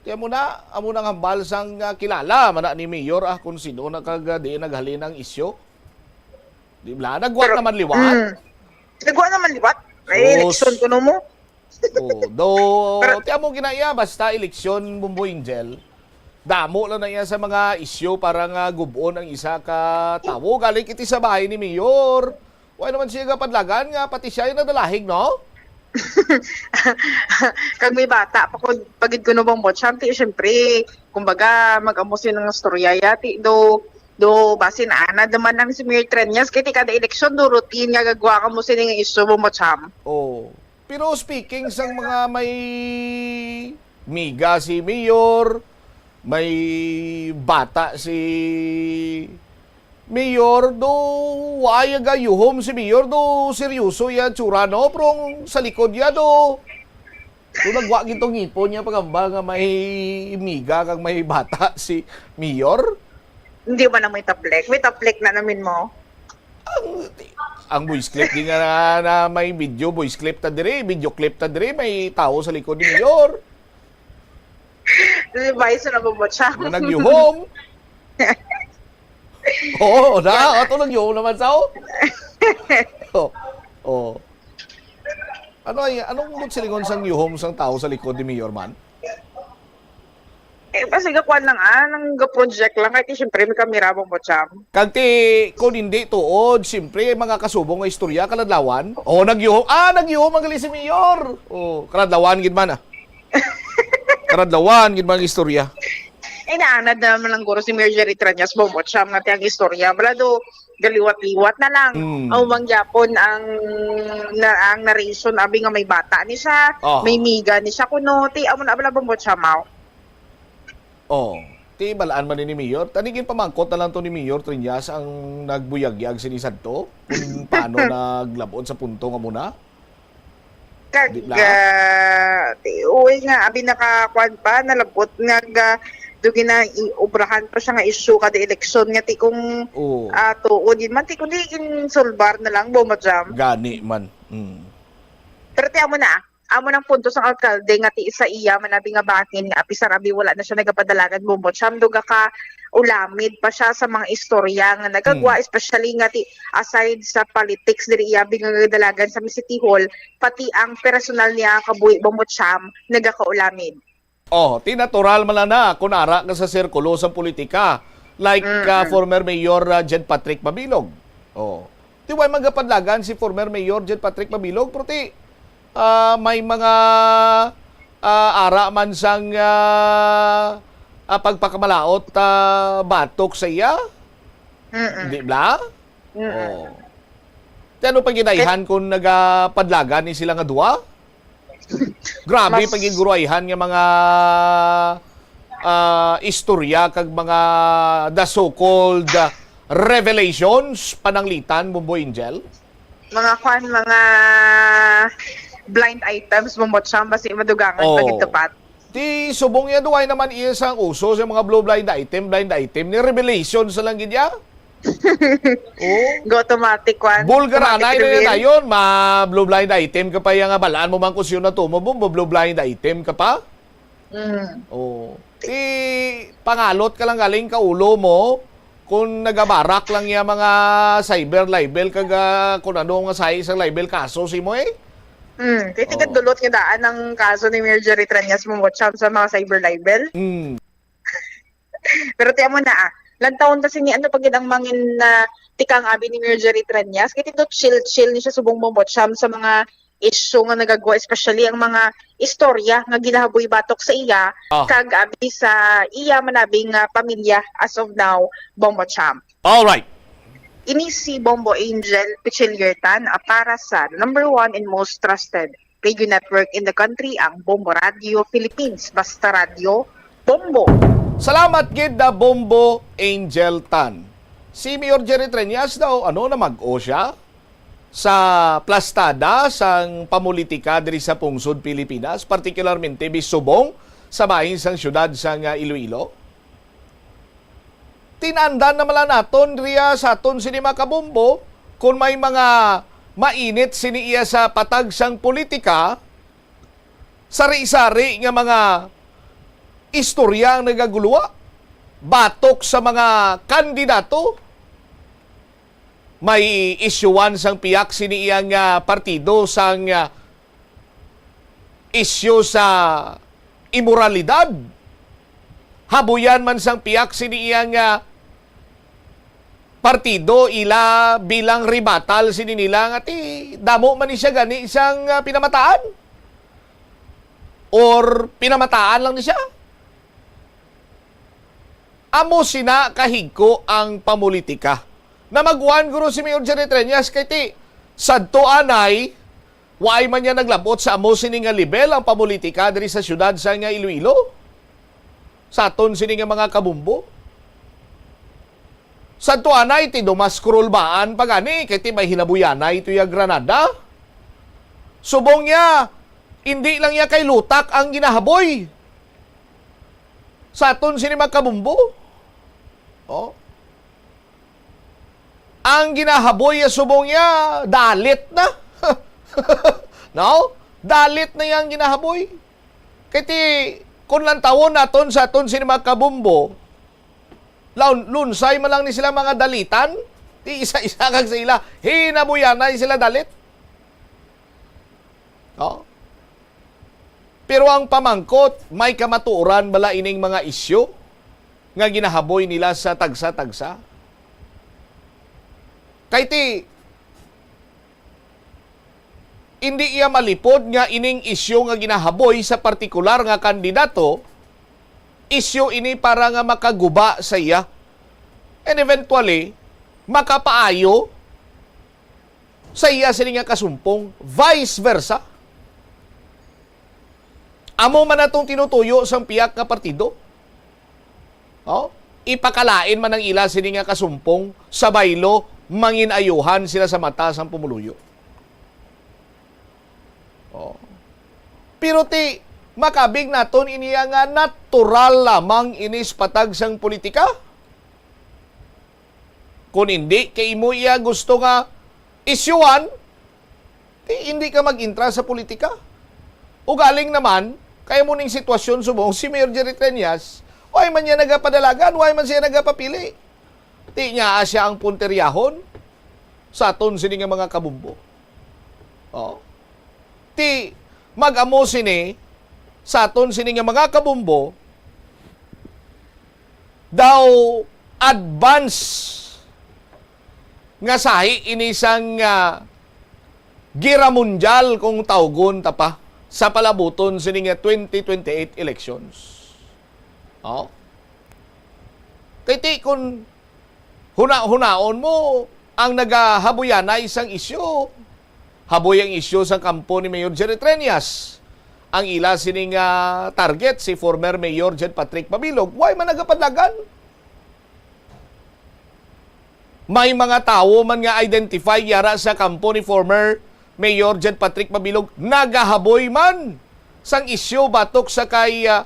Kaya mo na, amo nang hambal sang ah, kilala man na ni Mayor ah kung sino na kag ah, di naghalin ang isyu. Di ba? Nagwa Pero- naman liwat. Mm. Nagwa naman liwat. Ay, Sus. Eleksyon kuno mo. Oh, do, Pero- ti amo ginaiya, basta eleksyon, Bombo Angel, damo lang na iya sa mga isyu para nga gubon ang isa ka tawo. Galing iti sa bahay ni Mayor. Wala naman siya kapadlagan nga pati siya yung nadalahig, no? Kag may bata pa ko pagid ko no bang botsyam, ti syempre, kumbaga, mag-amo sila ng storya ya, ti do do basin ana naman ang si Mayor Treñas kay ti kada eleksyon do routine nga gagwa ka mo sini nga isyu mo mo cham. Oh. Pero speaking sang mga may miga si Mayor, may bata si Mayor, do wala gayuhom si Mayor, do seryoso ya tsura, no? Pero ang sa likod ya, do, do nagwa gid tong ngipon niya pagamba nga may miga kag may bata si Mayor. Hindi man na may taplek. May taplek na namin mo. Ang, ang voice clip di nga na, na may video, voice clip ta dire, video clip ta dire, may tao sa likod ni Mayor. Di ba, isa na bubot siya? Nga nagyuhom. Oo, na, ato nagyuhom naman sa, oh. Oh. Oh. Ano ay, anong silingon sang yuhom sang tao sa likod ni Mayor man? Eh, kasi gakuan lang, ah, nang ga-project lang. Kahit siyempre, may kamera mong botsyam. Kag ti, kung hindi tuod, siyempre, mga kasubong nga istorya, kaladlawan. Oh, nagyuhom. Ah, nagyuhom ang gali si Mayor. Oh, kaladlawan gid man, ah. Kaladlawan gid man ang istorya. Eh, naanad naman lang guro si Mayor Jerry Treñas, botsyam nga tiyang istorya. Wala do, galiwat-liwat na lang. Mm. Aw, mangyapon ang, na, ang narration, abi nga may bata ni siya, Oh. may miga ni siya, kuno, ti, amo na, wala bang botsyam, aw? Oh, ti balaan man ni Mayor. Tani ginpamangkot na lang to ni Mayor Treñas ang nagbuyagyag sini sadto kung paano naglabot sa punto nga muna. Kag, Di ba? ah, ti, uy nga, abi nakakuan pa, nalabot nga, ga, Do ginaiubrahan pa siya nga issue kada eleksyon nga ti kung, Oo. ah, tuod yun man, ti kung di insulbar na lang, Bombo Jam. Gani man. Mm. Pero ti amo na, amo nang punto sang alkalde nga ti sa iya man abi nga bahin nga apisar abi wala na siya nagapadalagan, Bombo Jam, do gakaulamid pa siya sa mga istorya nga nagagwa, Hmm. especially nga ti aside sa politics diri iya abi nga nagadalagan sa City Hall, pati ang personal niya kabuhi, Bombo Jam, nagakaulamid. Oh, ti natural man lang na kung ara ka sa sirkulo sa politika. Like, ah, Mm-mm. former Mayor, ah, Jed Patrick Mabilog. Oh. Ti way man gapadlagan si former Mayor Jed Patrick Mabilog, pero ti, ah, may mga, ah, ara man sang, ah, ah, pagpakamalaot, ah, batok sa iya. Mm-mm. Di ba? Mm-mm. Oh. Ti ano pa gid ayhan kung nagapadlagan ni sila nga duha? Grabe Mas pa gid guro ayhan nga mga, ah, istorya kag mga the so-called, ah, revelations, pananglitan, Bombo Angel? Mga kwan, mga blind items, Bombo Jam, basi madugangan pa Oh. gid tupat. Di subong ya duway naman iya sang uso sa mga blue blind item, blind item ni revelation sa lang gid ya. Oh. Go automatic one. Bulgar Automatic anay na reveal. Dayon, ma blue blind item ka pa ya nga balaan mo man kung sino na tumo mo, mo blue blind item ka pa. Mm. Oh. Ti pangalot ka lang galing ka ulo mo kung nagabarak lang ya mga cyber libel kag, ah, kung ano nga sahi sa libel kaso si mo eh. Mm, kay Oo. Tigadulot nga daan ang kaso ni Mayor Jerry Treñas mo sa mga cyber libel. Mm. Pero ti amo na, ah. Lantawon ta sini, ano pa gid ang mangin na tikang abi ni Mayor Jerry Treñas? Kay tindot chill-chill ni siya subong mo sa mga issue nga nagagwa, especially ang mga istorya nga ginahaboy batok sa iya, Ah. kag abi sa iya man abi nga pamilya as of now, Bombo Champ. All right. Ini si Bombo Angel Pichiliertan, ah, para sa number one and most trusted radio network in the country, ang Bombo Radio Philippines. Basta radyo, Bombo. Salamat gid na Bombo Angel Tan. Si Mayor Jerry Treñas daw, ano, namag-o siya sa plastada sang pamulitika diri sa pungsod Pilipinas, partikularmente bisubong sa bahin sang siyudad sang, ah, Iloilo. Tinandan na mala naton riya sa aton sini mga kabombo, kung may mga mainit sini iya sa patag sang politika, sari-sari nga mga istorya ang nagaguluwa batok sa mga kandidato. May isyuan sang pihak sini iya nga partido sang, ah, isyu sa imoralidad. Habuyan man sang pihak sini iya nga partido ila bilang ribatal sini nila nga ti damo man ni siya gani sang, ah, pinamataan or pinamataan lang ni siya. Amo sina kahigko ang pamulitika. Namagwan guro si Mayor Jerry Treñas kay ti sadto anay, waay man niya naglabot sa amo sini nga level ang pamulitika diri sa siyudad sa nga Iloilo. Sa aton sini nga mga kabumbo. Sadto anay ti dumas kurulbaan pa gani kay ti may hinabuyanay tuya Granada. Subong niya, indi lang niya kay lutak ang ginahaboy. Sa aton sini mga kabumbo. Oh. Ang ginahaboy ya subong niya, dalit na. No? Dalit na yang ginahaboy. Kay ti, kung lantawon naton sa aton sini mga kabumbo, laun-, lunsay man lang ni sila mga dalitan, ti isa-isa kag sa ila, hinabuyanay sila dalit. Oh. Pero ang pamangkot, may kamatuoran bala ining mga isyu nga ginahaboy nila sa tagsa-tagsa? Kay ti, hindi iya malipod nga ining isyu nga ginahaboy sa partikular nga kandidato, isyu ini para nga makaguba sa iya. And eventually, makapaayo sa iya sini nga kasumpong, vice versa. Amo man atong tinutuyo sang pihak nga partido. Oh, ipakalain man ang ila sini nga kasumpong sa baylo, mangin-ayuhan sila sa mata sang pumuluyo. Oh. Pero ti, Makabig naton ini nga natural lamang ini sa patag sang politika? Kon indi kay imo iya gusto nga isyuhan, di, hindi ka mag-intra sa politika. Ugaling naman, kay mo ning sitwasyon subong si Mayor Jerry Treñas, why man niya nagapadalagan, why man siya nagapapili? Di niya siya ang punteryahon sa aton sini nga mga kabumbo. Oh. Ti, mag-amo sini sa aton sini nga mga kabumbo, daw advance nga sahi ini sang, ah, Gera Mundial kung tawgon ta pa sa palabuton sini nga twenty twenty-eight elections. Oh. Kay ti kun huna-hunaon mo ang nagahabuyanay sang isyu, haboy ang isyu sang kampo ni Mayor Jerry Treñas. Ang ila sini nga target, si former Mayor Jed Patrick Mabilog. Why man nagapadlagan? May mga tawo man nga identify yara sa kampo ni former Mayor Jed Patrick Mabilog, nagahaboy man sang isyu batok sa kay, ah,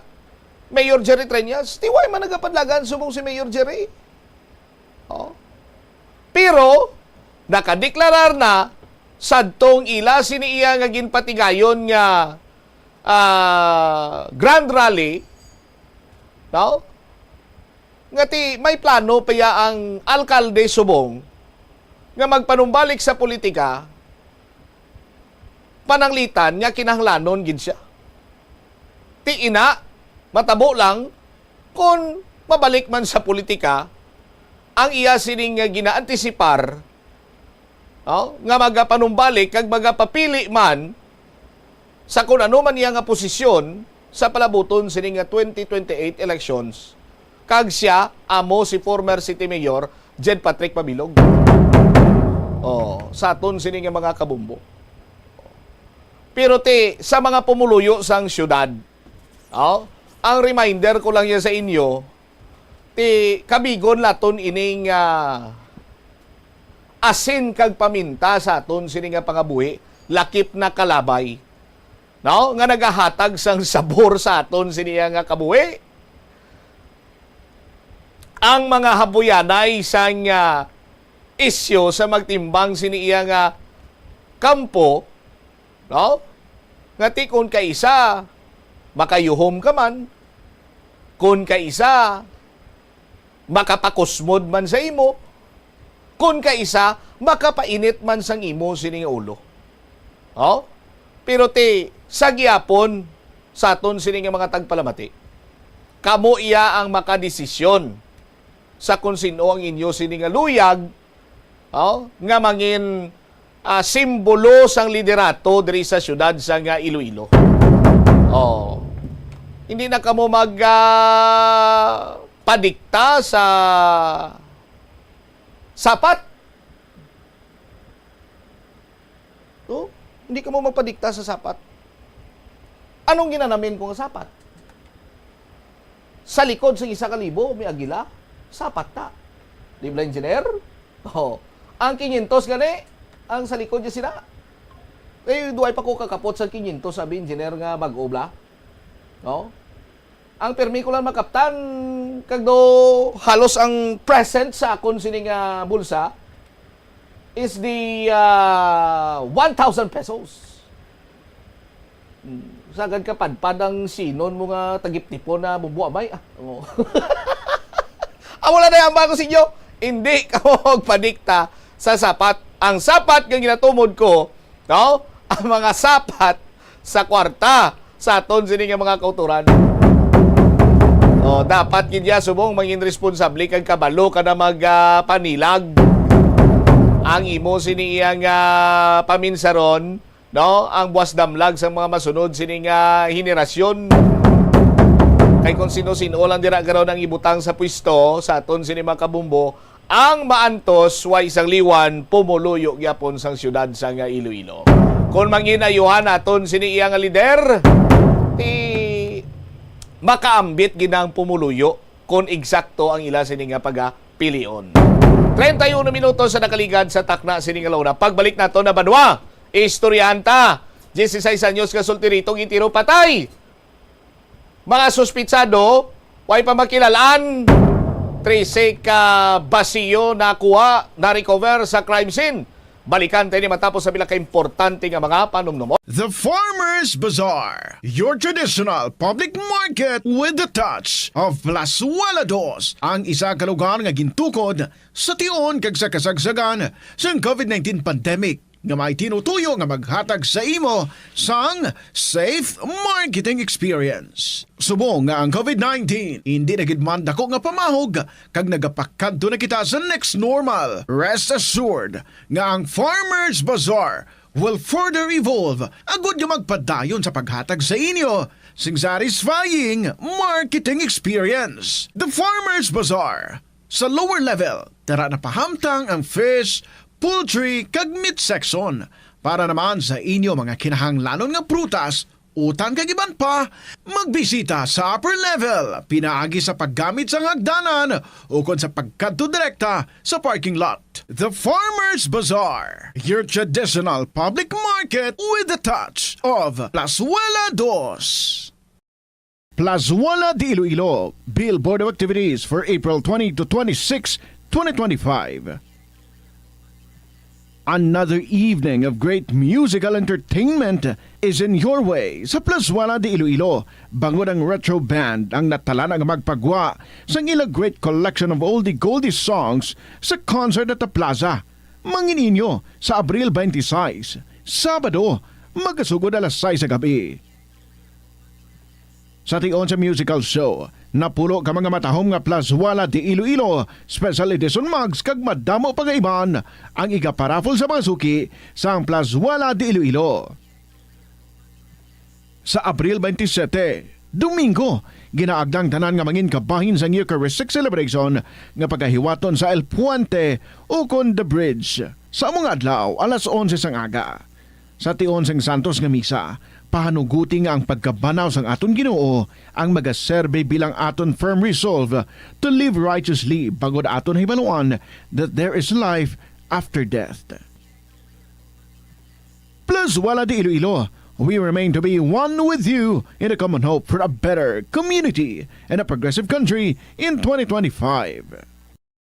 Mayor Jerry Treñas. Ti why man nagapadlagan subong si Mayor Jerry? Oh. Pero nakadeklarar na sadtong ila sini iya nga ginpatigayon nga, ah, grand rally, no? Nga ti may plano pa ya ang alkalde subong nga magpanumbalik sa politika, pananglitan nga kinahanglanon gid siya. Ti ina, matabo lang kon mabalik man sa politika ang iya sining nga ginaantisipar, no, nga magapanumbalik kag magapapili man sa kun ano man iya nga posisyon sa palabuton sini nga twenty twenty-eight elections, kag siya amo si former City Mayor Jed Patrick Mabilog. Oh, sa aton sini nga mga kabumbo. Pero ti, sa mga pumuluyo sang syudad, oh, ang reminder ko lang yan sa inyo, ti kabigon naton ining, ah, asin kag paminta sa aton sini nga pangabuhi, lakip na kalabay, no, nga nagahatag sang sabor sa aton sini nga kabuhi. Ang mga habuyanay sang, ah, isyu sa magtimbang sini iya nga kampo, no? Nga ti kun kaisa, makayuhom ka man, kun kaisa, makapakusmod man sa imo, kun kaisa, makapainit man sang imo sini nga ulo. Oh? Pero ti, sa gihapon sa aton sini nga mga tagpalamati, kamo iya ang makadesisyon sa kon sin-o ang inyo sini nga luyag, oh, nga mangin, ah, simbolo sang liderato diri sa siyudad sang, ah, Iloilo. Oh. Hindi na kamo mag, ah, padikta sa sapat. Oh, hindi kamo magpadikta sa sapat. Anong ginanamin ko nga sapat? Sa likod sang isa ka libo, may agila, sapat ta. Di ba, engineer? Oh. Ang kinyentos gani, ang sa likod niya sila. Eh, duway pa ko kakapot sa kinyentos, sabi engineer nga bag-o bla. No? Ang pirmi ko lang makaptan, kag do halos ang present sa akon sini nga bulsa is the, ah, one thousand pesos. Hmm, sagad ka padpad ang sinon mo nga tagiptipon na bumbo amay. Ah, oo. Ah, wala na yan, bago sa inyo. Hindi ka magpadikta sa sapat. Ang sapat nga ginatumod ko, no? Ang mga sapat sa kwarta sa aton sini nga mga kauturan. Oh, dapat gid ya subong mangin responsable kag kabalo ka na mag, ah, panilag. Ang imo sini iya nga paminsaron, no? Ang buwas damlag sang mga masunod sini nga henerasyon. Kay kung sino-sino lang dira karon ang ibutang sa pwesto sa aton sini mga kabumbo, ang maantos, way sang liwan, pumuluyo gyapon sang siyudad sang Iloilo. Kon mangin ayuhan naton sini iya nga lider, ti makaambit gid ang pumuluyo kon eksakto ang ila sini nga pagapilion. Treinta y uno minutos sa nakaligad sa takna sini nga launa. Pagbalik nato na banwa, istoryahan ta, dieciséis anyos nga solterito gintiro patay. Mga suspitsado, way pa makilal-an. Trese ka basiyo nakuha, na-recover sa crime scene. Balikan ta ini matapos sa pila ka importante nga mga panumnumon. The Farmers Bazaar, your traditional public market with the touch of Plazuela Dos, ang isa ka lugar nga gintukod sa tion kag sa kasagsagan sang covid nineteen pandemic, nga may tinutuyo nga maghatag sa imo sang safe marketing experience. Subong nga ang covid nineteen indi na gid man dako nga pamahog kag nagapakadto na kita sa next normal, rest assured nga ang Farmers Bazaar will further evolve agud nga magpadayon sa paghatag sa inyo sing satisfying marketing experience. The Farmers Bazaar, sa lower level, tara na pahamtang ang fish, poultry, kag meat section. Para naman sa inyo mga kinahanglanon nga prutas, utan kag iban pa, magbisita sa upper level pinaagi sa paggamit sang hagdanan ukon sa pagkadto direkta sa parking lot. The Farmers Bazaar, your traditional public market with the touch of Plazuela Dos. Plazuela de Iloilo, Billboard of Activities for April twenty to twenty-six, twenty twenty-five. Another evening of great musical entertainment is in your way sa Plazuela de Iloilo, bangod ang Retro Band ang natalana nga magpagwa sang ila great collection of oldie goldie songs sa concert at the plaza. Mangin-inyo sa Abril twenty-six, Sabado, magasugod alas sais sa gabi. Sa tion sa musical show, napulo ka mga matahom nga Plazuela de Iloilo Special Edition mugs kag madamo pa nga iban ang igaparaffle sa mga suki sang Plazuela de Iloilo. Sa Abril twenty-sete, Domingo, ginaagda ang tanan nga mangin kabahin sang Eucharistic celebration nga pagahiwaton sa El Puente ukon The Bridge sa amo nga adlaw, alas onse sang aga. Sa tion sang Santos nga Misa, pahanuguti nga ang pagkabanaw sang aton Ginoo ang magaserbi bilang aton firm resolve to live righteously, bangod aton hibaluan that there is life after death. Plazuela de Iloilo, we remain to be one with you in a common hope for a better community and a progressive country in twenty twenty-five.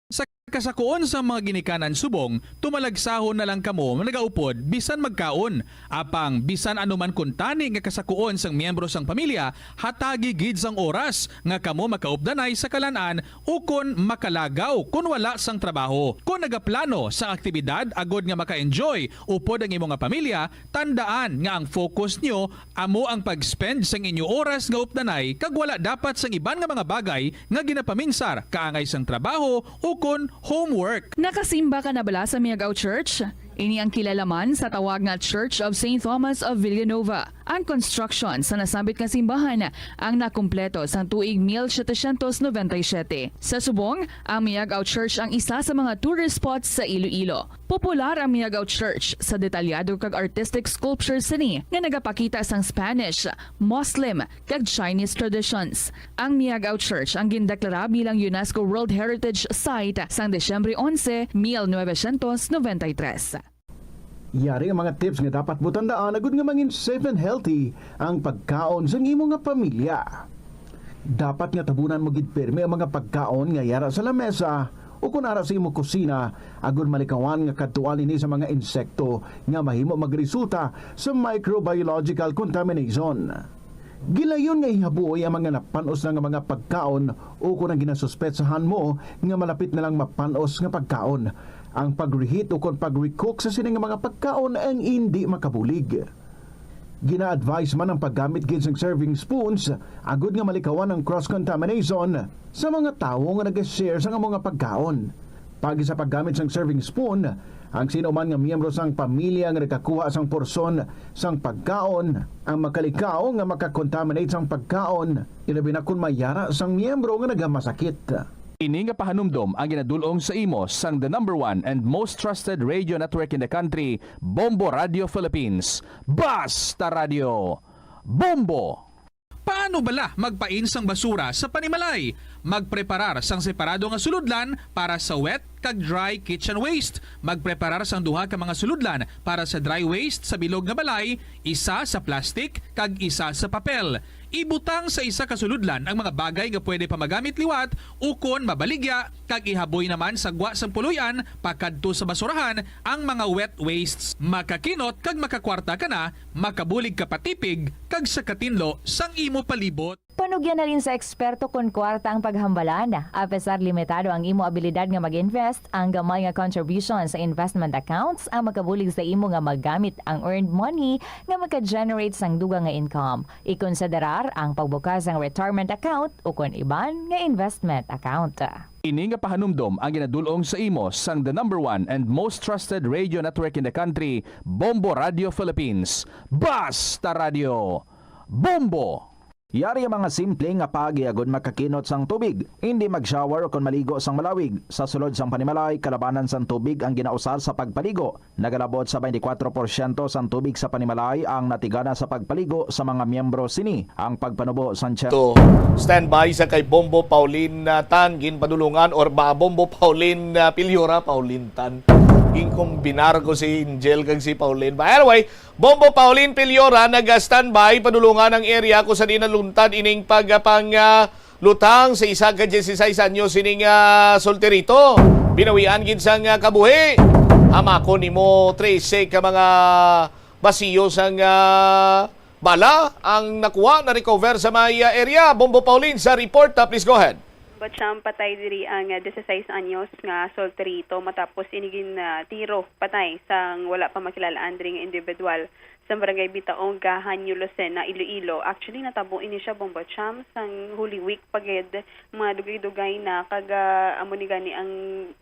Sa kasakuon sa mga ginikanan subong, tumalagsahon na lang kamo nagaupod bisan magkaon. Apang bisan ano man kuntani nga kasakuon sang miyembro sang pamilya, hatagi gid sang oras nga kamo makaupdanay sa kalan-an ukon makalagaw kon wala sang trabaho. Kon nagaplano sang aktibidad agod nga maka-enjoy upod ang imo nga pamilya, tandaan nga ang focus nyo amo ang pag-spend sang inyo oras nga updanay kag wala dapat sang iban nga mga bagay nga ginapaminsar kaangay sang trabaho ukon homework. Nakasimba ka na bala sa Miag-aw Church? Ini ang kilala man sa tawag nga Church of Saint Thomas of Villanova. Ang construction sa nasambit nga simbahan ang nakumpleto sang tuig mil setecientos noventa y siete. Sa subong, ang Miag-aw Church ang isa sa mga tourist spots sa Iloilo. Popular ang Miag-aw Church sa detalyado kag artistic sculpture sini nga nagapakita sang Spanish, Muslim, kag Chinese traditions. Ang Miag-aw Church ang gindeklara bilang UNESCO World Heritage Site sang Disyembre onse, mil novecientos noventa y tres. Yari ang mga tips nga dapat mo tandaan agud nga mangin safe and healthy ang pagkaon sang imo nga pamilya. Dapat nga tabunan mo gid pirme ang mga pagkaon nga yara sa lamesa ukon ara sa imo kusina, agud malikawan nga kadtuan ini sa mga insekto nga mahimo magresulta sa microbiological contamination. Gilayon nga ihabuoy ang mga napan-os na nga mga pagkaon ukon ang ginasuspetsahan mo nga malapit na lang mapan-os nga pagkaon. Ang pag-reheat ukon pag-recook sa sini nga mga pagkaon ang indi makabulig. Gina-advise man ang paggamit gid sang serving spoons agud nga malikawan ang cross-contamination sa mga tawo nga nag-share sang amo nga pagkaon. Paagi sa paggamit sang serving spoon, ang sino man nga miyembro sang pamilya nga nagakuha sang porsyon sang pagkaon ang makalikaw nga maka-contaminate sang pagkaon, ilabi na kon may yara sang miyembro nga nagamasakit. Ini nga pahanumdom ang ginadul-ong sa imo sang the number one and most trusted radio network in the country, Bombo Radio Philippines. Basta Radio, Bombo! Paano bala magpain sang basura sa panimalay? Magpreparar sang separado nga sulodlan para sa wet kag dry kitchen waste. Magpreparar sang duha ka mga sulodlan para sa dry waste sa bilog nga balay, isa sa plastic kag isa sa papel. Ibutang sa isa ka sulodlan ang mga bagay nga pwede pa magamit liwat ukon mabaligya, kag ihaboy naman sa gwa sang puloy-an pakadto sa basurahan ang mga wet wastes. Makakinot kag makakwarta ka na, makabulig ka pa tipig kag sa katinlo sang imo palibot. Panugyan halin sa eksperto kon kwarta ang paghambalan. Apesar limitado ang imo abilidad nga mag-invest, ang gamay nga contribution sa investment accounts ang makabulig sa imo nga magamit ang earned money nga maka-generate sang dugang nga income. Ikonsiderar ang pagbukas sang retirement account ukon iban nga investment account. Ini nga pahanumdom ang ginadul-ong sa imo sang the number one and most trusted radio network in the country, Bombo Radio Philippines. Basta Radio, Bombo! Yari ang mga simple nga paagi agud makakinot sang tubig. Hindi mag-shower o kon maligo sang malawig. Sa sulod sang panimalay, kalabanan sang tubig ang ginausar sa pagpaligo. Nagalabot sa twenty-four porsyento sang tubig sa panimalay ang natigana sa pagpaligo sa mga miyembro sini. Ang pagpanubo sang Chair To standby sa kay Bombo Pauline, ah, Tan, ginpadulungan, or ba Bombo Pauline, ah, Piliora, Pauline Tan. Ginkombinar ko si Angel kag si Pauline. But anyway, Bombo Pauline Piliora naga-standby, padulungan ang area kung saan naluntad ining pagpang, ah, lutang sa isa ka dieciséis anyos sining, ah, solterito. Binawian gid sang, ah, kabuhi. Hamakon nimo trese ka mga basiyo sang, ah, bala ang nakuha, na-recover sa may, ah, area. Bombo Pauline sa report, ah, please go ahead. But siyang patay diri ang, ah, dieciséis anyos nga solterito matapos ini gin, ah, tiro patay sang wala pa makilalaan diri nga individual sa barangay Bitaong, Gahan, New Lucena, Iloilo. Actually, natabo ini siya, Bombo Cham, sang Holy Week pa gid, mga dugay-dugay na, kag, ah, amo ni gani ang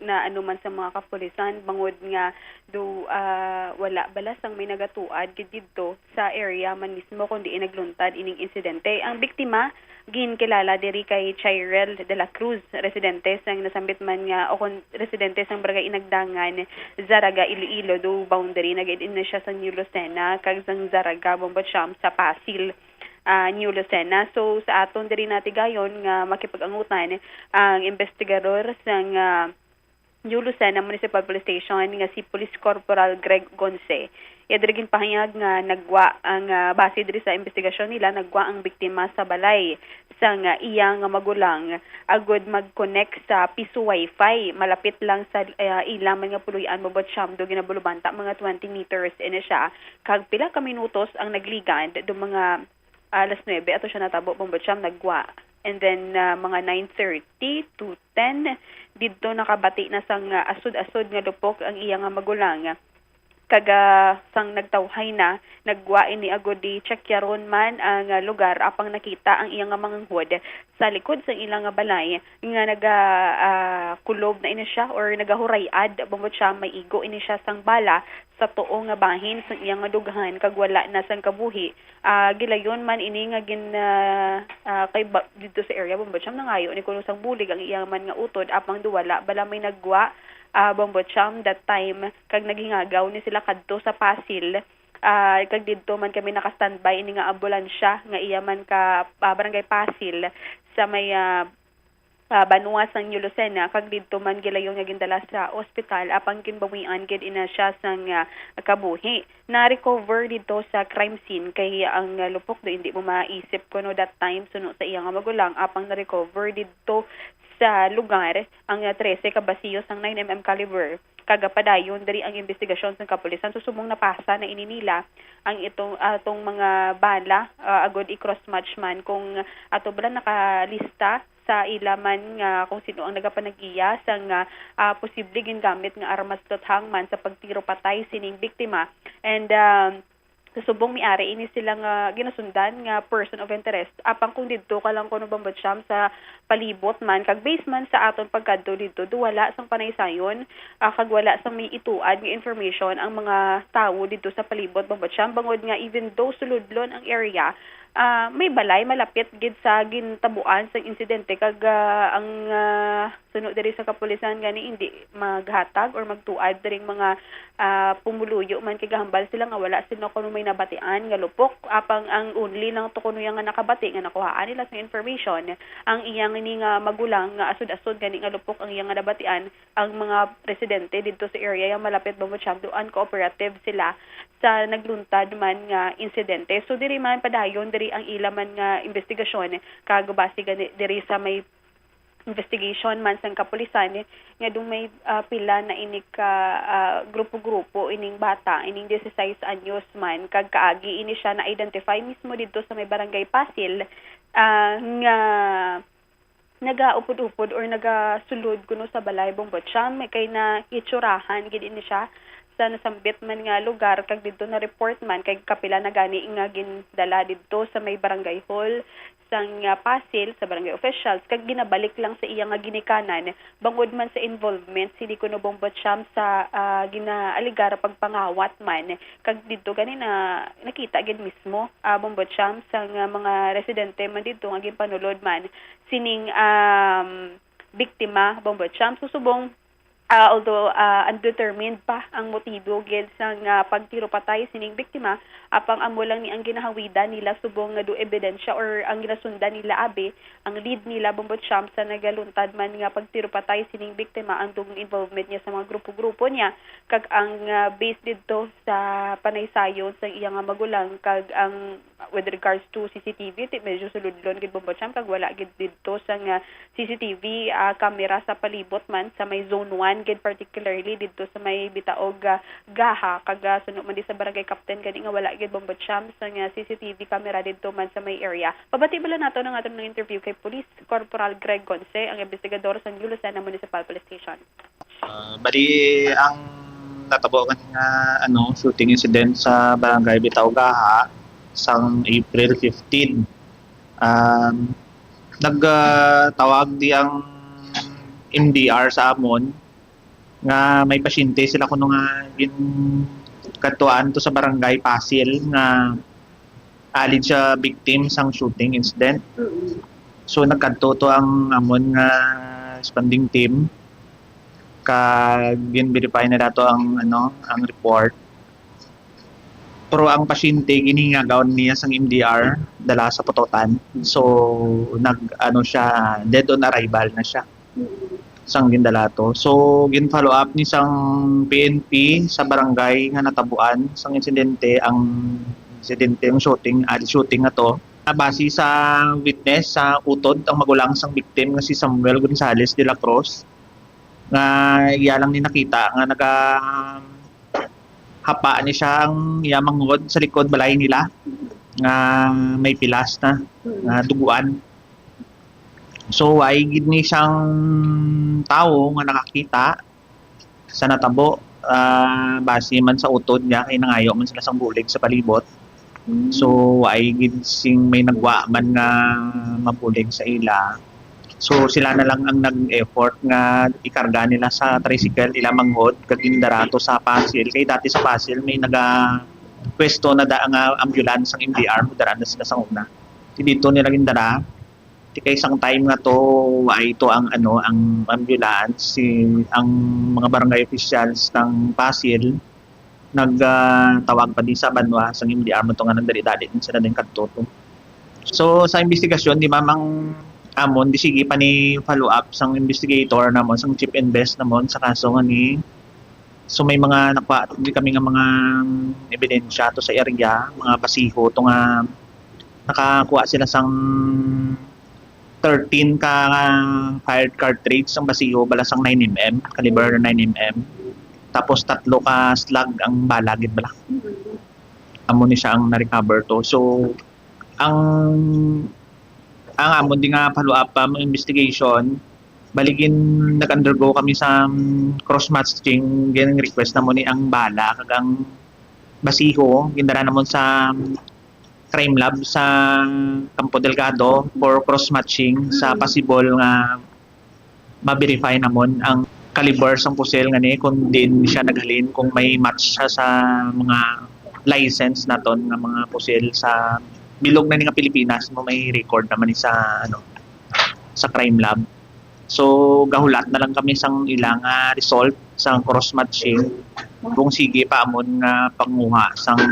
naano man sa mga kapulisan, bangod nga do, ah, wala bala sang may nagatuad gid didto sa area man mismo kung diin nagluntad ining insidente. Ang biktima, ginkilala diri kay Chirel de la Cruz, residente sang nasambit man nga, o kon residente sang Barangay Inagdangan, Zaraga, Iloilo, do boundary na gid ini siya sa New Lucena kag sang Zaraga, Bombo Cham, sa Pasil, ah, New Lucena. So, sa aton diri natigayon nga makipag-angutan ang investigador sang, ah, New Lucena Municipal Police Station nga si Police Corporal Greg Gonce. Iya diri ginpahayag nga nagwa ang, ah, base diri sa investigasyon nila, nagwa ang biktima sa balay sang, ah, iya nga magulang agud mag-connect sa piso wifi malapit lang sa, ah, ila man nga puloy-an, Bombo Cham, do ginabulubanta mga twenty meters ini siya, kag pila ka minutos ang nagligad, do mga alas nuebe ato siya natabo, Bombo Cham, nagwa. And then, ah, mga nine thirty to ten, didto nakabati na sang, ah, asod-asod nga lupok ang iya nga magulang. Kag, ah, sang nagtawhay na, nagwa ini agud di tsekyaron man ang, ah, lugar, apang nakita ang iya nga manghod sa likod sang ila nga balay nga naga, ah, kulob na ini siya or nagahuray-ad, Bombo Cham, may igo ini siya sang bala sa tuo nga bahin sang iya nga dughan kag wala na sang kabuhi. Ah, gilayon man ini nga gin, ah, ah, kay ba, didto sa area, Bombo Cham, nangayo ni kuno sang bulig ang iya man nga utod, apang do wala bala may nagwa, ah, Bombo Cham, that time, kag naghingagaw ni sila kadto sa Pasil. Ah, kag didto man kami naka-standby ini nga ambulansya nga iya man ka, ah, Barangay Pasil sa may, ah, ah, banwa sang New Lucena, kag didto man gilayon nga gindala sa ospital, apang ginbawian gid ina siya sang, ah, kabuhi. Na-recover didto sa crime scene kay ang, ah, lupok do hindi mo maisip kuno that time suno sa iya nga magulang, apang na-recover didto sa lugar ang, ah, trese ka basiyo sang nine M M caliber. Kag padayon diri ang investigasyon sang kapulisan. So, subong napasa na ini nila ang itong, atong mga bala, ah, agud i-cross match man kung ato bala nakalista sa ila man nga kung sino ang nagapanag-iya sang, ah, posible gingamit nga armas, luthang man sa pagtiro patay sining biktima. And, um, sa subong miari ini sila nga ginasundan nga person of interest. Apang kung didto ka lang kuno, Bombo Cham, sa palibot man, kag based man sa aton pagkadto didto, do wala sang panaysayon, ah, kag wala sang may ituad nga information ang mga tawo didto sa palibot, Bombo Cham, bangod nga even though suludlon ang area, ah, may balay malapit gid sa gintabuan sang insidente, kag, ah, ang, ah, suno diri sa kapulisan gani hindi maghatag or magtuad diring mga, ah, pumuluyo man kay gahambal sila nga wala sila kuno may nabatian nga lupok. Apang ang only lang to kuno iya nga nakabati nga nakuhaan nila sa information, ang iya ni nga magulang nga asod-asod gani nga lupok ang iya nga nabatian. Ang mga residente didto sa area yang malapit, Bombo Cham, do uncooperative sila sa nagluntad man nga insidente. So, diri man padayon diri ang ila man nga investigasyon, kag base gani diri sa may investigation man sang kapulisan, nga dung may, ah, pila na ini ka, ah, grupo-grupo ining bata, ining dieciséis anyos man, kag kaagi ini siya na-identify mismo didto sa may Barangay Pasil, ah, nga nagaupod-upod or nagasulod kuno sa balay, Bombo Cham, kay nahitsurahan gid ini siya sa nasambit man nga lugar, kag didto na-report man kay kapila na gani nga gindala didto sa may barangay hall sang, ah, Pasil, sa barangay officials, kag ginabalik lang sa iya nga ginikanan bangod man sa involvement sini kuno, Bombo Cham, sa, ah, ginaalegar pagpangawat man, kag didto gani na nakita gid mismo, ah, Bombo Cham, sang, ah, mga residente man didto nga ginpanulod man sining, um, biktima, Bombo Cham. So, subong, ah, although, ah, undetermined pa ang motibo gid sang, ah, pagtiro patay sining biktima, apang amo lang ni ang ginahawidan nila subong nga do ebidensya or ang ginasundan nila abi, ang lead nila, Bombo Cham, sa nagaluntad man nga pagtiro patay sining biktima, ang dugong involvement niya sa mga grupo-grupo niya, kag ang, ah, based didto sa panaysayon sa iya nga magulang, kag ang with regards to C C T V, ti medyo suludlon gid, Bombo Cham, kag wala gid didto sang, ah, C C T V, ah, camera sa palibot man sa may Zone one gid, particularly didto sa may Bitaog, ah, Gaha, kag, ah, suno man di sa Barangay Captain gani nga wala gid, Bombo Cham, sang, ah, C C T V camera didto man sa may area. Pabati bala nato ang aton nga interview kay Police Corporal Greg Gonce, ang investigador sa New Lucena Municipal Police Station. Ah, bali, ang natabo gani nga, ano, shooting incident sa Barangay Bitaw Gaha sang April fifteen. Um, nag, ah, tawag di ang M D R sa amon nga may pasyente sila kuno nga ginkadtuan to sa Barangay Pasil nga alid sa victim sang shooting incident. Mm. So, nagkadto to ang amon nga responding team, kag gin-verify na dato ang, ano, ang report. Pero ang pasyente, ginhingagaw niya sang M D R, dala sa Pototan. So, nag, ano siya, dead on arrival na siya sang gindala to. So, gin-follow up ni sang P N P sa barangay nga natabuan sang insidente, ang insidente, ang shooting, ah, shooting na to. Ah, base sa witness, sa utod, ang magulang sang victim nga si Samuel Gonzales de la Cruz, nga iya lang ni nakita nga naga, hapa ni siya ang iya manghod sa likod balay nila nga may pilas na, nga duguan. So, way gid ni siyang tawo nga nakakita sa natabo, ah, base man sa utod niya, kay nangayo man sila sang bulig sa palibot. Mm. So, way gid sing may nagwa man nga mabulig sa ila. So, sila na lang ang nag-effort nga ikarga nila sa tricycle, ila manghod, kag indara to sa Pasil. Kay dati sa Pasil, may naga-pwesto na da nga ambulance ang M D R, mo dara na sila sa una. Ti dito nila gindara. Ti kay sang time nga to, way to ang, ano, ang ambulance, si, ang mga barangay officials ng Pasil, nag, ah, tawag pa di sa banwa, sang M D R mo to nga nagdali-dali din sila din kadto to. So, sa investigasyon, di, ma'am, ang amon, di sige pa ni follow up sang investigator namon, sang chief invest namon sa kaso nga ni. So, may mga nakuha di kami nga mga, um, ebidensya to sa area, mga basiho to nga nakakuha sila sang thirteen ka fired cartridge ang basiho, bala sang nine M M, caliber nine M M. Tapos tatlo ka slug ang bala gid bala. Amo ni siya ang na-recover to. So, ang, ang amon di nga follow up, um, investigation, bali gin nag-undergo kami sa, um, cross matching, gin request na mo ni ang bala kag ang basiho, gindara namon sa, um, crime lab sa Campo Delgado for cross matching sa possible nga ma-verify namon ang caliber sang pusil nga ni, kung diin siya naghalin, kung may match siya sa mga license naton nga mga pusil sa bilog na ni nga Pilipinas, mo may record naman ni sa, ano, sa crime lab. So, gahulat na lang kami sang ila nga result sang cross matching kung sige pa amon nga panguha sang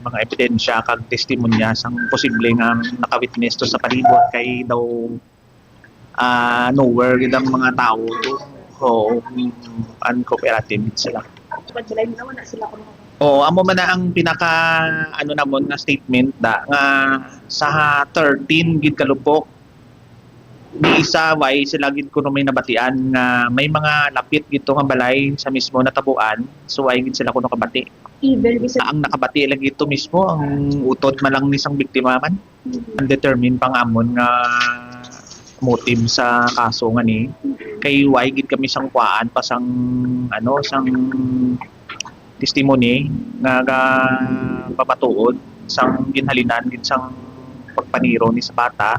mga ebidensya kag testimonya sang posible nga naka-witness to sa palibot, kay daw, ah, nowhere gid ang mga tawo to. Oo, uncooperative sila. Pagbalay nila, wala sila kuno. Oo, amo man na ang pinaka, ano namon nga statement da, nga sa thirteen gid ka lupok, di isa, way sila gid kuno may nabatian nga may mga lapit gid to nga balay sa mismo natabuan, so way gid sila kuno kabati. Even bisan Ang nakabati lang gid to mismo, ang utod man lang ni sang biktima man. Undetermined pa nga amon nga motive sa kaso nga ni, kay way gid kami sang kuhaan pa sang, ano, sang testimony nga gapamatuod sang ginhalinan gid sang pagpaniro ni sa bata.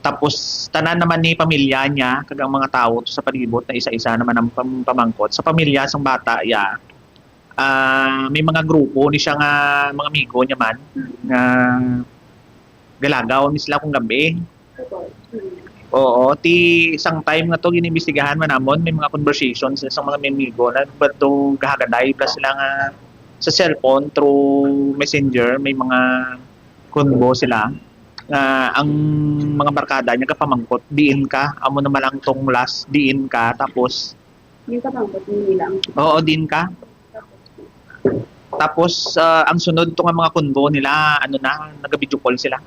Tapos tanan naman ni pamilya niya kag ang mga tawo sa palibot na isa-isa naman ang pam- pamangkot sa pamilya sang bata, ya. Ah, may mga grupo ni siya nga mga amigo niya man nga galagaw ni sila kung gabi. Oo, ti sang time nga to giniimbestigahan man namon, may mga conversations sa mga amigo na bato gahagaday plus sila nga sa cellphone through messenger, may mga convo sila nga ang mga barkada niya gapamangkot, "Diin ka?" Amo naman ang tong last, "Diin ka?" Tapos yung kapangkot nila ang Oo, din ka. Tapos ah, ang sunod to nga mga convo nila, ano na, naga-video call sila.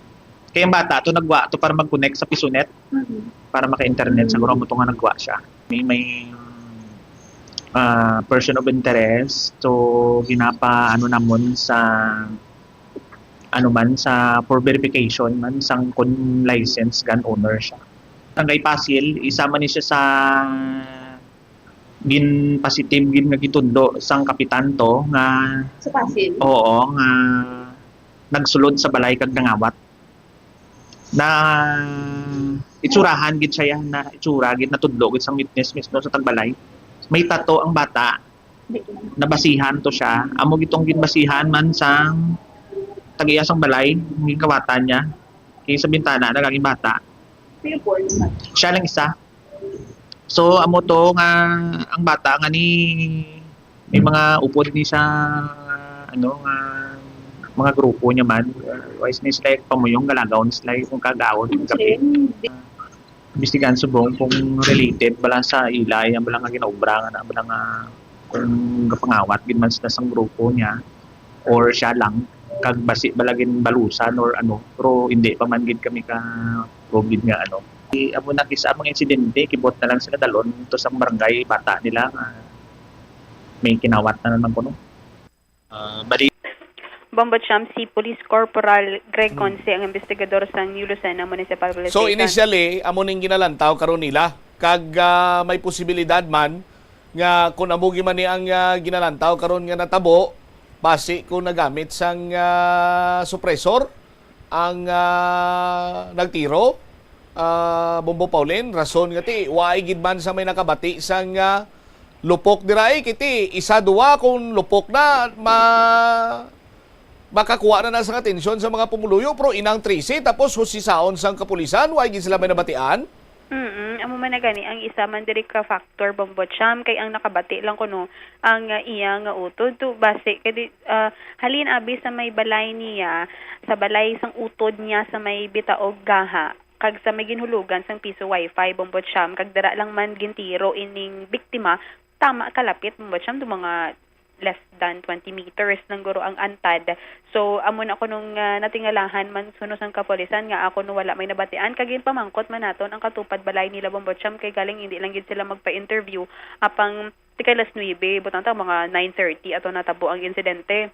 Kaya ang bata to nagwa to para mag-connect sa Pisonet para maka-internet, sa mo to nga nagwa siya. May may ah, person of interest to ginapa ano namon sa ano man sa for verification man sang kun licensed gun owner siya. Ang kay Pasil, isa man ni siya sa gin positive gid nga gitudlo sang kapitan to nga sa Pasil. Oo, nga nagsulod sa balay kag nangawat. Na itsurahan gid siya, na itsura gid, natudlo gid sang witness mismo sa tagbalay. May tato ang bata, nabasihan to siya. Amo gitong ginbasihan man sang tag-iya sang balay, ang ginkawatan niya. Kay sa bintana nagaging bata. Pero born man. Siya lang isa. So amo to nga ang bata nga ni may mga upod ni sa ano nga mga grupo niya man. Wise ni sila pamuyong galagaw ni sila kung kagaon ng gabi. Imbestigahan subong kung related bala sa ila, iya bala nga ginaobra nga na bala nga kung gapangawat gid man sila sang grupo niya or siya lang kag basi bala gin balusan or ano, pero hindi pa man gid kami ka prove gid nga ano. Di amo na kisa mga insidente, kibot na lang sila dalon to sa barangay bata nila nga may kinawat na naman kuno. Ah, bali Bombo Champ, si Police Corporal Greg Conce ang investigador sang New Lucena Municipal Police So Station. Initially, amo ning ginalantaw karon nila kag ah, may posibilidad man nga kung amo gyud man ni ang ah, ginalantaw karon nga natabo, basi kung nagamit sang ah, suppressor ang ah, nagtiro, ah, Bombo Paulin, rason nga ti waay gid man sa may nakabati sang ah, lupok dira, eh, kiti isa duwa kung lupok na ma makakuha na na sang atensyon sa mga pumuluyo, pero inang trese, tapos husisaon sang kapulisan, wa gid sila may nabatian. Mm, amo man na gani ang isa man diri ka factor, Bombo Cham, kay ang nakabati lang kuno ang ah, iya nga utod to base kay di, ah, halin abi sa may balay niya, sa balay sang utod niya sa may Bitaog Gaha, kag sa may ginhulugan sang piso wifi, Bombo Cham, kag dira lang man gintiro ining biktima, tama kalapit, Bombo Cham, do mga less than twenty meters lang guro ang antad. So, amo na kunong ah, natingalahan man suno sang kapulisan nga ako no wala may nabatian, kag ginpamangkot man naton ang katupad balay nila, Bombo Cham, kay galing hindi lang gid sila magpa-interview apang tikay las nuebe, butang ta mga nine thirty ato natabo ang insidente.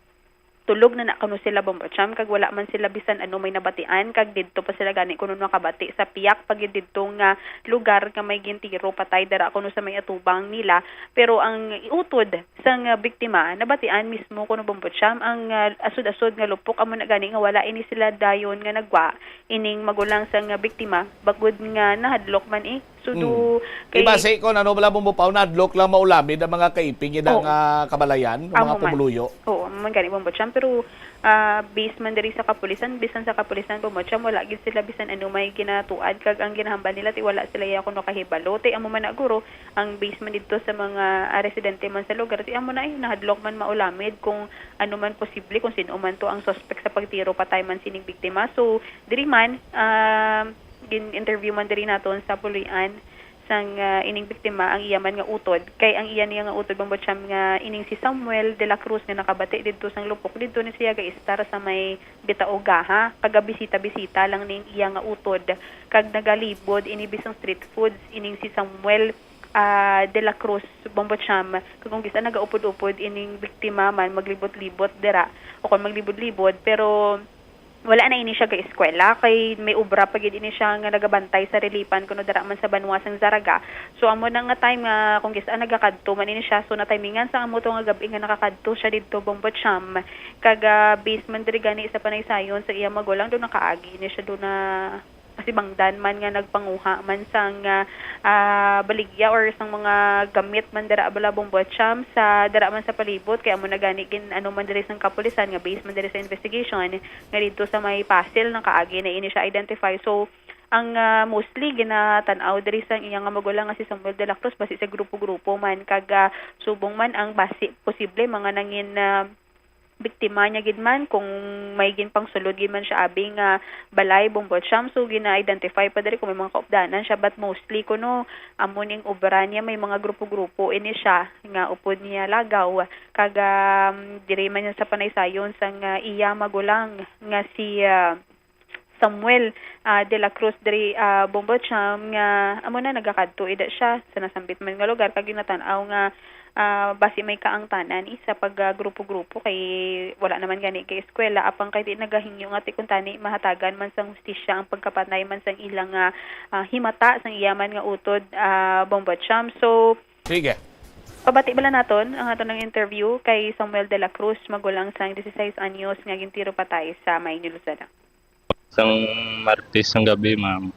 Tulog na na kuno sila, Bombo Cham, kag wala man sila bisan ano may nabatian, kag didto pa sila gani kuno nakabati sa piyak pa gid didto nga lugar nga may gintiro patay dira kuno sa may atubang nila. Pero ang iutod sang ah, biktima, nabatian mismo kuno, Bombo Cham, ang ah, asod-asod nga lupok, amo na gani nga wala ini sila dayon nga nagwa ining magulang sang ah, biktima, bagod nga nahadlok man eh. So do Di ba, say ko, ano bala, Bombo Pao, nadlok lang maulamid ang mga kaiping ida Oo. nga kabalayan, ang mga Amo man. Pumuluyo. Oo, man gani, Bombo Cham, pero ah, based man diri sa kapulisan, bisan sa kapulisan, Bombo Cham, wala gid sila bisan ano may ginatuad, kag ang ginahambal nila ti wala sila iya kuno kahibalo. Ti amo man na guro, ang base man didto sa mga ah, residente man sa lugar, ti amo na eh, nahadlok man maulamid kung ano man posible, kung sin-o man to ang suspect sa pagtiro patay man sining biktima. So diri man, ah, gin-interview man diri naton sa Puloy-an sang, ah, ining biktima ang iya man nga utod. Kay ang iya niya nga utod, Bombo Cham, nga ining si Samuel de la Cruz nga nakabati didto sang Lupok, didto ni siya ga-estar sa may Bitaogaha, kagabisita-bisita lang ning iya nga utod, kag nagalibod ini bisan street foods ining si Samuel, ah, de la Cruz, Bombo Cham, kag kung kis-a nagaupod-upod ining biktima man maglibot-libot dira, o kon maglibod-libod, pero wala na ini siya ga-eskwela, kay may obra pa gid ini siya nga nagabantay sa Rilipan kuno dira man sa banwa sang Zarraga. So, amo na nga time nga kung kis-a nagakadto man ini siya, so natimingan sang amo to nga gab-i nga nakakadto siya didto, Bombo Cham. Kag, ah, base man diri gani sa panaysayon sa iya magulang, do nakaagi ni siya do na kasibangdan man nga nagpanguha man sang, ah, ah, baligya or sang mga gamit man dira bala, Bombo Cham, sa dira man sa palibot. Kay amo na gani gin-ano man diri sang kapulisan nga base man diri sa investigation nga didto sa may Pasil nakaagi na ini siya identify. So, ang, ah, mostly ginatan-aw diri sang iya nga magulang nga si Samuel de la Cruz basi sa grupo-grupo man kag, ah, subong man ang basi posible mga nangin, ah, biktima niya gid man kung may ginpangsulod gid man siya abi nga balay, Bombo Cham. So, gina-identify pa diri kung may mga kaupdanan siya, but mostly kuno amo ning obra niya, may mga grupo-grupo ini siya nga upod niya lagaw. Kag, um, diri man niya sa panaysayon sang, ah, iya magulang nga si, ah, Samuel, ah, de la Cruz diri, ah, Bombo Cham, nga amo na nagakadto ida siya sa nasambit man nga lugar kag ginatan-aw nga, ah, basi may kaangtanan, eh, sa pag, ah, grupo-grupo kay wala naman gani kay eskwela, apang kay di nagahingyo nga ti kuntani mahatagan man sang hustisya ang pagkapatay man sang ilang, ah, ah, himata sang iya man nga utod, ah, Bombo Cham. So, Sige. Pabati bala naton ang aton nga interview kay Samuel de la Cruz, magulang sang dieciséis anyos nga gintiro patay sa Maynilosada. Sang Martes sang gabi, ma'am,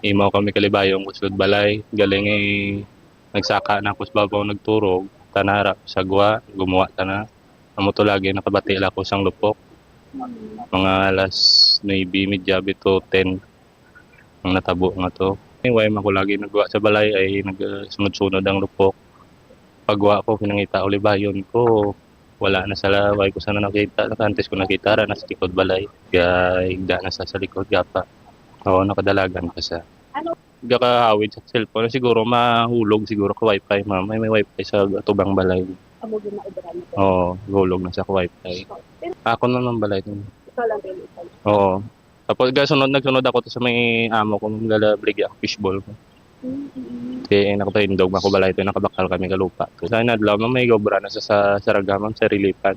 imaw kami kalibayon kusog balay. Galing, eh, nagsaka na ako sa babaw, nagturog. Tanara sa gwa, gumuwa ta na. Amo to lagi, nakabati lang ako sang Lupok. Mga alas nuebe y media bito ten ang natabo nga to. Anyway, man ko lagi nagwa sa balay, ay nagsunod-sunod ang Lupok. Pagwa ko, pinangita, ulibayon ko. Wala na sa laway ko sana nakita. Antes ko nakita, ra na sa likod balay. Gaigda na sa, sa likod gapa. Oo, nakadalagan pa sa. Ano? Gakahawid sa cellphone. Siguro mahulog, siguro ka wifi, ma'am. May, may wifi sa tubang balay. Amo gyud na obra nito. Oo, hulog na sa wifi. Pero ako na lang balay. Ikaw lang din ikaw. Oo. Tapos, gasunod, nagsunod ako to sa may amo ko, ma'am, galabligi ang fishball ko. Mm, mm. Kaya nakatindog, mako balay to, nakabakal kami kalupa. Sa inadlaw, ma'am, may obra na sa, sa Saraga, ma'am, sa Rilipan.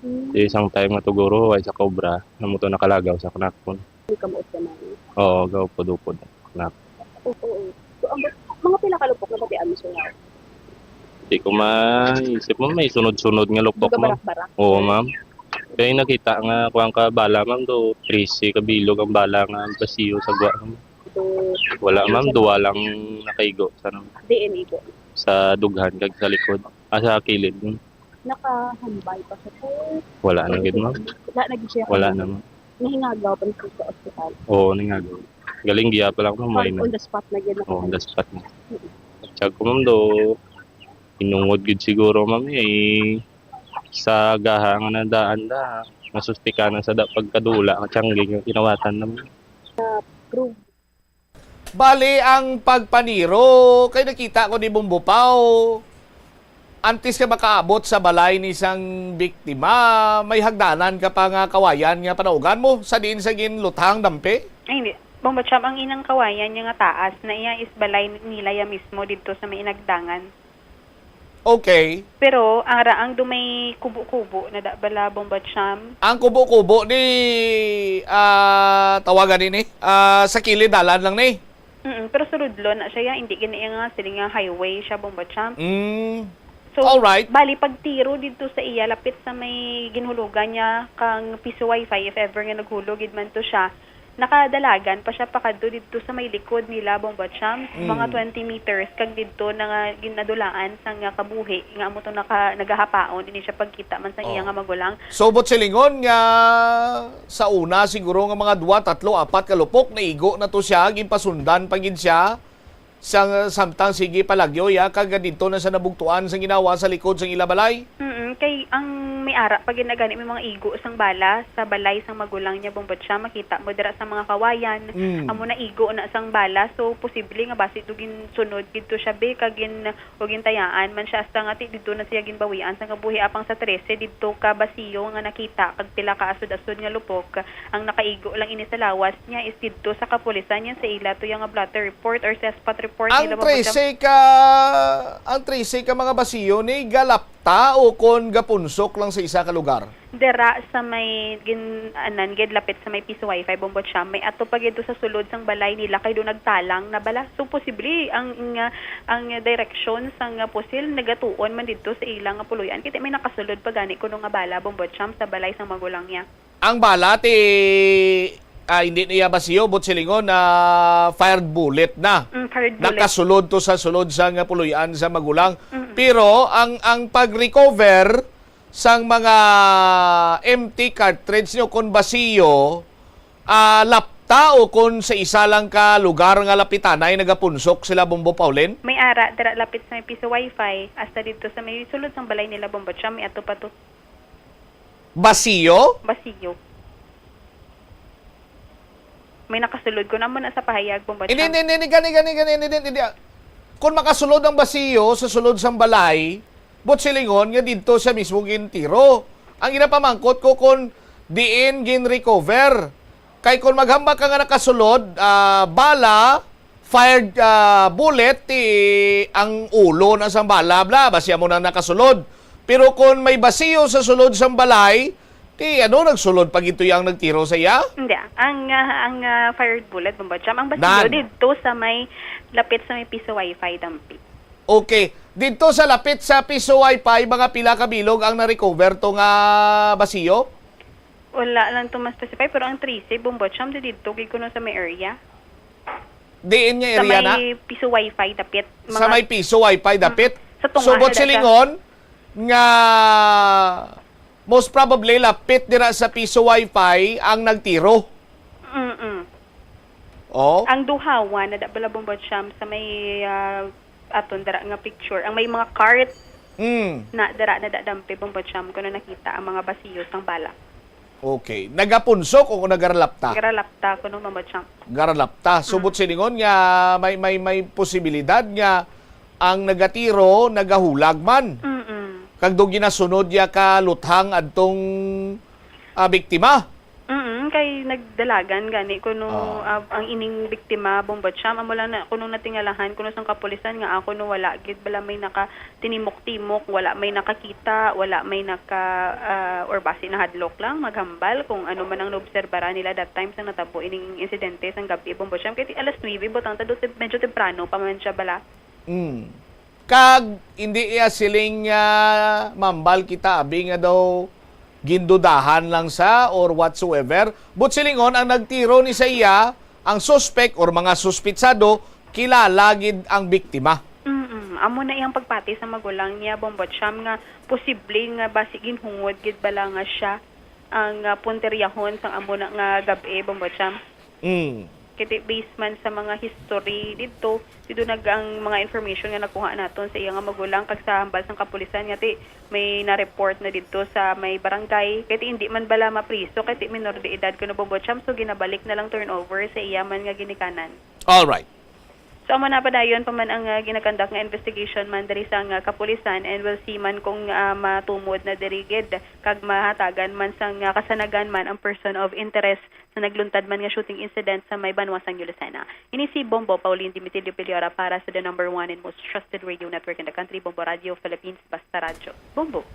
Mm. Sa isang time nga tuguro, ay sa cobra, na mo to nakalagaw sa kunakon. Hindi ka maupod na. Oo, gaupod-upod na. Oo, oo. So, ang mga pila ka lupok na batian mo, sir? Di ko maisip mo, may sunod-sunod nga lupok, ma'am. Barak-barak. Oo, ma'am. Kaya nakita nga, kuwan ka bala, ma'am, do trese ka bilog ang bala nga basiyo sa gwa, ma'am. So, wala, ma'am, duwa lang nakaigo sa, ano, D N A po. Sa dughan kag sa likod. Ah, sa kilid, ma'am. Nakahambal pa siya, sir? Wala na gid, ma'am. Wala na gid siya. Wala na, ma'am. Nahingagaw pa siya sa ospital? Oo, nahingagaw. Galing giya pa lang, ma'am, on, on the spot na gid. Oo, on the spot na. Mm. Check ko, ma'am, do. Inungod gid siguro, ma'am, eh, sa gaha nga nadaan da. Nasuspikanan sa da pagkadula nga tiyangging nga kinawatan naman. Prove. Bali, ang pagpaniro, kay nakita ko ni Bombo Pao, antes ka makaabot sa balay ni sang biktima, may hagdanan ka pa nga kawayan nga panaugan mo sa diin sa ginluthang dampi? Ay, hindi. Bombo Cham, ang inang kawayan niya nga taas na iya is balay nila ya mismo didto sa may inagdangan. Okay. Pero ang raang do may kubo-kubo na da bala, Bombo Cham. Ang kubo-kubo ni, ah, tawagan ini, ah, sa kilid dalan lang ni. Mm, pero sulodlo na siya, ya, hindi gani nga sila nga highway siya, Bombo Cham. Mm. So, alright. Bali, pagtiro didto sa iya, lapit sa may ginhulugan niya kang piso wifi, if ever nga naghulog gid man to siya, nakadalagan pa siya pakadto didto sa may likod nila, Bombo Cham, mm, mga twenty meters, kag didto na nga ginadulaan sa nga kabuhi, nga amo to naka-, nagahapaon, ini siya pagkita man sa iya, oh, nga magulang. So, buot silingon nga sa una, siguro nga mga duwa, tatlo, apat ka lupok, naigo na to siya, ginpasundan pa gid siya Sa samtang sige palagyo ya, kag didto na sa nabugtuan sang ginawa sa likod sang ila balay. Mm, kay ang may ara pa gid na gani may mga igo sang bala sa balay sang magulang niya, Bombo Cham, makita mo dira sa mga kawayan. Mm. Amo na igo na sang bala, so posible nga basi do ginsunod gid to siya, be, kag gin-, o gintayaan man siya hasta nga ti didto na siya ginbawian sang kabuhi, apang sa trese didto ka basiyo nga nakita kag pila ka asod-asod nga lupok ang nakaigo lang ini sa lawas niya is didto sa kapulisan niya sa ila to ya nga blotter report or sa spot report Ang nila, Bombo Cham. trese ka, ang trese ka mga basiyo ni galapta o kon gapunsok lang sa isa ka lugar? Dira sa may gin-, anan gid, lapit sa may piso wifi, Bombo Cham, may ato pa gid to sa sulod sang balay nila kay do nagtalang na bala. So posible ang, nga, ang direksyon sang pusil nagatuon man didto sa ila nga puloy-an, kay may nakasulod pa gani kuno nga bala, Bombo Cham, sa balay sang magulang niya. Ang bala ti, ah, hindi niya basiyo, but silingon na fired bullet na. Mm, fired bullet. Nakasulod to sa sulod sang puloy-an sa magulang. Mm. Pero ang, ang pag-recover sang mga empty cartridge nyo kon basiyo, ah, lapta o kon sa isa lang ka lugar nga lapitanay nagapunsok sila, Bombo Paulin? May ara dira lapit sa may piso wifi, hasta didto sa may sulod sang balay nila, Bombo Cham, may ato pa to. Basiyo? Basiyo. May nakasulod ko na mo na sa pahayag, Bombo Cham. Hindi, hindi, hindi, gani, gani, gani, hindi, hindi, hindi. Kung makasulod ang basiyo sa sulod sang balay, but silingon nga didto siya mismo gintiro. Ang ginapamangkot ko kung diin gin-recover. Kay kung maghambal ka nga nakasulod, ah, bala, fired, ah, bullet, ti ang ulo na sang bala, bla, basi amo na nakasulod. Pero kung may basiyo sa sulod sang balay, ti ano, nagsulod pa gito yang nagtiro sa iya? Hindi. Ang, ah, ang, ah, fired bullet, Bombo Cham, ang basiyo Nan. Didto sa may, lapit sa may piso wifi, Dampi. Okay. Dito sa lapit sa piso wifi, mga pila ka bilog ang na-recover to nga basiyo? Wala lang to ma-specify, pero ang trese, Bombo Cham, di didto, gid kuno sa may area. Diin nga Sa area na? may piso wifi, dapit. Sa may piso wifi dapit? Mm. Sa tunga So, na but siya. Silingon, nga most probably lapit dira sa piso wifi ang nagtiro. Mm-mm. Oh. Ang duhawan na da bala, Bombo Cham, sa may, ah, aton dira nga picture. Ang may mga cart Mm. na dira na da, Dampi, Bombo Cham, kuno nakita ang mga basiyo sang bala. Okay. Nagapunsok o nagaralapta? Garalapta kuno, Bombo Cham. Garalapta. So, Mm. but silingon nga may, may, may posibilidad nga ang nagatiro nagahulag man. Mm-mm. Kag do ginasunod ya ka luthang adtong, ah, biktima. Mm, kay nagdalagan gani kuno, Oo. ah, ang ining biktima, Bombo Cham, amo lang na kunong natingalahan kuno sang kapulisan nga ako no wala gid bala may nakatinimok-timok, wala may nakakita, wala may naka, ah, or basi nahadlok lang maghambal kung ano man ang naobserbaran nila that time sang natabo ining insidente sang gab-i, Bombo Cham. Kay ti-, alas nuebe butang ta do, tem-, medyo temprano pa man siya bala. Mm. Kag hindi iya siling, ah, mambal kita abi nga daw gindudahan lang sa or whatsoever. But silingon ang nagtiro ni sa iya, ang suspect or mga suspitsado, kilala gid ang biktima. Mm-mm. Amo na iyang pagpati sa magulang niya, Bombo Cham, nga posible nga basi ginhungod gid bala nga siya ang, ah, punteryahon sang amo na nga gab-i, Bombo Cham. Mm. Kay ti based man sa mga history didto, didto nag ang mga information nga nakuha naton sa iya nga magulang kag sa hambal sang kapulisan nga ti may na-report na didto sa may barangay. Kay ti hindi man bala mapriso kay ti minor de edad kuno, Bombo Cham, so ginabalik na lang turnover sa iya man nga ginikanan. All right. So, amo na padayon pa man ang, ah, ginakandak nga investigation man diri sa, ah, kapulisan, and we'll see man kung, ah, matumod na diri gid kag mahatagan man sang, ah, kasanagan man ang person of interest sa nagluntad man nga shooting incident sa may banwa sang Lucena. Ini si Bombo Pauline Dimitilio Piliora para sa the number one and most trusted radio network in the country, Bombo Radio Philippines, Basta Radyo. Bombo!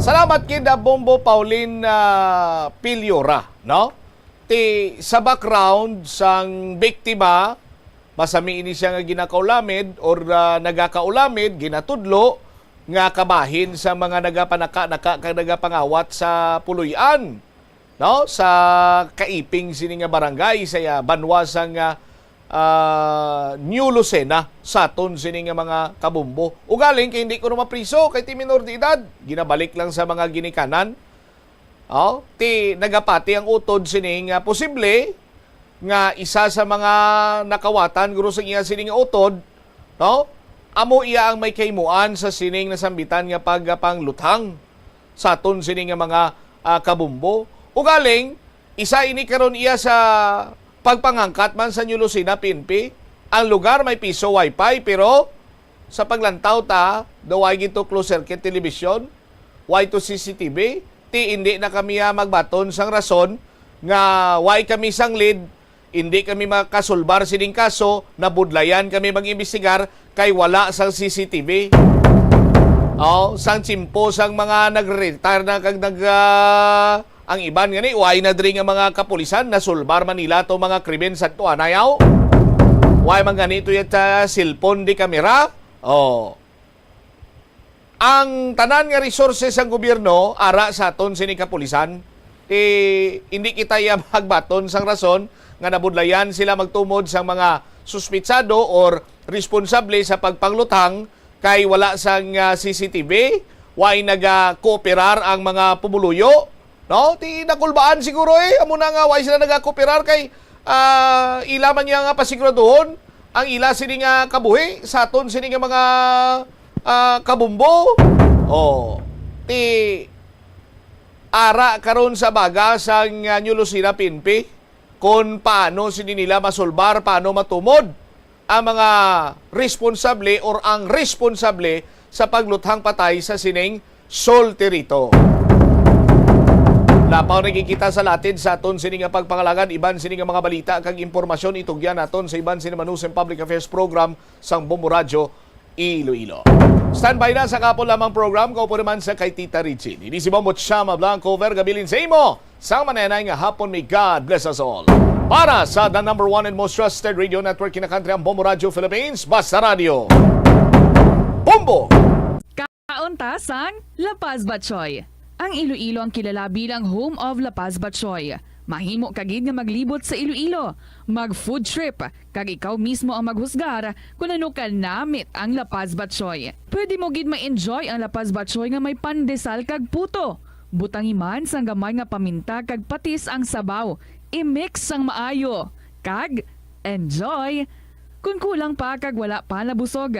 Salamat kid, ah, Bombo Pauline, ah, Piliora, no? Ti sa background sang biktima, masami ini siya nga ginakaulamid or, ah, nagakaulamid, ginatudlo nga kabahin sa mga nagapanaka-naka kag nagapangawat sa puloy-an, no, sa kaiping sini nga barangay sa, ah, banwa sang, ah, ah, New Lucena, saton sini nga mga kabombo. Ugaling kay hindi kuno mapriso kay ti minor de edad, ginabalik lang sa mga ginikanan. Oh, ti nagapati ang utod sini nga posible nga isa sa mga nakawatan guro sa iya sini nga utod No? Amo iya ang may kahimuan sa sining nasambitan nga pagpangluthang sa aton sini nga mga, ah, kabumbo. Ugaling, isa ini karon iya sa pagpangangkat man sa New Lucena P N P. Ang lugar may piso wifi, pero sa paglantaw ta, daw way gid to closed circuit television, way to C C T V, ti indi na kami, ah, magbaton sang rason nga way kami sang lead, indi kami makasulbar sining kaso, nabudlayan kami mag-imbestigar kay wala sang C C T V. Oh, sang tiyempo sang mga nagre-retire na kag nag, ah, ang iban gani, way na diri nga mga kapulisan, nasulbar man nila to mga krimen sa tuanayaw. Way man gani to yung sa cellphone di kamera. Oh. Ang tanan nga resources sang gobyerno ara sa aton sini kapulisan, ti hindi kita iya magbaton sang rason nga nabudlayan sila magtumod sang mga suspitsado or responsable sa pagpangluthang kay wala sang, ah, C C T V, way nagakooperar ang mga pumuluyo, no? Ti nakulbaan siguro, eh, amo na nga way sila nagakooperar kay, ah, ila man niya nga pasiguraduhon ang ila sini nga kabuhi sa aton sini nga mga, ah, kabumbo. Oh, ti ara karon sa baga sang, ah, New Lucena P N P kung paano sini nila masulbar, paano matumod ang mga responsable or ang responsable sa pagluthang patay sa sining solterito. Lapaw na gid kita sa latid sa aton sini nga pagpangalagan, iban sini nga mga balita kag impormasyon itugyan naton sa iban sini Manusang Public Affairs Program sang Bombo Radyo Iloilo. Standby na sa kahapon lamang program, kaupo naman sa kay Tita Regine. Ini si Bombo Chama Blanco, Vergabilin sa imo sang manenay nga hapon. May God bless us all. Para sa the number one and most trusted radio network in the country, ang Bombo Radyo Philippines, Basta Radyo. Bombo! Kaon ta sang La Paz Batchoy. Ang Iloilo ang kilala bilang home of La Paz Batchoy. Mahimo ka gid nga maglibot sa Iloilo, mag food trip, kag ikaw mismo ang maghusgar kon ano ka namit ang La Paz Batchoy. Pwede mo gid ma-enjoy ang La Paz Batchoy nga may pandesal kag puto. Butangi man sang gamay nga paminta kag patis ang sabaw. I-mix sang maayo. Kag enjoy! Kon kulang pa kag wala pa nabusog,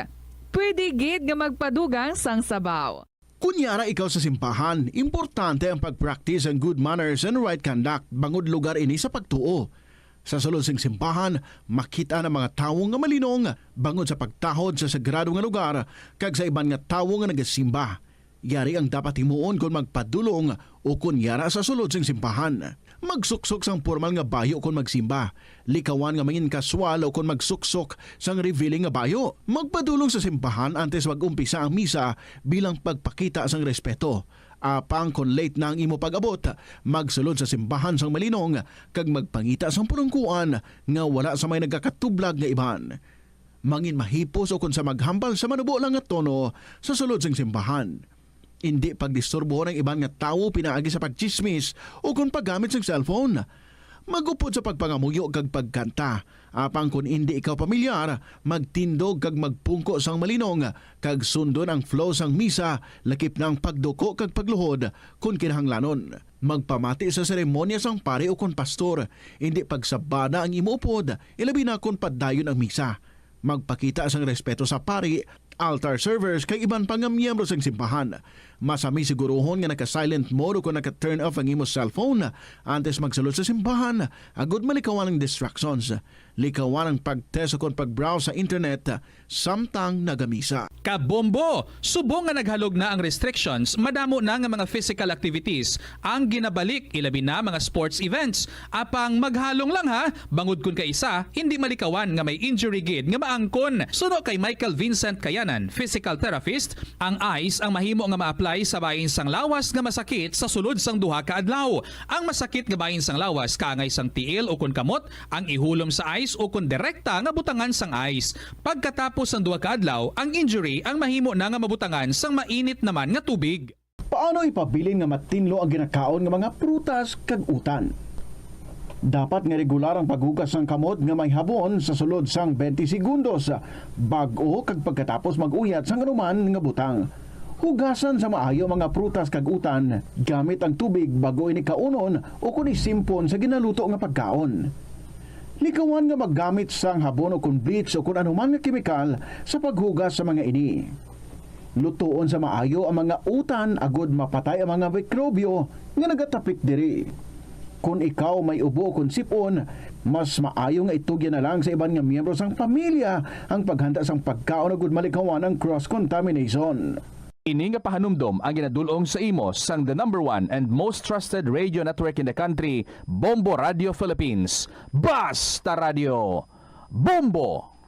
pwede gid nga magpadugang sang sabaw. Kon yara ikaw sa simbahan, importante ang pag-practice ang good manners and right conduct, bangod lugar ini sa pagtuo. Sa sulod sing simbahan, makit-an ang mga tawo nga malinong bangod sa pagtahod sa sagrado nga lugar kag sa iban nga tawo nga nagasimba. Yari ang dapat himuon kon magpadulong ukon yara sa sulod sing simbahan. Magsuksok sang pormal nga bayo kon magsimba. Likawan nga mangin-kaswal ukon magsuksok sang revealing nga bayo. Magpadulong sa simbahan antes mag-umpisa ang misa bilang pagpakita sang respeto. Apang kon late na ang imo pag-abot, magsulod sa simbahan sang malinong kag magpangita sang pulongkoan nga wala sa may nagakatublag nga iban. Mangin mahipos ukon sa maghambal sa manubo lang nga tono sa sulod sing simbahan. Indi pagdisturbohon ang iban nga tawo pinaagi sa pagtsismis ukon paggamit sang cellphone. Mag-upod sa pagpangamuyo kag pagkanta. Apang kon indi ikaw pamilyar, magtindog kag magpungko sang malinong, kag sundon ang flow sang misa, lakip na ang pagduko kag pagluhod, kon kinahanglanon. Magpamati sa seremonya sang pari ukon pastor, indi pagsabana ang imo upod, ilabi na kon padayon ang misa. Magpakita sang respeto sa pari, altar servers, kag iban pa nga miyembro sang simbahan. Masami siguruhon nga naka-silent mode o kon naka-turn off ang imo cellphone antes magsulod sa simbahan, agud malikawan ang distractions. Likawan ang pag-test o kon pag-browse sa internet samtang nagamisa. Kabombo! Subong nga naghalog na ang restrictions, madamo na nga mga physical activities ang ginabalik, ilabi na mga sports events. Apang maghalong lang ha, bangod kun kaisa, hindi malikawan nga may injury gid nga maangkon. Suno kay Michael Vincent Kayanan, physical therapist, ang ice ang mahimo nga ma-apply sa bahin sang lawas nga masakit sa sulod sang duha ka adlaw. Ang masakit nga bahin sang lawas kaangay sang tiil ukon kamot, ang ihulom sa ice ukon direkta nga butangan sang ice. Pagkatapos sang duha ka adlaw, ang injury ang mahimo na nga mabutangan sang mainit naman nga tubig. Paano ipabilin nga matinlo ang ginakaon nga mga prutas kag utan? Dapat nga regular ang paghugas sang kamot nga may habon sa sulod sang twenty segundos bag-o kag pagkatapos mag-uyat sang anuman nga butang. Hugasan sa maayo ang mga prutas kag utan gamit ang tubig bag-o ini kaunon ukon isimpon sa ginaluto nga pagkaon. Likawan nga maggamit sang habon o kon bleach o kon anuman nga kemikal sa paghugas sa mga ini. Lutoon sa maayo ang mga utan agod mapatay ang mga mikrobyo nga nagatapik diri. Kon ikaw may ubo o kon sipon, mas maayo nga itugyan na lang sa iban nga miyembro sang pamilya ang paghanda sang pagkaon agud malikawan ang cross-contamination. Ini nga pahanumdom ang ginadul-ong sa imo sang the number one and most trusted radio network in the country, Bombo Radio Philippines. Basta Radio! Bombo!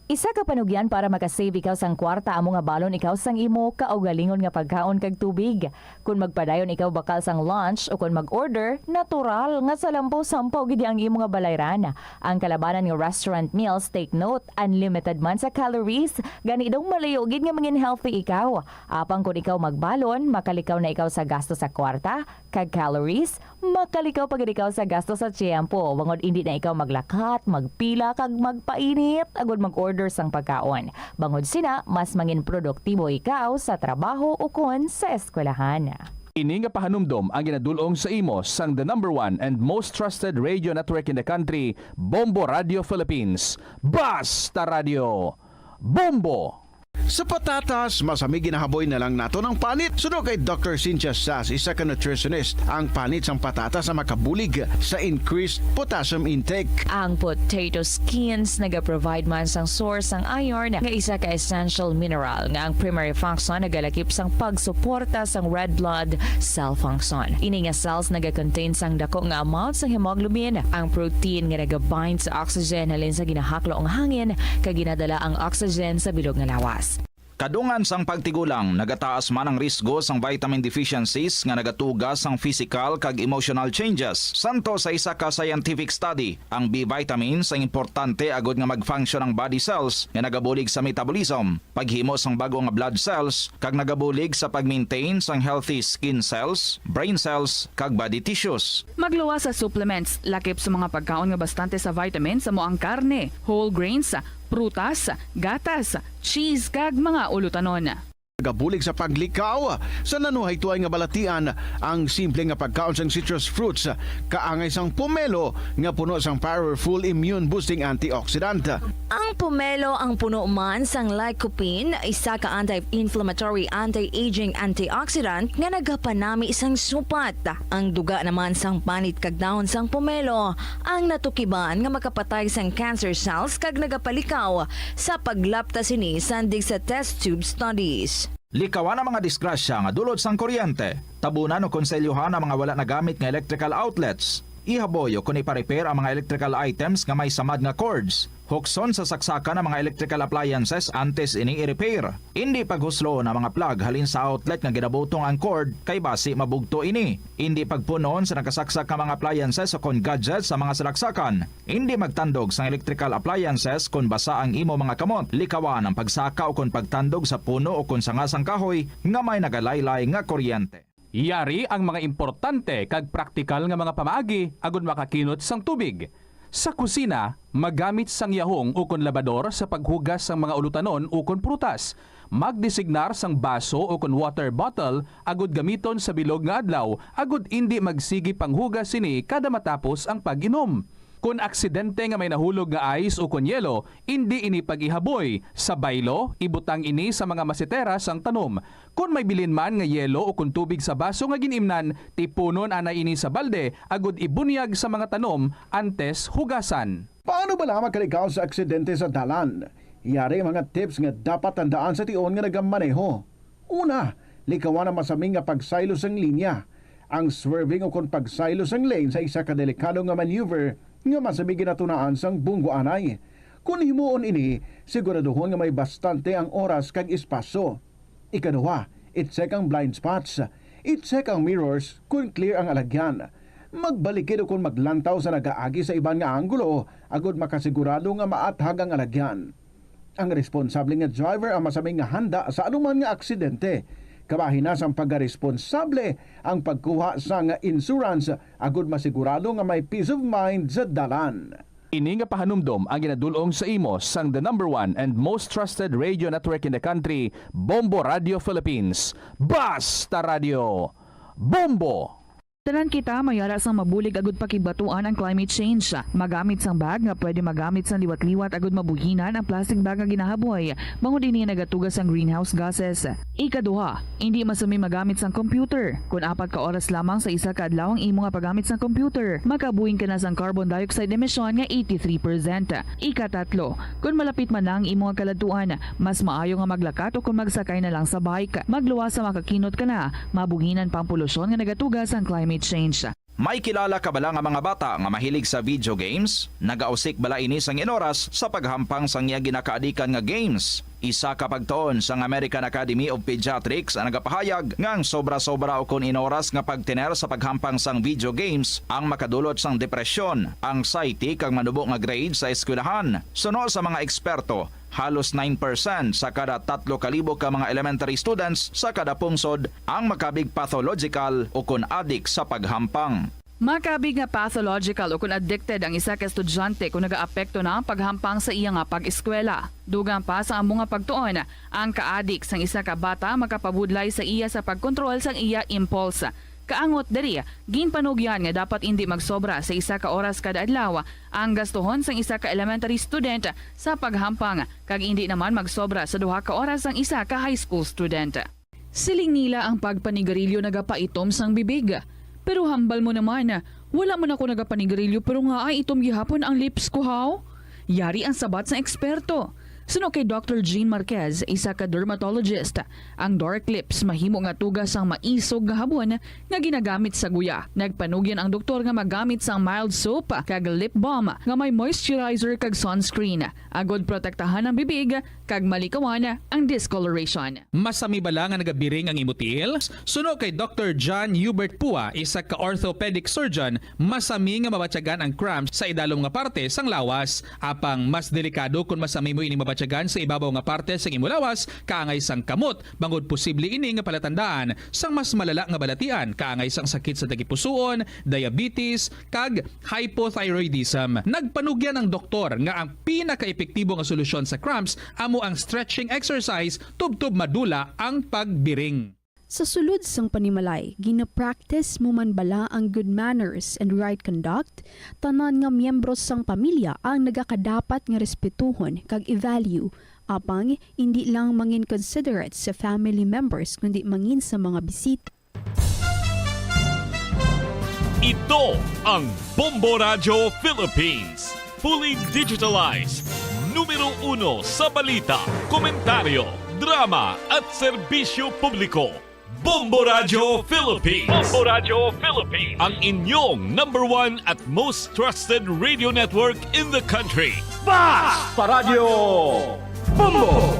Isa ka panugyan para makasave ikaw sang kwarta amo nga balon ikaw sang imo kaugalingon nga pagkaon kag tubig. Kon magpadayon ikaw bakal sang lunch o kon mag-order, natural nga salampo-sampaw gid ang imo nga balayran. Ang kalabanan nga restaurant meals, take note, unlimited man sa calories, gani daw malayo gid nga mangin healthy ikaw. Apang kon ikaw magbalon, makalikaw na ikaw sa gasto sa kwarta kag calories, makalikaw pa gid ikaw sa gasto sa tiyempo, bangod indi na ikaw maglakat, magpila, kag magpainit agud mag-order sang pagkaon. Bangod sina, mas mangin produktibo ikaw sa trabaho ukon sa eskwelahan. Ini nga pahanumdom ang ginadul-ong sa imo sang the number one and most trusted radio network in the country, Bombo Radio Philippines. Basta Radio! Bombo! Sa patatas, masami ginahaboy na lang naton ang panit. Suno kay Doctor Cynthia Sass, isa ka nutritionist, ang panit sang patatas ang makabulig sa increased potassium intake. Ang potato skins nagaprovide man sang source sang iron, nga isa ka essential mineral nga ang primary function nagalakip sang pagsuporta sang red blood cell function. Ini nga cells nagakontain sang dako nga amount sang hemoglobin, ang protein nga nagabind sa oxygen halin sa ginahaklo nga hangin kag ginadala ang oxygen sa bilog nga lawas. Kadungan sang pagtigulang, nagataas man ang risgo sang vitamin deficiencies nga nagatuga sang physical kag emotional changes. Santo sa isa ka scientific study, ang B vitamins ang importante agud nga mag-function ang body cells nga nagabulig sa metabolism, paghimo sang bag-o nga blood cells, kag nagabulig sa pag-maintain sang healthy skin cells, brain cells, kag body tissues. Magluwas sa supplements, lakip sa mga pagkaon nga bastante sa vitamins amo ang karne, whole grains, prutas, gatas, cheese, kag mga ulutanon. Nagabulig sa paglikaw sa nanuhay tuay nga balatian ang simple nga pagkaon sang citrus fruits, kaangay sang pomelo nga puno sang powerful immune-boosting antioxidant. Ang pomelo ang puno man sang lycopene, isa ka anti-inflammatory, anti-aging antioxidant nga nagapanami sang supat. Ang duga naman sang panit kag dahon sang pomelo ang natukiban nga makapatay sang cancer cells kag nagapalikaw sa paglapta sini sandig sa test tube studies. Likawan ang mga disgrasya nga dulot sang kuryente. Tabunan o konselyohan ang mga wala nagamit nga electrical outlets. Ihaboy o kon ipa-repair ang mga electrical items nga may samad nga cords. Hukson sa saksakan ang mga electrical appliances antes ini i-repair. Indi paghusloon ang mga plug halin sa outlet nga ginabutong ang cord, kay basi mabugto ini. Indi pagpun-on sa nakasaksak nga mga appliances o kon gadgets sa mga salaksakan. Indi magtandog sang electrical appliances kon basa ang imo mga kamot. Likawan ang pagsaka o kon pagtandog sa puno o kon sanga sang kahoy nga may nagalaylay nga kuryente. Yari ang mga importante kag praktikal nga mga pamaagi agud makakinot sang tubig. Sa kusina, magamit sang yahong ukon labador sa paghugas sang mga ulutanon ukon prutas. Magdesignar sang baso ukon water bottle agud gamiton sa bilog nga adlaw agud indi magsigi panghugas sini kada matapos ang pag-inom. Kon aksidente nga may nahulog nga ice ukon yelo, indi ini pag-ihaboy. Sa baylo, ibutang ini sa mga masetera sang tanom. Kon may bilin man nga yelo ukon tubig sa baso nga gin-imnan, tipunon anay ini sa balde agud ibunyag sa mga tanom antes hugasan. Paano bala makalikaw sa aksidente sa dalan? Yari ang mga tips nga dapat tandaan sa tion nga nagamaneho. Una, likawan ang masami nga pagsaylo sang linya. Ang swerving ukon pagsaylo sang lane sa isa ka delikado nga maneuver nga masami ginatunaan sang bunggo anay. Kon himuon ini, siguraduhon nga may bastante ang oras kag espasyo. Ikaduha, i-check ang blind spots. I-check ang mirrors kon clear ang alagyan. Magbalikid ukon maglantaw sa nagaagi sa iban nga anggulo agud makasigurado nga maathag ang alagyan. Ang responsable nga driver ang masami nga handa sa anuman nga aksidente. Kabahin na sang pagaresponsable ang pagkuha sang insurance agud masigurado nga may peace of mind sa dalan. Ini nga pahanumdom ang ginadul-ong sa imo sang the number one and most trusted radio network in the country, Bombo Radio Philippines. Basta Radio! Bombo! Tanan kita may ara sang mabulig agud pakigbatuan ang climate change. Magamit sang bag nga pwede magamit sang liwat-liwat agud mabuhinan ang plastic bag nga ginahaboy, bangod ini nagatuga sang greenhouse gases. Ikaduha, indi masami magamit sang computer. Kon apat ka oras lamang sa isa ka adlaw ang imo nga paggamit sang computer, makabuhin ka na sang carbon dioxide emission nga eighty-three percent. Ikatatlo, kon malapit man na ang imo nga kaladtuan, mas maayo nga maglakat o kon magsakay na lang sa bike. Magluwas sa makakinot ka na, mabuhinan pa ang polusyon nga nagatuga sang climate change. May kilala ka bala nga mga bata nga mahilig sa video games? Nagausik bala ini sang inoras sa paghampang sang iya ginakaadikan nga games? Isa ka pagtuon sang American Academy of Pediatrics ang nagapahayag nga ang sobra-sobra ukon inoras nga pagtener sa paghampang sang video games ang makadulot sang depresyon, anxiety, kag manubo nga grade sa eskwelahan. Suno sa mga eksperto, halos nine percent sa kada tatlo ka libo ka mga elementary students sa kada pungsod ang makabig pathological ukon adik sa paghampang. Makabig nga pathological ukon addicted ang isa ka estudyante kon nagaapekto na ang paghampang sa iya nga pag-eskwela. Dugang pa sa amo nga pagtuon, ang kaadik sang isa ka bata makapabudlay sa iya sa pagkontrol sang iya impulse. Kaangot diri, ginpanugyan nga dapat indi magsobra sa isa ka oras kada adlaw ang gastuhon sang isa ka elementary student sa paghampang, kag indi naman magsobra sa duha ka oras ang isa ka high school student. Siling nila ang pagpanigarilyo nagapaitom sang bibig. Pero hambal mo naman, wala man ako nagapanigarilyo pero nga ay itom gihapon ang lips ko, haw? Yari ang sabat sang eksperto. Suno kay Doctor Jean Marquez, isa ka dermatologist, ang dark lips mahimo nga tuga sang maisog nga habon nga ginagamit sa guya. Nagpanugyan ang doktor nga magamit sang mild soap kag lip balm nga may moisturizer kag sunscreen, agod protektahan ang bibig kag malikawan ang discoloration. Masami bala nga nagabiring ang imo tiil? Suno kay Doctor John Hubert Pua, isa ka orthopedic surgeon, masami nga mabatyagan ang cramps sa idalom nga parte sang lawas. Apang mas delikado kon masami mo ini mabatyagan sa ibabaw nga parte sang imo lawas, kaangay sang kamot, bangod posible ini nga palatandaan sang mas malala nga balatian, kaangay sang sakit sa tagipusoon, diabetes, kag hypothyroidism. Nagpanugyan ang doktor nga ang pinakaepektibo nga solusyon sa cramps amo ang stretching exercise tubtob madula ang pagbiring. Sa sulod sang panimalay, gina-practice mo man bala ang good manners and right conduct? Tanan nga miyembro sang pamilya ang nagakadapat nga respetuhon kag i-value, apang indi lang mangin considerate sa family members kundi mangin sa mga bisita. Ito ang Bombo Radyo Philippines. Fully digitalized. Numero uno sa balita, komentaryo, drama, at serbisyo publiko. Bombo Radyo Philippines. Bombo Radyo Philippines. Ang inyong number one at most trusted radio network in the country. Basta Radyo Bombo!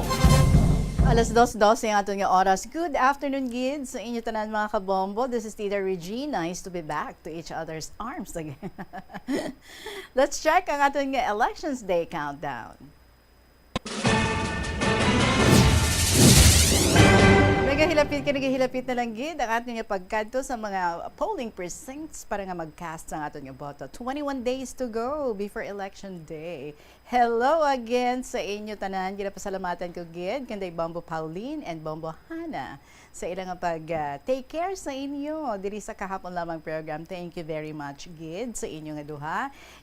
Alas dos dose ang aton nga oras. Good afternoon, gid, sa inyo tanan, mga kabombo. This is Tita Regine. Nice to be back to each other's arms again. Let's check ang aton nga Elections Day countdown. Nagahilapit ka, nagahilapit na lang gid ang aton nga pagkadto sa mga polling precincts para nga mag-cast ang aton nga boto. Twenty-one days to go before Election Day. Hello again sa inyo tanan. Ginapasalamatan ko gid kanday Bombo Pauline and Bombo Hana sa ila nga pag, ah, take care sa inyo diri sa kahapon lamang program. Thank you very much gid sa inyo nga duha.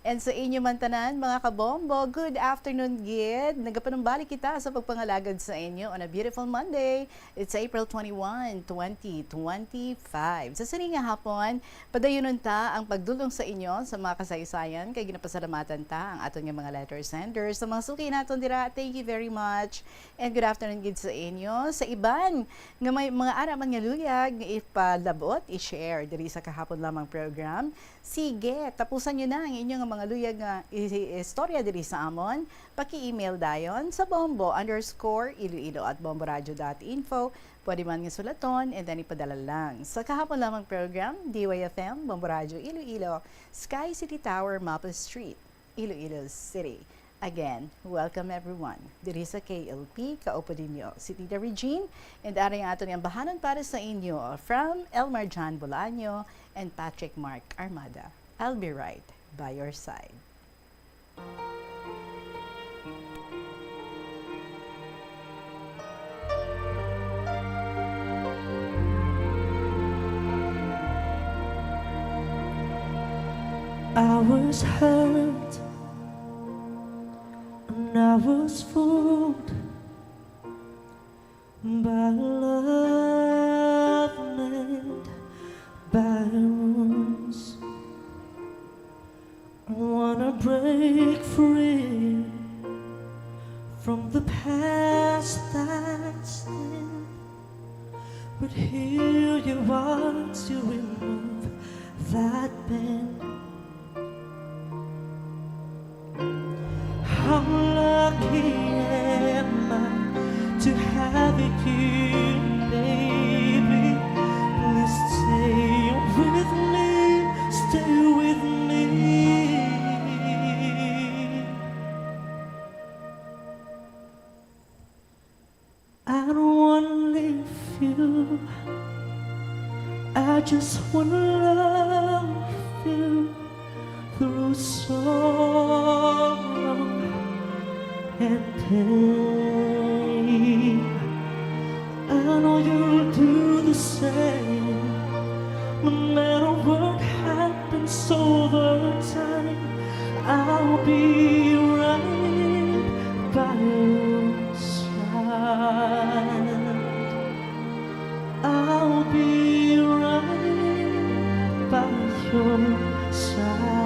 And sa inyo man tanan, mga kabombo, good afternoon gid. Nagapanumbalik kita sa pagpangalagad sa inyo on a beautiful Monday. It's April twenty-one, twenty twenty-five. Sa sini nga hapon, padayunon ta ang pagdulong sa inyo sa mga kasaysayan, kay ginapasalamatan ta ang aton nga mga letter senders, sa mga suki naton dira. Thank you very much. And good afternoon gid sa inyo. Sa iban nga may mga ara man nga luyag nga ipalabot, i-share diri sa kahapon lamang program, sige, tapusan nyo na ang inyo nga mga luyag nga i-, i-, istorya diri sa amon. Paki-email dayon sa bombo underscore iloilo at bomboradio dot info. Pwede man nga sulaton and then ipadala lang sa kahapon lamang program, D Y F M, Bombo Radio Iloilo, Sky City Tower, Maples Street, Iloilo City. Again, welcome everyone. Diri sa K L P, kaupod ninyo si Tita Regine, and ari ang aton ambahanon para sa inyo from Elmer John Bolaño and Patrick Mark Armada. I'll be right by your side. I was hurt and I was fooled by love made by wounds. Wanna break free from the past that's thin, but here you are to remove that pain. How lucky am I to have you, baby? Please stay with me, stay with me. I don't wanna leave you. I just wanna love you through sorrow and pain. I know you'll do the same. No matter what happens over time, I'll be right by your side. I'll be right by your side.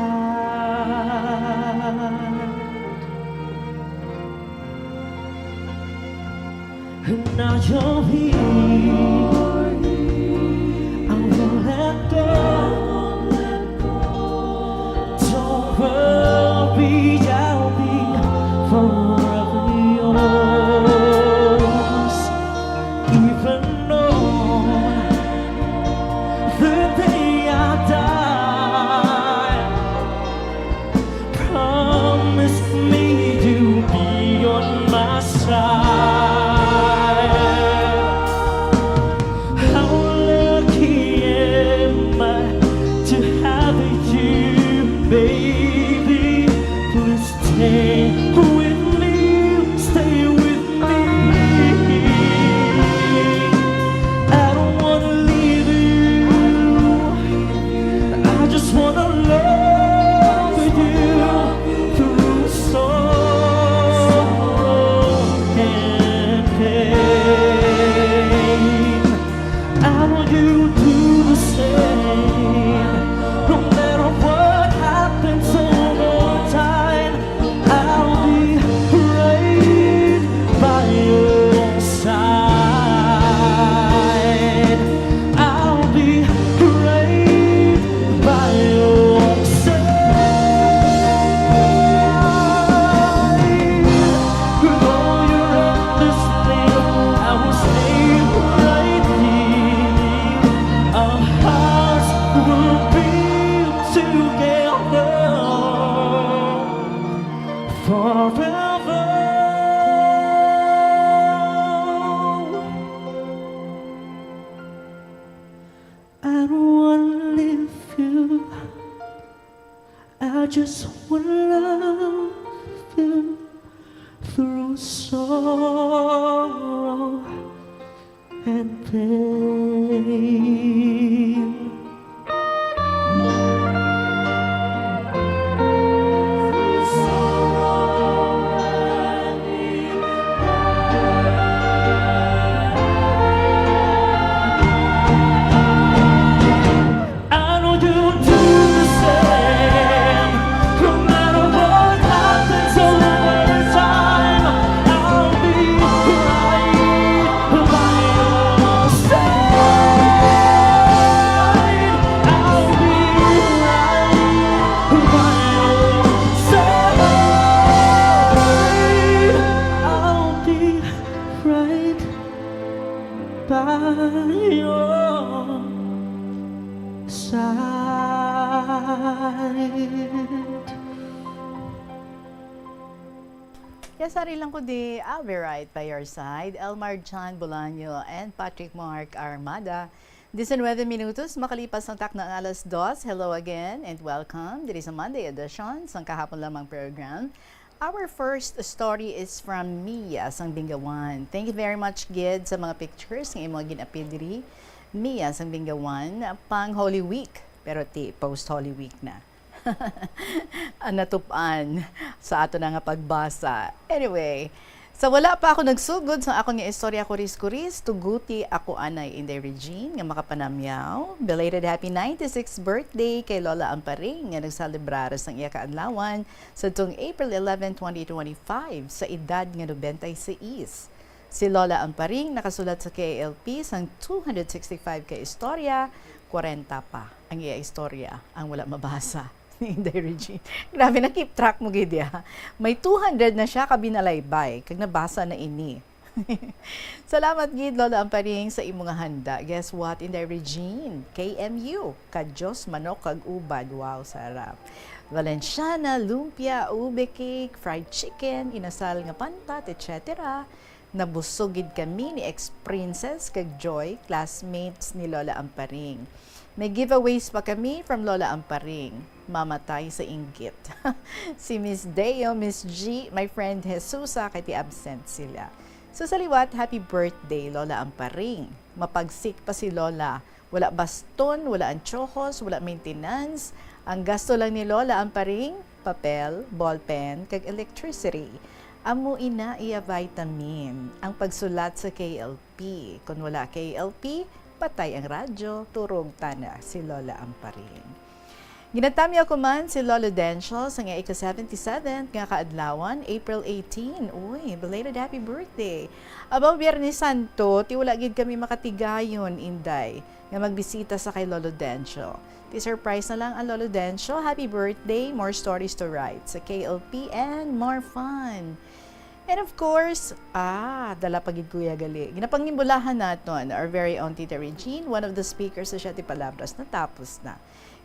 And now you're here. I won't let go. Don't worry, I'll be forever yours. Even on the day I die, promise me you'll be on my side. How lucky am I to have you, baby? Please stay with me, stay with me. I don't wanna leave you. I just wanna love you through sorrow and pain. I know you do the same. No matter what happens over time, I'll be right by your side. I'll be right by your side. Though you're in this thing, I will stay right here. Our hearts will be together forever. I don't wanna leave you. I just wanna love you through sorrow and pain. I know you do the same. No matter what happens over time, I'll be right by your side. I'll be right by your side. I'll be right by your side. Yes, ari lang ko di, I'll be right by your side. Elmar John Bolaño and Patrick Mark Armada. Diecinueve minutos makalipas ang takna nga alas dos. Hello again and welcome diri sa Monday edition sang Kahapon Lamang program. Our first story is from Mia sang Bingawan. Thank you very much, gid, sa mga pictures nga imo gin-apil diri. Mia sang Bingawan, pang Holy Week, pero ti post Holy Week na. Ang natup-an sa ato na nga pagbasa. Anyway, sa wala pa ako nagsugod sa akon nga istorya, kuris-kuris, tuguti ako anay, Inday Regine, nga makapanamyaw. Belated happy ninety-sixth birthday kay Lola Amparing nga nagselebrar sang iya kaadlawan sa tung April eleven, twenty twenty-five, sa edad nga nobenta y seis. Si Lola Amparing nakasulat sa K L P sang two hundred sixty-five ka istorya, kwarenta pa ang iya istorya ang wala mabasa ni Inday Regine. Grabe, na-keep track mo gid, ya. May two hundred na siya ka binalaybay, kag nabasa na ini. Salamat gid, Lola Amparing, sa imo nga handa. Guess what, Inday Regine? K M U, ka Diyos, manok, kag ubad. Wow, sarap. Valenciana, lumpia, ube cake, fried chicken, inasal nga pantat, et cetera. Nabusog gid kami ni Ex Princess kag Joy, classmates ni Lola Amparing. May giveaways pa kami from Lola Amparing. Mamatay sa inggit. Si Miss Deo, Miss G, my friend Jesusa, kay ti absent sila. So sa liwat, happy birthday, Lola Amparing. Mapagsik pa si Lola. Wala baston, wala antiyohos, wala maintenance. Ang gasto lang ni Lola Amparing, papel, ballpen, kag electricity. Amo ina iya vitamin, ang pagsulat sa K L P. Kon wala K L P, patay ang radyo, turog tana si Lola Amparing. Ginatamyaw ko man si Lolo Dencio sa nga ika-seventy-seventh nga kaadlawan, April eighteen. Uy, belated happy birthday! Abaw, Biyernes Santo, ti wala gid kami makatigayon, Inday, nga magbisita sa kay Lolo Dencio. Ti surprise na lang ang Lolo Dencio. Happy birthday, more stories to write sa K L P and more fun. And of course, ah, dala pa gid, kuya, gali. Ginapangimbulahan naton our very own Tita Regine, one of the speakers sa Siete Palabras, natapos na.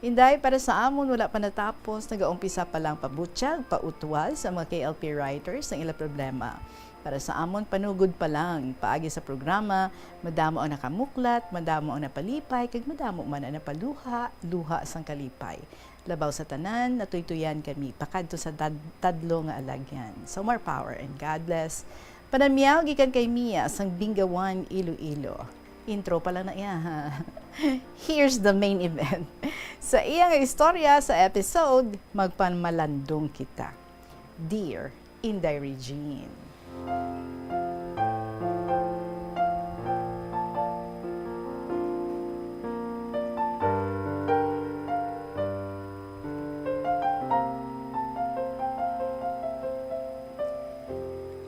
Inday, para sa amon, wala pa natapos, nagaumpisa pa lang pabutyag, pautwal sa mga K L P writers ang ila problema. Para sa amon, panugod pa lang, paagi sa programa, madamo ang nakamuklat, madamo ang napalipay, kag madamo man ang napaluha, luha sang kalipay. Labaw sa tanan, natuytoyan kami pakadto sa tad-, tadlo nga alagyan. So, more power and God bless. Panamyaw gikan kay Mia sang Bingawan, Iloilo. Intro pa lang na iya, ha? Here's the main event. Sa iya nga istorya sa episode, Magpamalandong Kita. Dear Inday Regine.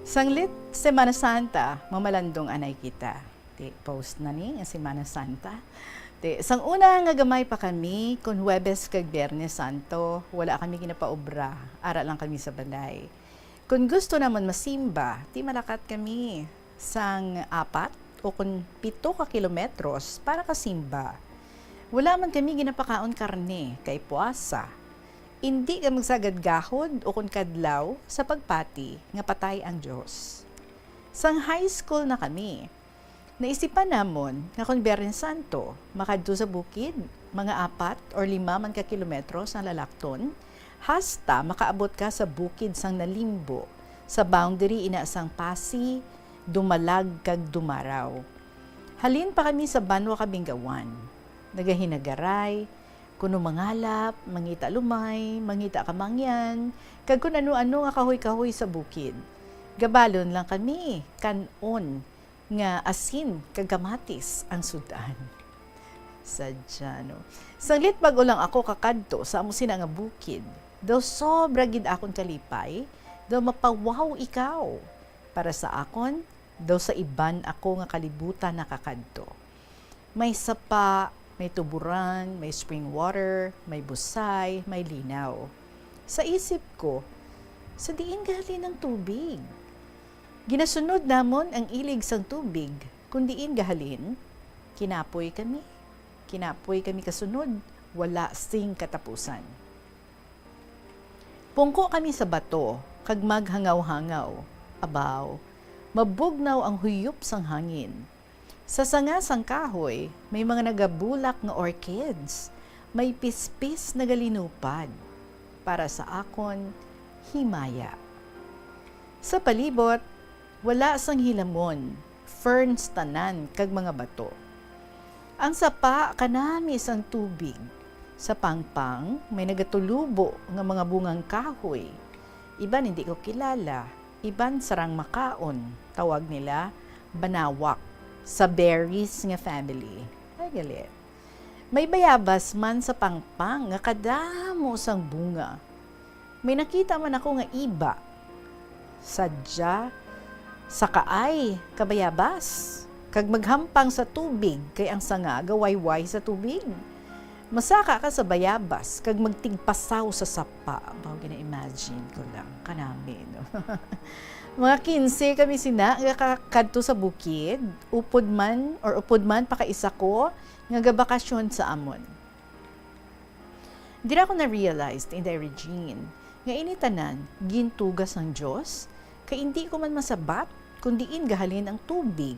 Sanglit Semana Santa, mamalandong anay kita. Ti, post na ni nga Semana Santa. Ti, sang una nga gamay pa kami, kon Huwebes kag Biyernes Santo, wala kami ginapaobra, ara lang kami sa balay. Kon gusto namon masimba, ti malakat kami sang apat o kon pito ka kilometros para kasimba. Wala man kami ginapakaon karne, kay puasa. Indi ka magsagad gahod o kon kadlaw sa pagpati nga patay ang Dios. Sang high school na kami, naisipan namon nga kon Biyernes Santo, makadto sa bukid, mga apat or lima man ka kilometros ang lalakton, hasta makaabot ka sa bukid sang Nalimbo, sa boundary ina sang Pasi, Dumalag, kag Dumaraw. Halin pa kami sa banwa ka Bingawan. Nagahinagaray, kuno mangalap, mangita lumay, mangita kamangyan, kag kun ano-ano nga kahoy-kahoy sa bukid. Gabalon lang kami, kan-on nga asin kag kamatis ang sud-an. Sadya, no? Sanglit bag-o lang ako kakadto sa amo sina nga bukid, daw sobra gid akon kalipay, daw mapawaw ikaw. Para sa akon, daw sa iban ako nga kalibutan nakakadto. May sapa, may tuburan, may spring water, may busay, may linaw. Sa isip ko, sa diin gahalin ang tubig? Ginasunod namon ang ilig sang tubig, kun diin gahalin. Kinapoy kami. Kinapoy kami kasunod, wala sing katapusan. Pungko kami sa bato, kag maghangaw-hangaw. Abaw, mabugnaw ang huyop sang hangin. Sa sanga sang kahoy, may mga nagabulak nga orchids. May pispis nagalinupad. Para sa akon, himaya. Sa palibot, wala sang hilamon, ferns tanan kag mga bato. Ang sapa kanami sang tubig. Sa pangpang, may nagatulubo nga mga bungang kahoy. Iban hindi ko kilala, iban sarang makaon. Tawag nila banawak sa berries nga family. Ay, gali. May bayabas man sa pangpang nga kadamo sang bunga. May nakita man ako nga iba. Sadya sa kaay ka bayabas, kag maghampang sa tubig, kay ang sanga gawayway sa tubig. Masaka ka sa bayabas, kag magtigpasaw sa sapa. Baw, gina-imagine ko lang, kanami, no? Mga kinse kami sina nga ka-, kadto sa bukid, upod man, or upod man pakaisa ko, nga gabakasyon sa amon. Dira ko na-realized, Inday Regine, nga ini tanan gintuga sang Dios, kay indi ko man masabat kon diin gahalin ang tubig.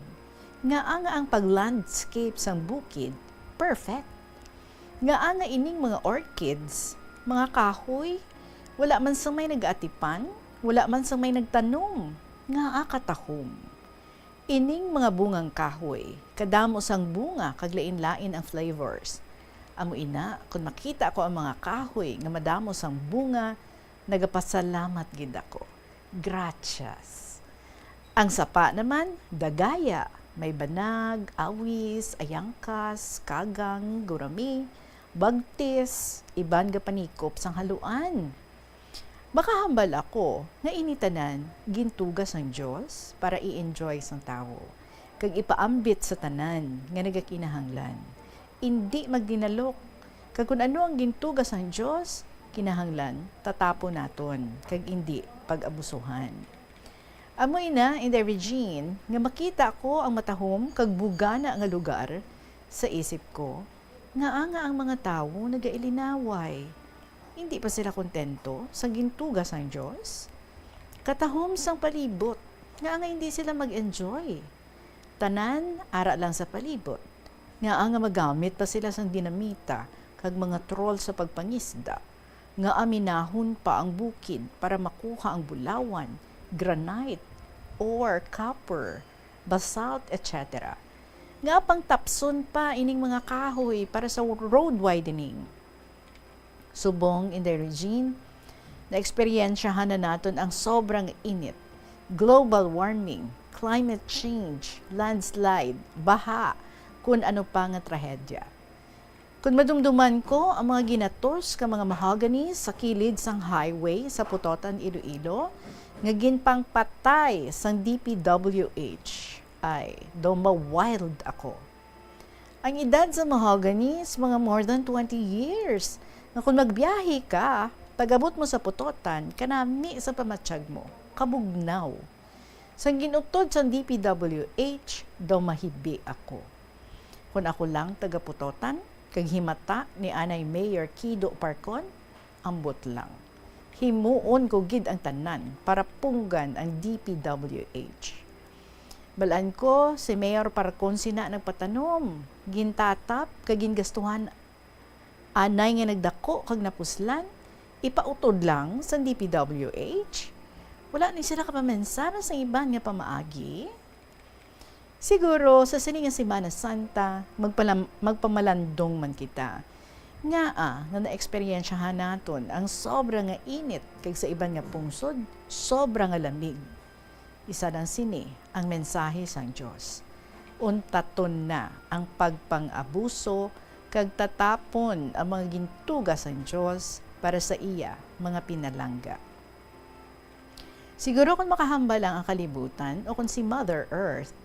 Ngaa nga ang pag-landscape sang bukid perfect? Ngaa nga ining mga orchids, mga kahoy, wala man sang may nagaatipan, wala man sang may nagtanom? Ngaa katahom? Ining mga bungang kahoy, kadamo sang bunga kag lain-lain ang flavors. Amo ina, kon makita ko ang mga kahoy nga madamo sang bunga, nagapasalamat gid ako. Gracias. Ang sapa naman, dagaya, may banag, awis, ayangkas, kagang, gurami, bagtis, iban gapanikop sang haluan. Makahambal ako nga ini tanan gintuga sang Dios para i-enjoy sang tawo, kag ipaambit sa tanan nga nagakinahanglan. Indi magdinalok, kag kon ano ang gintuga sang Dios, kinahanglan tatapon naton, kag indi pag-abusuhan. Amo ina, Inday Regine, nga makita ko ang matahom kag bugana nga lugar, sa isip ko, ngaa nga ang mga tawo nagailinaway? Hindi pa sila kontento sa gintuga sang Dios? Katahom sang palibot, ngaa nga hindi sila mag-enjoy? Tanan ara lang sa palibot, ngaa nga magamit pa sila sang dinamita kag mga troll sa pagpangisda? Ngaa minahon pa ang bukid para makuha ang bulawan, granite, ore, copper, basalt, et cetera? Ngaa pang tapson pa ining mga kahoy para sa road widening? Subong, Inday Regine, naeksperyensyahan na naton ang sobrang init, global warming, climate change, landslide, baha, kun ano pa nga trahedya. Kon madumduman ko ang mga ginatos ka mga mahogany sa kilid sang highway sa Pototan, Iloilo, nga ginpangpatay sang D P W H, ay, daw ma-wild ako. Ang edad sa mahogany is mga more than twenty years, nga kon magbiyahe ka, pag-abot mo sa Pototan, kanami sa pamatyag mo, kabugnaw. Sang gin-utod sang D P W H, daw mahibi ako. Kon ako lang taga-Pototan, kag himata ni anay Mayor Kido Parcon, ambot lang. Himuon ko gid ang tanan para punggan ang D P W H. Balaan ko, si Mayor Parcon sina nagpatanom, gintatap, kag gingastuhan anay nga nagdako kag napuslan, ipautod lang sang D P W H? Wala ni sila kapamensara sa iban nga pamaagi? Siguro, sa sini nga Semana Santa, magpalam-, magpamalandong man kita. Ngaa nga naeksperyensyahan naton ang sobra nga init, kag sa iban nga pungsod, sobra nga lamig. Isa lang sini ang mensahe sang Dios. Untaton na ang pagpang-abuso kag tatapon ang mga gintuga sang Dios para sa iya mga pinalangga. Siguro kon makahambal lang ang kalibutan o kon si Mother Earth,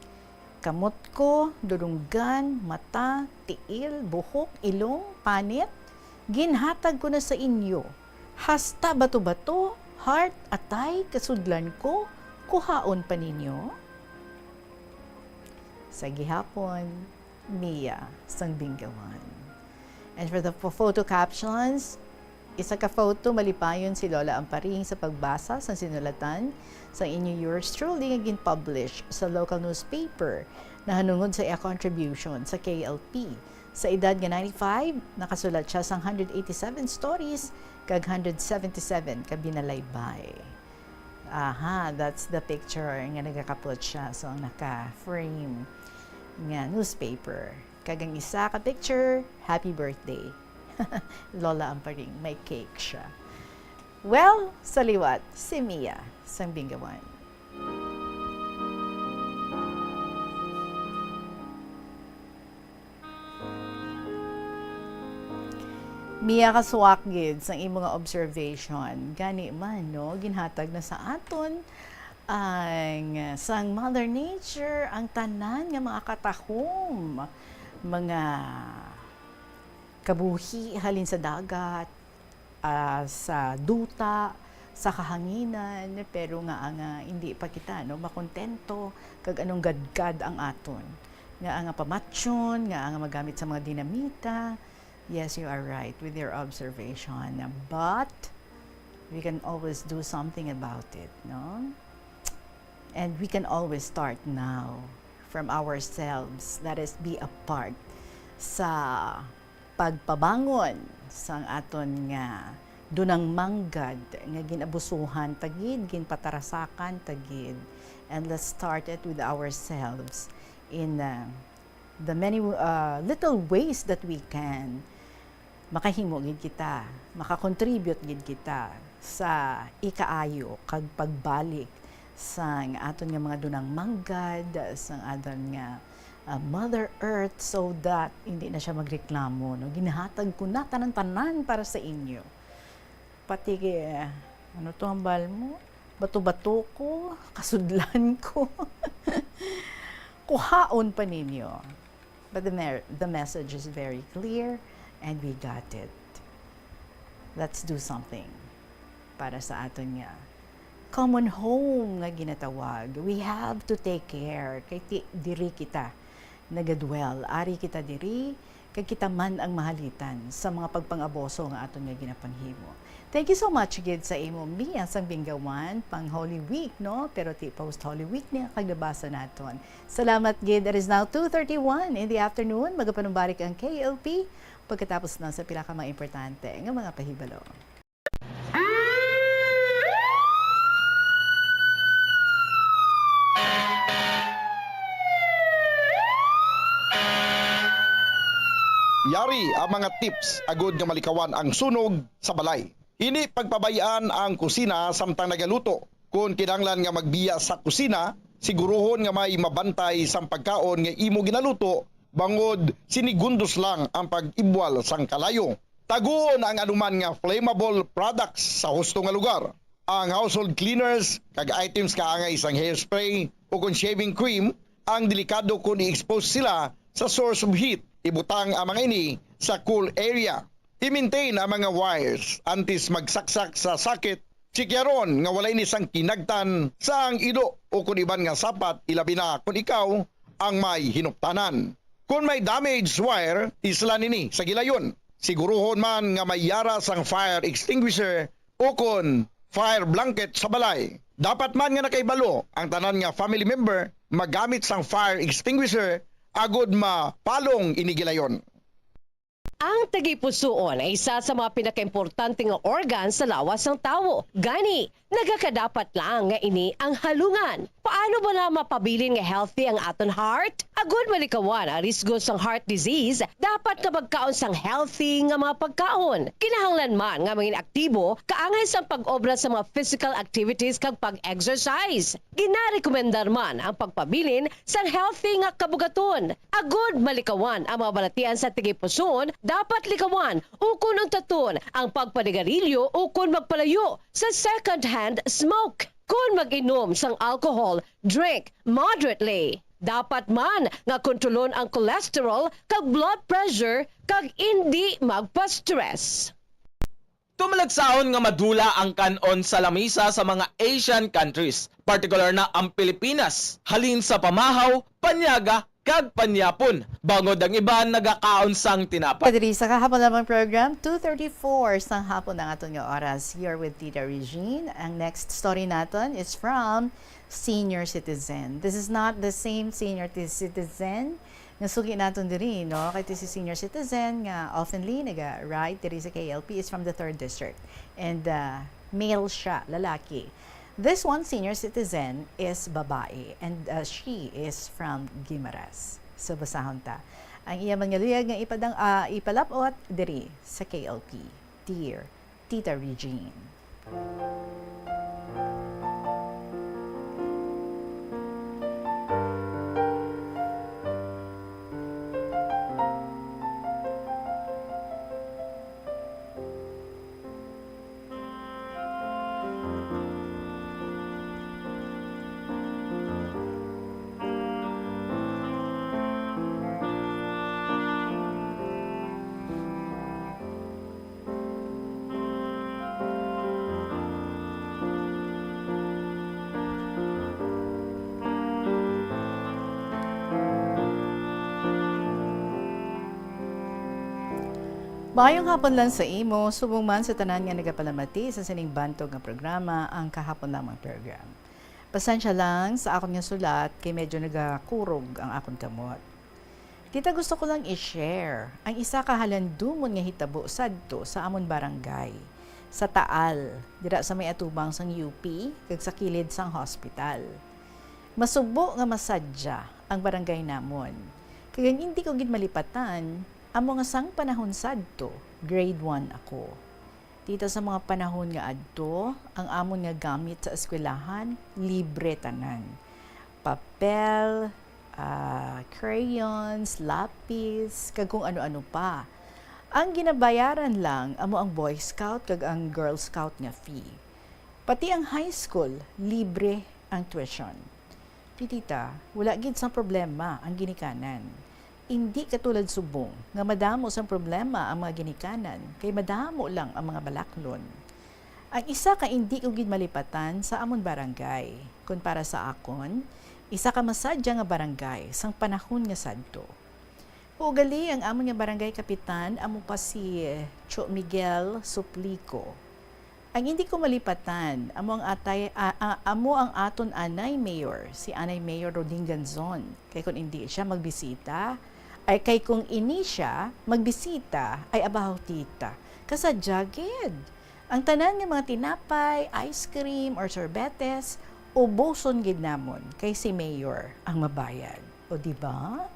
kamot ko, dulunggan, mata, tiil, buhok, ilong, panit, ginhatag ko na sa inyo. Hasta bato-bato, heart, atay, kasudlan ko, kuhaon pa ninyo? Sa gihapon, Mia sang Bingawan. And for the pho-, photo captions, isa ka photo, malipayon si Lola Amparing sa pagbasa sang sinulatan sang inyo yours truly nga gin-publish sa local newspaper nahanungod sa iya contribution sa K L P. Sa edad nga ninety-five, nakasulat siya sang hundred eighty-seven stories kag hundred seventy-seven ka binalaybay. Aha, that's the picture nga nagakapot siya. So, ang naka-frame nga newspaper. Kag ang isa ka picture, happy birthday. Lola Amparing, may cake siya. Well, sa liwat, si Mia sang Bingawan. Mia, kasuwak gid sang imo nga observation. Gani man, no, ginhatag na sa aton ang, sang Mother Nature, ang tanan nga mga katahom, mga kabuhi halin sa dagat, ah, sa duta, sa kahanginan, pero nga, ah, nga hindi pa kita, no, makontento kag anong gadgad ang aton. Nga, ah, nga pamatyon, nga, ah, nga magamit sa mga dinamita. Yes, you are right with your observation. But we can always do something about it, no? And we can always start now from ourselves. Let us be a part sa pagpabangon sang aton nga dunang manggad nga gin-abusuhan ta gid, ginpatarasakan ta gid. And let's start it with ourselves in, uh, the many, uh, little ways that we can. Makahimo gid kita, makakontribute gid kita sa ikaayo kag pagbalik sang aton nga mga dunang manggad, sang aton nga, ah, Mother Earth, so that hindi na siya magreklamo, no? Ginhatag ko na tanan-tanan para sa inyo. Pati kay, ano to, hambal mo? Bato-bato ko, kasudlan ko. Kuhaon pa ninyo. But the mer-, the message is very clear and we got it. Let's do something para sa aton nga common home nga ginatawag. We have to take care kay ti-, diri kita nagadwell. Ari kita diri, kay kita man ang mahalitan sa mga pagpang-aboso nga aton nga ginapanghimo. Thank you so much gid sa imo, Mia, sang Bingawan, pang Holy Week, no? Pero ti post Holy Week niya kag nabasa naton. Salamat gid. It is now two thirty-one in the afternoon. Magapanumbalik ang K L P pagkatapos na sa pila ka mga importante nga mga pahibalo. Yari ang mga tips agud nga malikawan ang sunog sa balay. Hindi pagpabay-an ang kusina samtang nagaluto. Kon kinahanglan nga magbiya sa kusina, siguruhon nga may mabantay sang pagkaon nga imo ginaluto, bangod sinigundos lang ang pag-ibwal sang kalayo. Taguon ang anuman nga flammable products sa husto nga lugar. Ang household cleaners kag items kaangay sang hairspray o kon shaving cream ang delikado kon i-expose sila sa source of heat. Ibutang ang mga ini sa cool area. I-maintain ang mga wires antes magsaksak sa socket. Tsikyaron nga wala ini sang kinagtan sa ang ilo o kon iban nga sapat, ilabi na kon ikaw ang may hinuptanan. Kon may damaged wire, islan ini sa gilayon. Siguruhon man nga may yara sang fire extinguisher o kon fire blanket sa balay. Dapat man nga nakahibalo ang tanan nga family member magamit sang fire extinguisher agud mapalong ini gilayon. Ang tagipusoon ay isa sa mga pinakaimportante nga organ sa lawas sang tawo. Gani, nagakadapat lang nga ini ang halungan. Paano bala mapabilin nga healthy ang aton heart? Agud malikawan ang risgo sang heart disease, dapat nga magkaon sang healthy nga mga pagkaon. Kinahanglan man nga mangin aktibo kaangay sang pag-obra sa mga physical activities kag pag-exercise. Ginarekomendar man ang pagpabilin sang healthy nga kabugaton. Agud malikawan ang mga balatian sa tagipusoon, dapat likawan ukon untaton ang pagpanigarilyo ukon magpalayo sa second-hand smoke. Kon mag-inom sang alcohol, drink moderately. Dapat man nga kontrolon ang cholesterol kag blood pressure kag indi magpa-stress. Tumalagsahon nga madula ang kan-on sa lamisa sa mga Asian countries, partikular na ang Pilipinas, halin sa pamahaw, panyaga, kag panyapon, bangod ang iban nagakaon sang tinapay. Kadiri sa kahapon lamang program, two thirty-four sang hapon ang aton nga oras. You're with Tita Regine. Ang next story naton is from senior citizen. This is not the same senior ti-, citizen nga sugi naton diri, no? Kay ti si senior citizen nga oftenly naga-ride diri sa K L P is from the third district. And, uh, male siya, lalaki. This one, senior citizen, is babae, and, uh, she is from Guimaras. So, basahon ta. Ang iya man nga luyag nga ipadang, ah, ipalapot diri sa K L P. Dear Tita Regine. Maayong hapon lang sa imo, subong man sa tanan nga nagapalamati sa sining bantog nga programa, ang Kahapon Lamang Program. Pasensya lang sa akon nga sulat, kay medyo nagakurog ang akon kamot. Tita, gusto ko lang i-share ang isa ka halandumon nga hitabo sadto sa amon barangay, sa Taal, dira sa may atubang sang U P kag sa kilid sang hospital. Masubo nga masadya ang barangay namon, kag ang indi ko gid malipatan amo nga sang panahon sadto, grade one ako. Tita, sa mga panahon nga adto, ang amon nga gamit sa eskwelahan, libre tanan. Papel, ah, crayons, lapis, kag kung ano-ano pa. Ang ginabayaran lang amo ang Boy Scout kag ang Girl Scout nga fee. Pati ang high school, libre ang tuition. Ti tita, wala gid sang problema ang ginikanan. Indi katulad subong nga madamo sang problema ang mga ginikanan, kay madamo lang ang mga balaklon. Ang isa ka indi ko gid malipatan sa amon barangay, kun para sa akon, isa ka masadya nga barangay sang panahon nga sadto. Ugali ang amon nga barangay kapitan amo pa si Cho Miguel Suplico. Ang indi ko malipatan, amo ang atay, a-, a-, amo ang aton anay mayor, si anay mayor Roding Ganzon. Kay kung indi siya magbisita, ay kay kung ini siya magbisita, ay abaw tita. Kasadya gid. Ang tanan nga mga tinapay, ice cream, or sorbetes, ubuson gid namon kay si mayor ang mabayad. O di ba?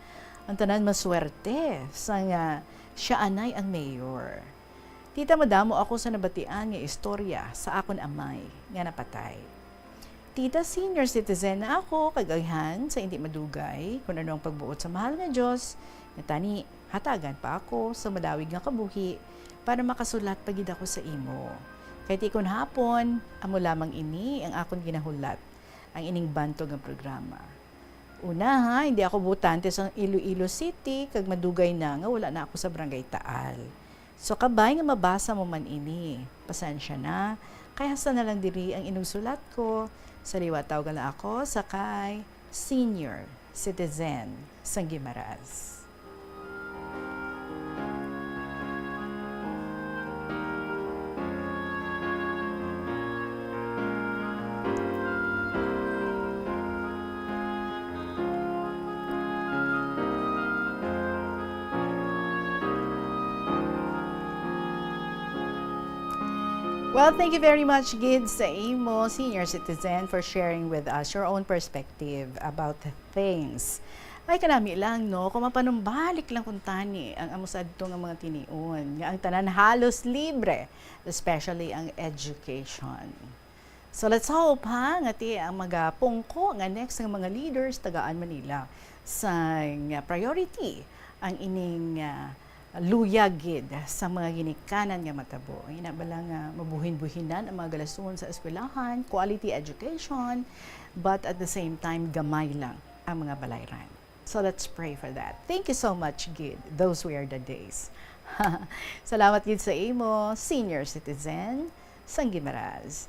Ang tanan maswerte sa nga siya anay ang mayor. Tita, madamo ako sa nabatian nga istorya sa akon amay nga napatay. Tita, senior citizen na ako, kag ayhan sa indi madugay kun ano ang pagbuot sa mahal nga Dios, nga tani hatagan pa ako sa malawig nga kabuhi para makasulat pa gid ako sa imo. Kay ti kon hapon, amo lamang ini ang akon ginahulat, ang ining bantog nga programa. Una, ha, hindi ako botante sa Iloilo City, kag madugay na nga wala na ako sa Barangay Taal. So, kabay nga mabasa mo man ini, pasensya na, kay hasta na lang diri ang inugsulat ko. Sa liwat, tawgan lang ako sa kay senior citizen sang Guimaras. Well, thank you very much gid sa imo, senior citizen, for sharing with us your own perspective about things. Ay, kanami lang, no? Kung mapanumbalik lang kung tani ang amo sa adto nga mga tinion, nga ang tanan halos libre, especially ang education. So, let's hope, ha, nga ti ang mga pungko nga next nga mga leaders, tagaan man nila sa nga priority ang ining, ah, luyag gid sa mga ginikanan nga matabo. Ina bala nga mabuhin-buhinan ang mga galason sa eskwelahan, quality education, but at the same time, gamay lang ang mga balayran. So let's pray for that. Thank you so much gid. Those were the days. Salamat gid sa imo, senior citizen sang Guimaras.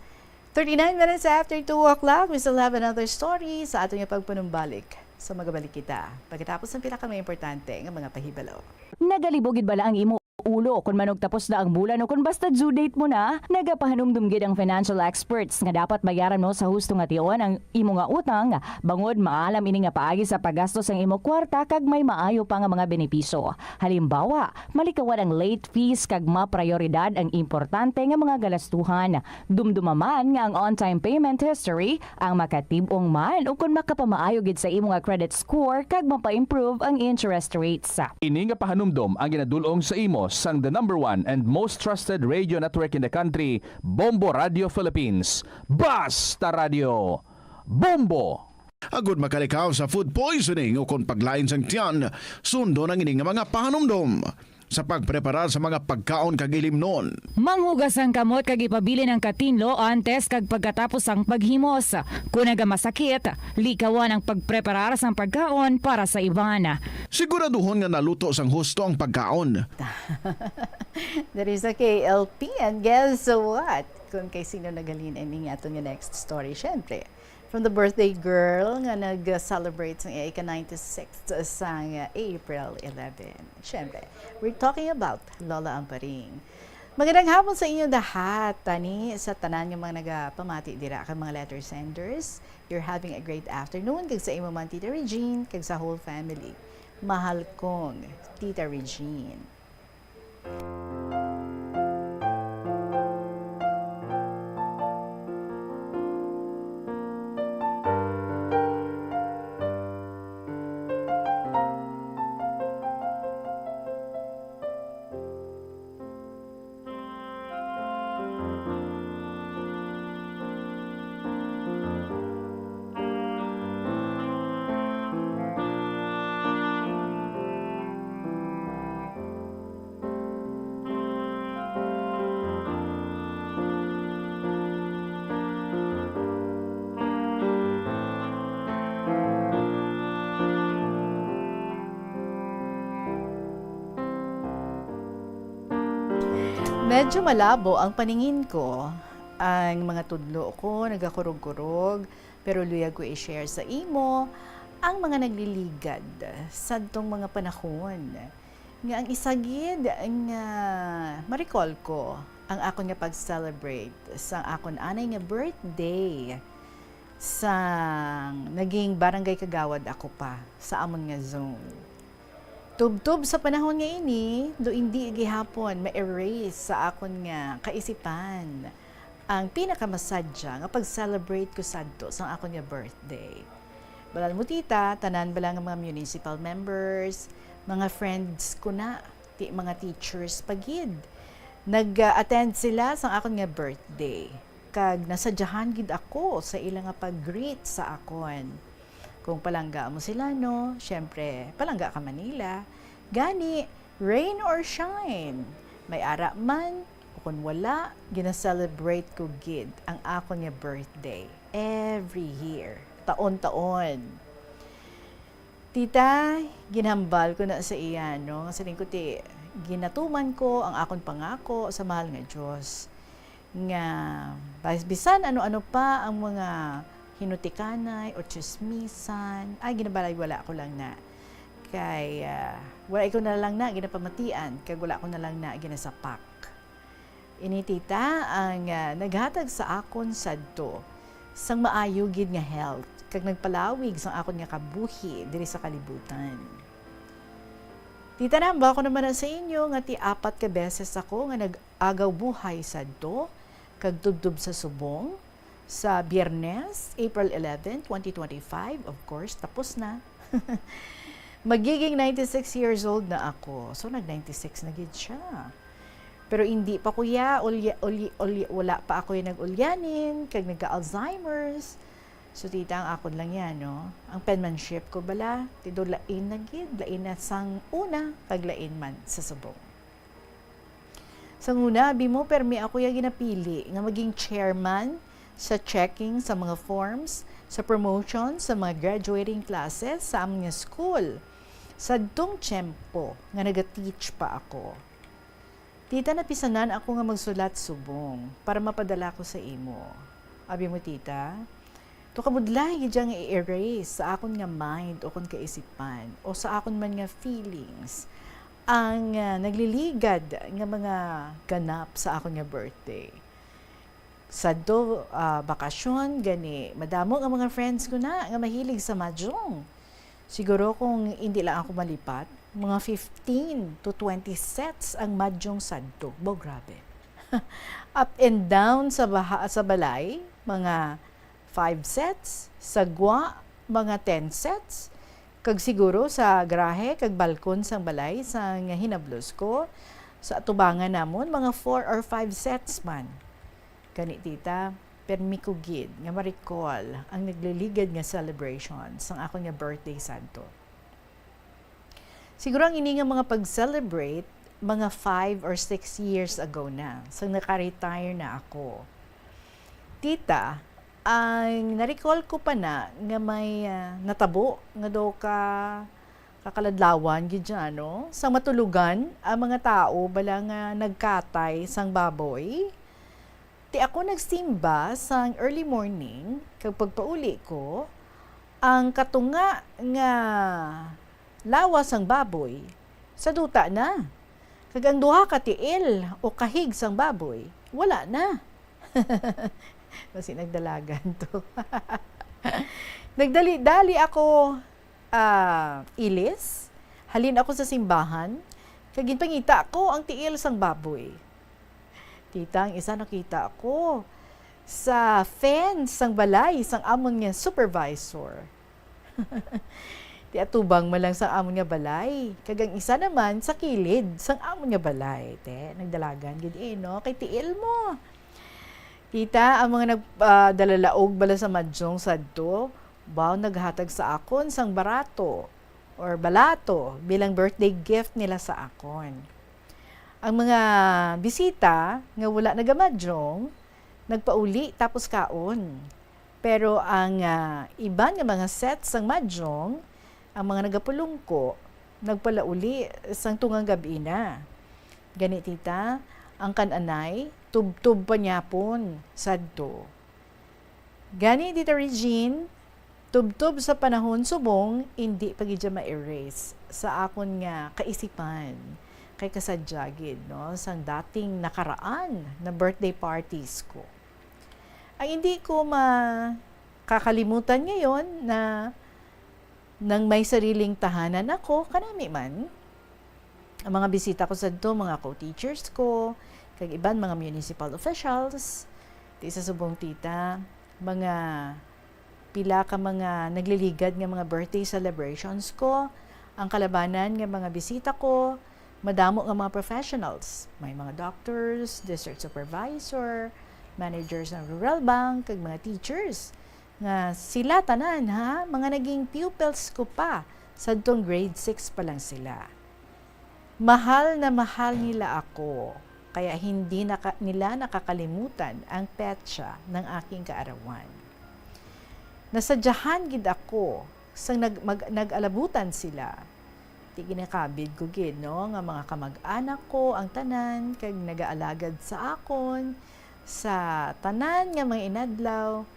Thirty-nine minutes after two o'clock, we still have another story sa aton nga pagpanumbalik. So, magabalik kita pagkatapos ng pila ka mga importante nga mga pahibalo. Nagalibog gid bala ang imo Ulo kon manugtapos na ang bulan o kon basta due date mo na, nagapahanumdom gid ang financial experts nga dapat bayaran mo sa husto nga tion ang imo nga utang, bangod maalam ini nga paagi sa paggasto sang imo kwarta kag may maayo pa nga mga benepisyo. Halimbawa, malikawan ang late fees kag maprayoridad ang importante nga mga galastuhan. Dumduma man nga ang on-time payment history ang makatib-ong man ukon makapamaayo gid sa imo nga credit score kag mapa-improve ang interest rates. Ini nga pahanumdom ang ginadul-ong sa imo sang the number one and most trusted radio network in the country, Bombo Radio Philippines. Basta Radio, Bombo! Agud makalikaw sa food poisoning ukon paglain sang tiyan, sundon ang ini nga mga pahanumdom. Sa pagpreparar sa mga pagkaon kag ilimnon. Manghugas ang kamot kag ipabilin ang katinlo antes kag pagkatapos sang paghimos. Kon nagamasakit, likawan ang pagpreparar sang pagkaon para sa iban. Siguraduhon nga naluto sang husto ang pagkaon. There is a K L P, and guess what? Kung kay sino naghalin ini nga aton nga next story, syempre, from the birthday girl nga nag-celebrate sang iya ika ninety-six sang April eleven. Siyempre, we're talking about Lola Amparing. Magandang hapon sa inyo lahat, tani sa tanan nga mga nagapamati dira, kag mga letter senders. You're having a great afternoon, kag sa imo man, Tita Regine, kag sa whole family. Mahal kong Tita Regine. Medyo malabo ang paningin ko. Ang mga tudlo ko nagakurog-kurog, pero luyag ko i-share sa imo ang mga nagliligad sadtong mga panahon. Nga ang isa gid nga ma-recall ko, ang akon nga pag-celebrate sa akon anay nga birthday sang naging barangay kagawad ako pa sa amon nga zone. Tubtob sa panahon nga ini, do indi gihapon ma-erase sa akon nga kaisipan ang pinakamasadya nga pag-celebrate ko sadto sang akon nga birthday. Balal mo, tita, tanan bala nga mga municipal members, mga friends ko na, ti mga teachers pa gid. Nag-attend sila sang akon nga birthday, kag nasadyahan gid ako sa ila nga pag-greet sa akon. Kung palangga mo sila, no, syempre, palangga ka man nila. Gani, rain or shine, may ara man o kon wala, gina-celebrate ko gid ang akon nga birthday every year, taon-taon. Tita, ginhambal ko na sa iya, no? Nga siling ko, ti, ginatuman ko ang akon pangako sa mahal nga Dios, nga bas-, bisan ano-ano pa ang mga hinutikanay o tsismisan, ay, ginabalay-wala ko lang na. Kay, ah, wala ko na lang na ginapamatian, kag wala ko na lang na ginasapak. Ini, tita, ang, ah, naghatag sa akon sadto sang maayo gid nga health, kag nagpalawig sang akon nga kabuhi diri sa kalibutan. Tita, nahambal ko naman na sa inyo nga ti apat ka beses ako nga nag-agaw buhay sadto kag tubtob sa subong, sa Biyernes, April eleven, twenty twenty-five, of course, tapos na. Magiging ninety-six years old na ako. So, nag ninety-six na gid siya. Pero hindi pa ko ya, ulya-, ulya-, ulya-, wala pa ako ya nag-ulyanin, kag nagka-Alzheimer's. So, tita, ang akon lang yan, no? Ang penmanship ko bala, ti do lain na gid, lain na sang una, kag lain man sa subong. Sa una, abi mo, permi ako ya ginapili nga maging chairman sa checking sa mga forms sa promotion sa mga graduating classes sa amon nga school. Sadtong tiyempo nga naga-teach pa ako. Tita, napisanan ako nga magsulat subong para mapadala ko sa imo. Abi mo, tita, to kabudlay gid nga i-erase sa akon nga mind o kon kaisipan o sa akon man nga feelings ang, ah, nagliligad nga mga ganap sa akon nga birthday. Sadto, ah, bakasyon, gani madamo nga mga friends ko na nga mahilig sa mahjong. Siguro kung hindi lang ako malipat, mga fifteen to twenty sets ang mahjong sadto. Baw, grabe. Up and down sa baha-, sa balay, mga five sets, sa gwa, mga ten sets, kag siguro sa garahe kag balkon sang balay sang hinablos ko, sa atubangan namon, mga four or five sets man. Gani, tita, permi ko gid nga ma-recall ang nagliligad nga celebration sang akon nga birthday sadto. Siguro ang ini nga mga pag-celebrate, mga five or six years ago na, sang naka-retire na ako. Tita, ang na-recall ko pa na nga may, ah, natabo nga daw ka, kakaladlawan gid dyan, no? Sang matulugan ang mga tao bala nga nagkatay sang baboy. Ti ako nagsimba sang early morning, kag pagpauli ko, ang katunga nga lawas sang baboy sa duta na, kag ang duha ka tiil o kahig sang baboy wala na. Basi nagdalagan to. Nagdali-dali ako, ah, ilis. Halin ako sa simbahan, kag ginpangita ko ang tiil sang baboy. Tita, ang isa nakita ko sa fence sang balay sang amon nga supervisor. Ti atubang man lang sang amon nga balay, kag ang isa naman sa kilid sang amon nga balay. Te, nagdalagan gid eh, no? Kay tiil mo. Tita, ang mga nag-, ah, dalalaog bala sa mahjong sadto, baw naghatag sa akon sang barato or balato bilang birthday gift nila sa akon. Ang mga bisita nga wala nagamahjong, nagpauli tapos kaon. Pero ang, ah, iban nga mga set sang mahjong, ang mga nagapulungko, nagpalauli sang tungang gab-i na. Gani, tita, ang kan-anay, tubtob pa niya pon sadto. Gani, Tita Regine, tubtob sa panahon subong, indi pa gid siya ma-erase sa akon nga kaisipan. Kay kasadya gid, no, sang dating nakaraan na birthday parties ko. Ang hindi ko makakalimutan ngayon na nang may sariling tahanan ako, kanami man, ang mga bisita ko sadto, mga co-teachers ko, kag iban mga municipal officials, ti sa subong, tita, mga pila ka mga nagliligad nga mga birthday celebrations ko, ang kalabanan nga mga bisita ko, madamo nga mga professionals. May mga doctors, district supervisor, managers ng Rural Bank, kag mga teachers. Nga sila tanan, ha, mga naging pupils ko pa sadtong grade six pa lang sila. Mahal na mahal nila ako, kaya hindi naka-, nila nakakalimutan ang petsa ng aking kaarawan. Nasadyahan gid ako sang nag-, mag-, nag-alabutan sila. Ti ginakabid ko gid, no, nga mga kamag-anak ko ang tanan kag nagaalagad sa akon sa tanan nga mga inadlaw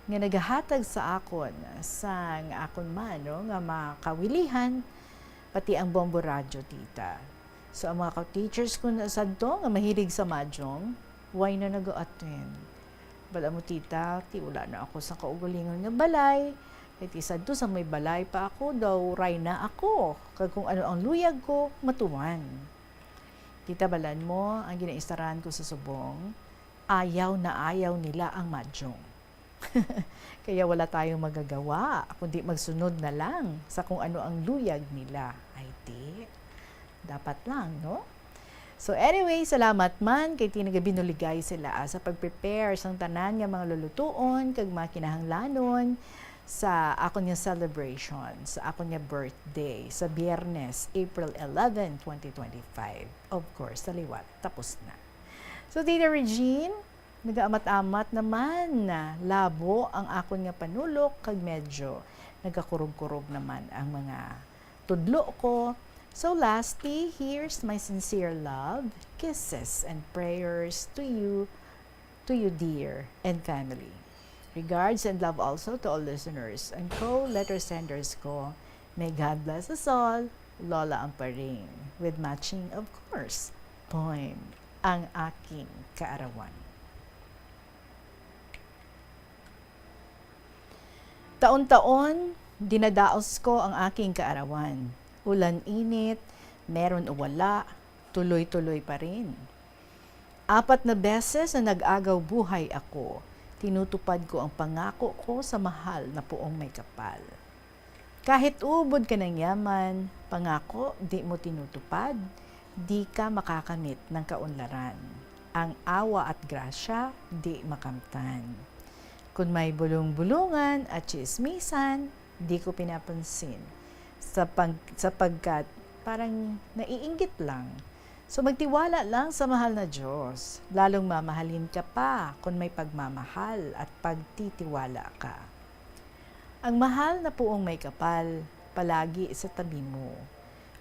nga nagahatag sa akon sang akon man, no, nga makawilihan, pati ang Bombo Radyo, tita. So, ang mga ka-teachers ko na sadto nga mahilig sa mahjong, wala na nag-attend. Bala mo, tita, ti wala na ako sa kaugalingon nga balay. Kay ti sadto sa may balay pa ako, daw rayna ako, kag kung ano ang luyag ko, matuman. Tita, balan mo, ang ginaistaran ko sa subong, ayaw na ayaw nila ang mahjong. Kaya wala tayong magagawa, kundi magsunod na lang sa kung ano ang luyag nila. Ay, ti. Dapat lang, no? So anyway, salamat man kay ti nagabinuligay sila, ah, sa pag-prepare sang tanan nga mga lulutuon kag mga kinahanglanon sa akon nga celebration, sa akon nga birthday, sa Biyernes, April eleven, twenty twenty-five. Of course, sa liwat, tapos na. So, Tita Regine, nagaamat-amat naman na labo ang akon nga panulok kag medyo nagkakurog-kurog naman ang mga tudlo ko. So lastly, here's my sincere love, kisses, and prayers to you, to you, dear, and family. Regards and love also to all listeners and co-letter senders ko. May God bless us all. Lola Amparing, with matching, of course, poem, Ang Aking Kaarawan. Taon-taon, dinadaos ko ang aking kaarawan. Ulan-init, meron o wala, tuloy-tuloy pa rin. Apat na beses na nag-agaw buhay ako, tinutupad ko ang pangako ko sa mahal na Poong Maykapal. Kahit ubod ka ng yaman, pangako di mo tinutupad, di ka makakamit ng kaunlaran. Ang awa at grasya di makamtan. Kung may bulong-bulungan at tsismisan, di ko pinapansin. Sa pag-, sapagkat parang naiinggit lang. So magtiwala lang sa mahal na Diyos. Lalong mamahalin ka pa kung may pagmamahal at pagtitiwala ka. Ang mahal na Poong Maykapal, palagi sa tabi mo.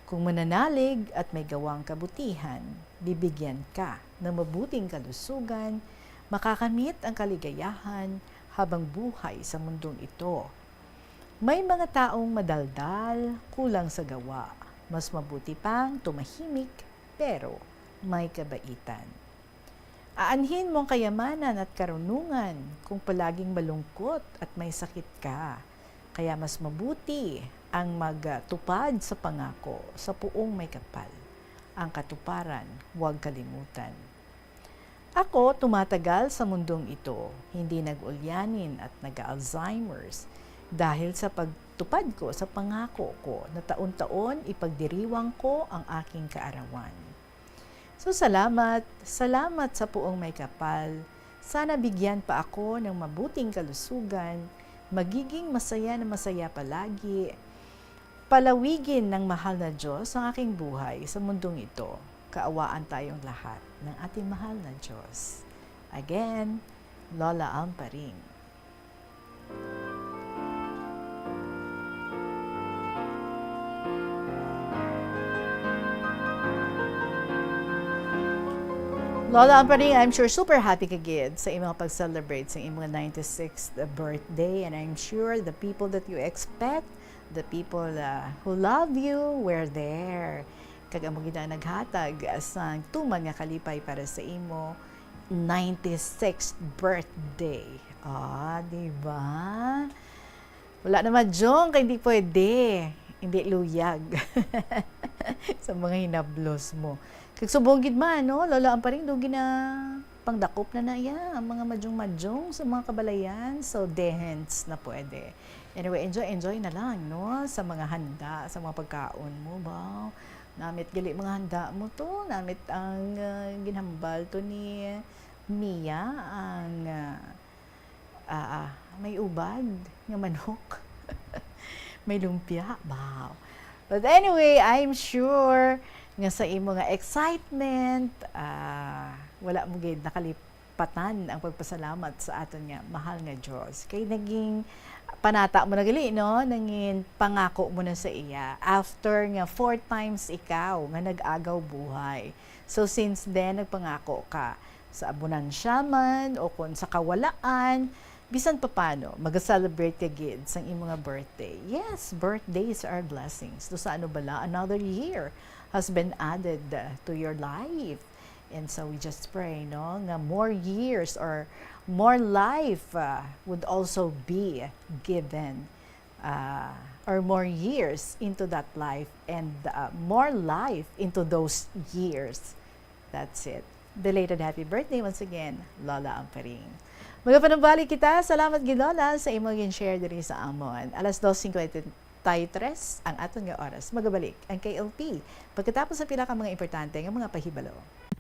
Kung mananalig at may gawang kabutihan, bibigyan ka ng mabuting kalusugan, makakamit ang kaligayahan habang buhay sa mundong ito. May mga taong madaldal, kulang sa gawa. Mas mabuti pang tumahimik, pero may kabaitan. Aanhin mo ang kayamanan at karunungan kung palaging malungkot at may sakit ka. Kaya mas mabuti ang magtupad sa pangako sa Poong Maykapal. Ang katuparan, huwag kalimutan. Ako tumatagal sa mundong ito, hindi nag-ulyanin at nag-Alzheimer's dahil sa pagtupad ko sa pangako ko na taon-taon ipagdiriwang ko ang aking kaarawan. So, salamat, salamat sa Poong Maykapal. Sana bigyan pa ako ng mabuting kalusugan, magiging masaya na masaya palagi. Palawigin ng mahal na Diyos ang aking buhay sa mundong ito. Kaawaan tayong lahat ng ating mahal na Diyos. Again, Lola Amparing. Lola Amparing, I'm sure super happy ka gid sa imong pag-celebrate sa imong ninety-sixth birthday, and I'm sure the people that you expect, the people, uh, who love you were there. Kag amo gid ang naghatag sang tuman nga kalipay para sa imo ninety-sixth birthday. Ah, di ba? Wala na, Majong, kay hindi pwede. Hindi luyag sa mga hinablos mo. Kag subong gid man, no? Lola Amparing, dugi na pangdakop na na iya ang mga majong-majong sa mga kabalayan. So, dehens na pwede. Anyway, enjoy, enjoy na lang, no? Sa mga handa, sa mga pagkaon mo, ba? Namit gali mga handa mo to. Namit ang, ah, ginhambal to ni Mia, ang, ah, ah, ah, may ubad nga manok. May lumpia, wow. But anyway, I'm sure nga sa imo nga excitement, ah, wala mo gid nakalipatan ang pagpasalamat sa aton nga mahal nga Dios. Kay naging panata mo na gali, no? Nangin pangako mo na sa iya. After nga four times ikaw nga nag-agaw buhay. So, since then, nagpangako ka. Sa abundansya man o kon sa kawalaan, bisan papano, mag-celebrate ka gid sang imo nga birthday. Yes, birthdays are blessings. To sa ano bala, another year has been added, uh, to your life. And so we just pray, no, nga more years or more life, uh, would also be given, uh, or more years into that life and, uh, more life into those years. That's it. Belated happy birthday once again, Lola Amparing. Magapanumbalik kita. Salamat gid, Lola, sa imo gin-share diri sa amon. Alas dos cincuenta y tres ang aton nga oras. Magabalik ang K L P pagkatapos sa pila ka mga importante nga mga pahibalo.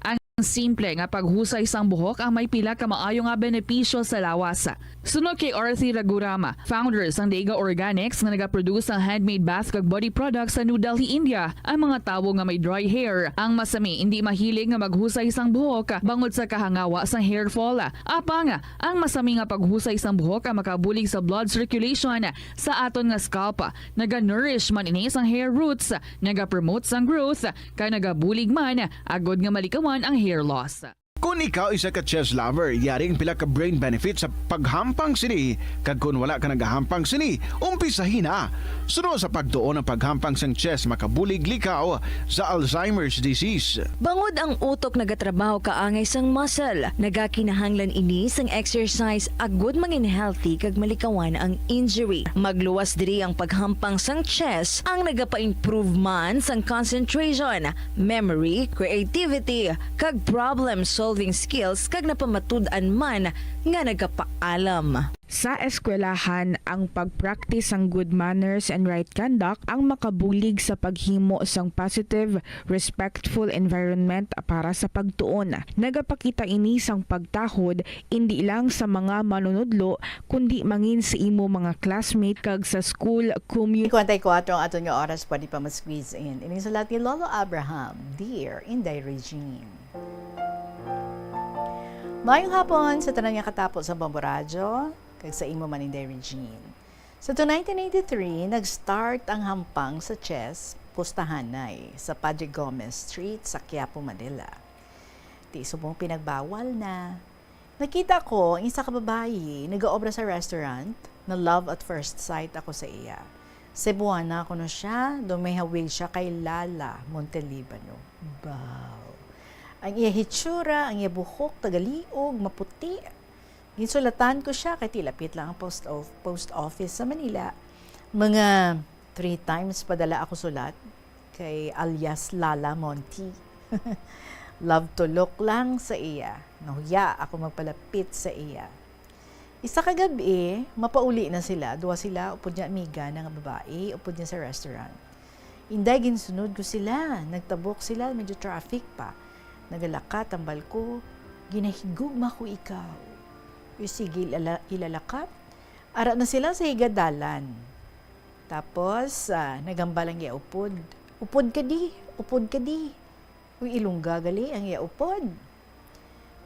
Ang simple nga paghusay sang buhok ang may pila ka maayo nga benepisyo sa lawas. Suno kay Arthi Ragurama, founder sang Deiga Organics nga nagaproduce sang handmade bath kag body products sa New Delhi, India, ang mga tawo nga may dry hair, ang masami indi mahilig nga maghusay sang buhok bangod sa kahangawa sang hair fall. Apang, ang masami nga paghusay sang buhok ang makabulig sa blood circulation sa aton nga scalp. Naga-nourish man ini sang hair roots, nagapromote sang growth, kag nagabulig man agod nga malikawan ang hair loss. Kon ikaw isa ka chess lover, yari ang pila ka brain benefits sa paghampang sini, kag kon wala ka nagahampang sini, umpisahi na. Suno sa pagtuon, ang paghampang sang chess makabulig likaw sa Alzheimer's disease. Bangod ang utok nagatrabaho kaangay sang muscle, nagakinahanglan ini sang exercise agud mangin healthy kag malikawan ang injury. Magluwas diri ang paghampang sang chess, ang nagapa-improve man sang concentration, memory, creativity, kag problem-solving skills, kag napamatud-an man nga nagapaalam. Sa eskwelahan, ang pagpraktis sang good manners and right conduct ang makabulig sa paghimo sang positive, respectful environment para sa pagtuon. Nagapakita ini sang pagtahod indi lang sa mga manunudlo, kundi mangin sa imo mga classmate kag sa school community. Kwenta kuwatro ang aton nga oras, pwede pa ma-squeeze in. Ining sulat ni Lolo Abraham, Dear Inday Regine. Mayong hapon sa tanan nga katapo sa Bombo Radyo, kag sa imo man, Inday Regine. Sa to nineteen eighty-three, nag-start ang hampang sa chess, pustahanay, sa Padre Gomez Street, sa Quiapo, Manila. Ti subong pinagbawal na. Nakita ko ang isa ka babayi nagaobra sa restaurant, na love at first sight ako sa iya. Cebuana kuno siya, daw may hawig siya kay Lala Montelibano. Baw. Ang iya hitsura, ang iya buhok, tagaliog, maputi. Ginsulatan ko siya kay ti lapit lang ang post, of, post office sa Manila. Mga three times padala ako sulat kay alias Lala Monty. Love to look lang sa iya. Nahuya ako magpalapit sa iya. Isa ka gab-i, mapauli na sila. Duwa sila, upod niya amiga na nga babae, upod niya sa restaurant. Inday, ginsunod ko sila. Nagtabok sila, medyo traffic pa. Nagalakat, tambal ko. Ginahigugma ko ikaw. Uy, sige, ilala- ilalakat. Ara na sila sa higad dalan. Tapos, ah, nagambal ang iya upod. Upod ka di, upod ka di. Uy, ilungga gali ang iya upod.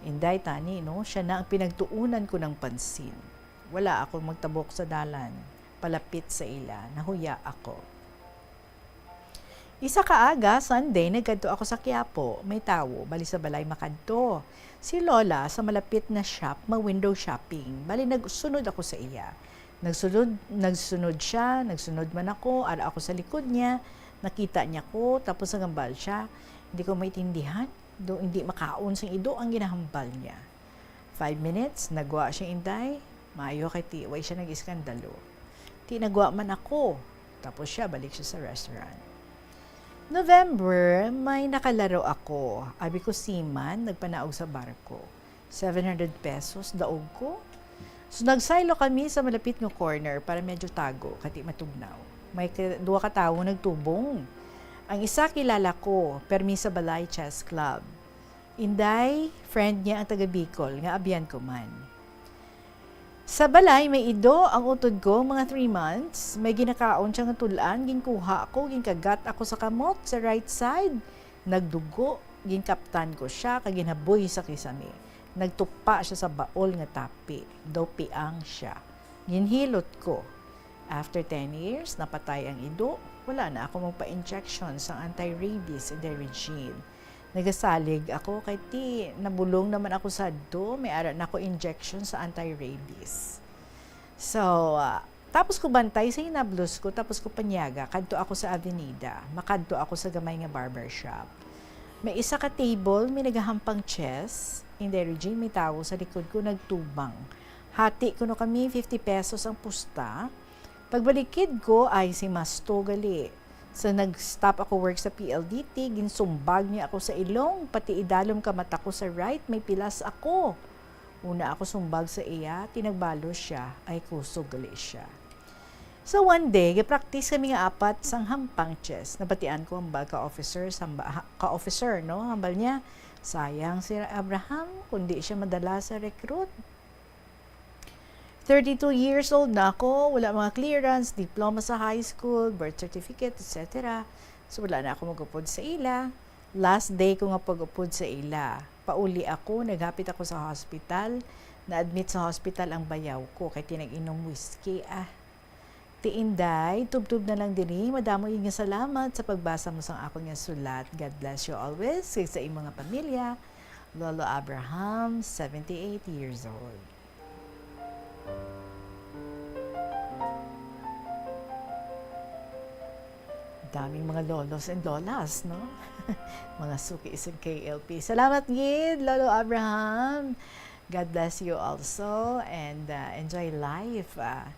Inday tani, no? Siya na ang pinagtuunan ko ng pansin. Wala ako magtabok sa dalan, palapit sa ila. Nahuya ako. Isa ka aga, Sunday, nagkadto ako sa Quiapo. May tawo, bali sa balay makadto. Si Lola sa malapit na shop, ma-window shopping. Bali, nagsunod ako sa iya. Nagsunod, nagsunod siya, nagsunod man ako, ara ako sa likod niya. Nakita niya ko, tapos nagambal siya. Hindi ko maintindihan. Do, hindi makaon sang ido ang ginahambal niya. Five minutes, nagwa siya, Inday. Maayo kay ti, way siya nag-iskandalo. Ti nagwa man ako. Tapos siya, balik siya sa restaurant. November, may nakalaro ako. Abi ko, seaman, nagpanaog sa barko. Seven hundred pesos, daog ko. So, nagsaylo kami sa malapit nga corner para medyo tago, kay ti matugnaw. May ka, duha ka tawo nagtubong. Ang isa kilala ko, permi sa balay chess club. Inday, friend niya ang taga Bicol, nga abyan ko man. Sa balay may ido ang utod ko, mga three months. May ginakaon siya nga tul-an, ginkuha ako, ginkagat ako sa kamot, sa right side. Nagdugo, ginkaptan ko siya, kag ginhaboy sa kisame. Nagtupa siya sa baol nga tapi, daw piang siya. Ginhilot ko. After ten years, napatay ang ido. Wala na ako magpa-injection sa anti-rabies, Inday Regine. Nagasalig ako kay ti nabulong naman ako sadto, may ara na ako injection sa anti-rabies. So, ah, tapos ko bantay sa hinablos ko, tapos ko panyaga, kadto ako sa Avenida, makadto ako sa gamay nga barber shop. May isa ka table, may nagahampang chess, Inday Regine, may tawo sa likod ko nagtubang. Hati kuno kami, fifty pesos ang pusta. Pagbalikid ko, ay si Masto gali. So nag-stop ako work sa P L D T, ginsumbag niya ako sa ilong, pati idalom ka mata ko sa right, may pilas ako. Una ako sumbag sa iya, ti nagbalos siya, ay kusog gali siya. So one day, ga-practice kami nga apat sang hampang chess. Nabatian ko ang bag ka officer, samba, ha- ka officer, no? Hambal niya, sayang si Abraham, kundi siya madala sa recruit. Thirty-two years old na ako, wala mga clearance, diploma sa high school, birth certificate, et cetera. So wala na ako mag-upod sa ila. Last day ko nga pag-upod sa ila. Pauli ako, naghapit ako sa hospital. Na-admit sa hospital ang bayaw ko kay ti nag-inom whiskey. Ah, ti Inday, tubtob na lang diri. Madamo gid nga salamat sa pagbasa mo sang akon nga sulat. God bless you always, kag sa imo nga pamilya. Lolo Abraham, seventy-eight years old. Daming mga lolos and lolas, no? Mga suki sa K L P. Salamat gid, Lolo Abraham. God bless you also, and, uh, enjoy life, ah.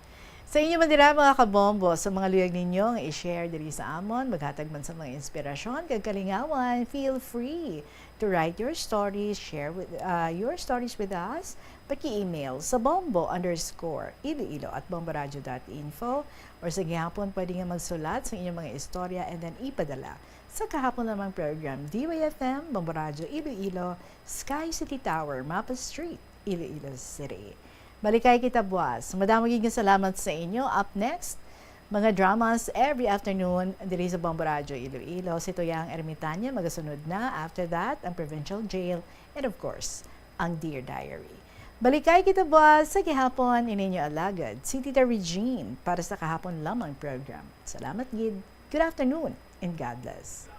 Sa inyo man dira, mga kabombo, sa mga luyag ninyo nga i-share diri sa amon, maghatag man sa mga inspirasyon kag kalingawan, feel free to write your stories, share with, uh, your stories with us. Paki-email sa bombo underscore iloilo at bomboradio dot info, or sa gihapon, pwede nga magsulat sa inyong mga istorya and then ipadala sa kahapon lamang program, D Y F M, Bombo Radyo Iloilo, Sky City Tower, Mapa Street, Iloilo City. Balikay kita buwas. Madamo gid nga salamat sa inyo. Up next, mga dramas every afternoon diri sa Bombo Radyo Iloilo. Si Tuyang Ermitanya magasunod na. After that, ang Provincial Jail. And of course, ang Dear Diary. Balikay kita buwas sa gihapon, ininyo alagad, si Tita Regine, para sa kahapon lamang program. Salamat gid. Good afternoon and God bless.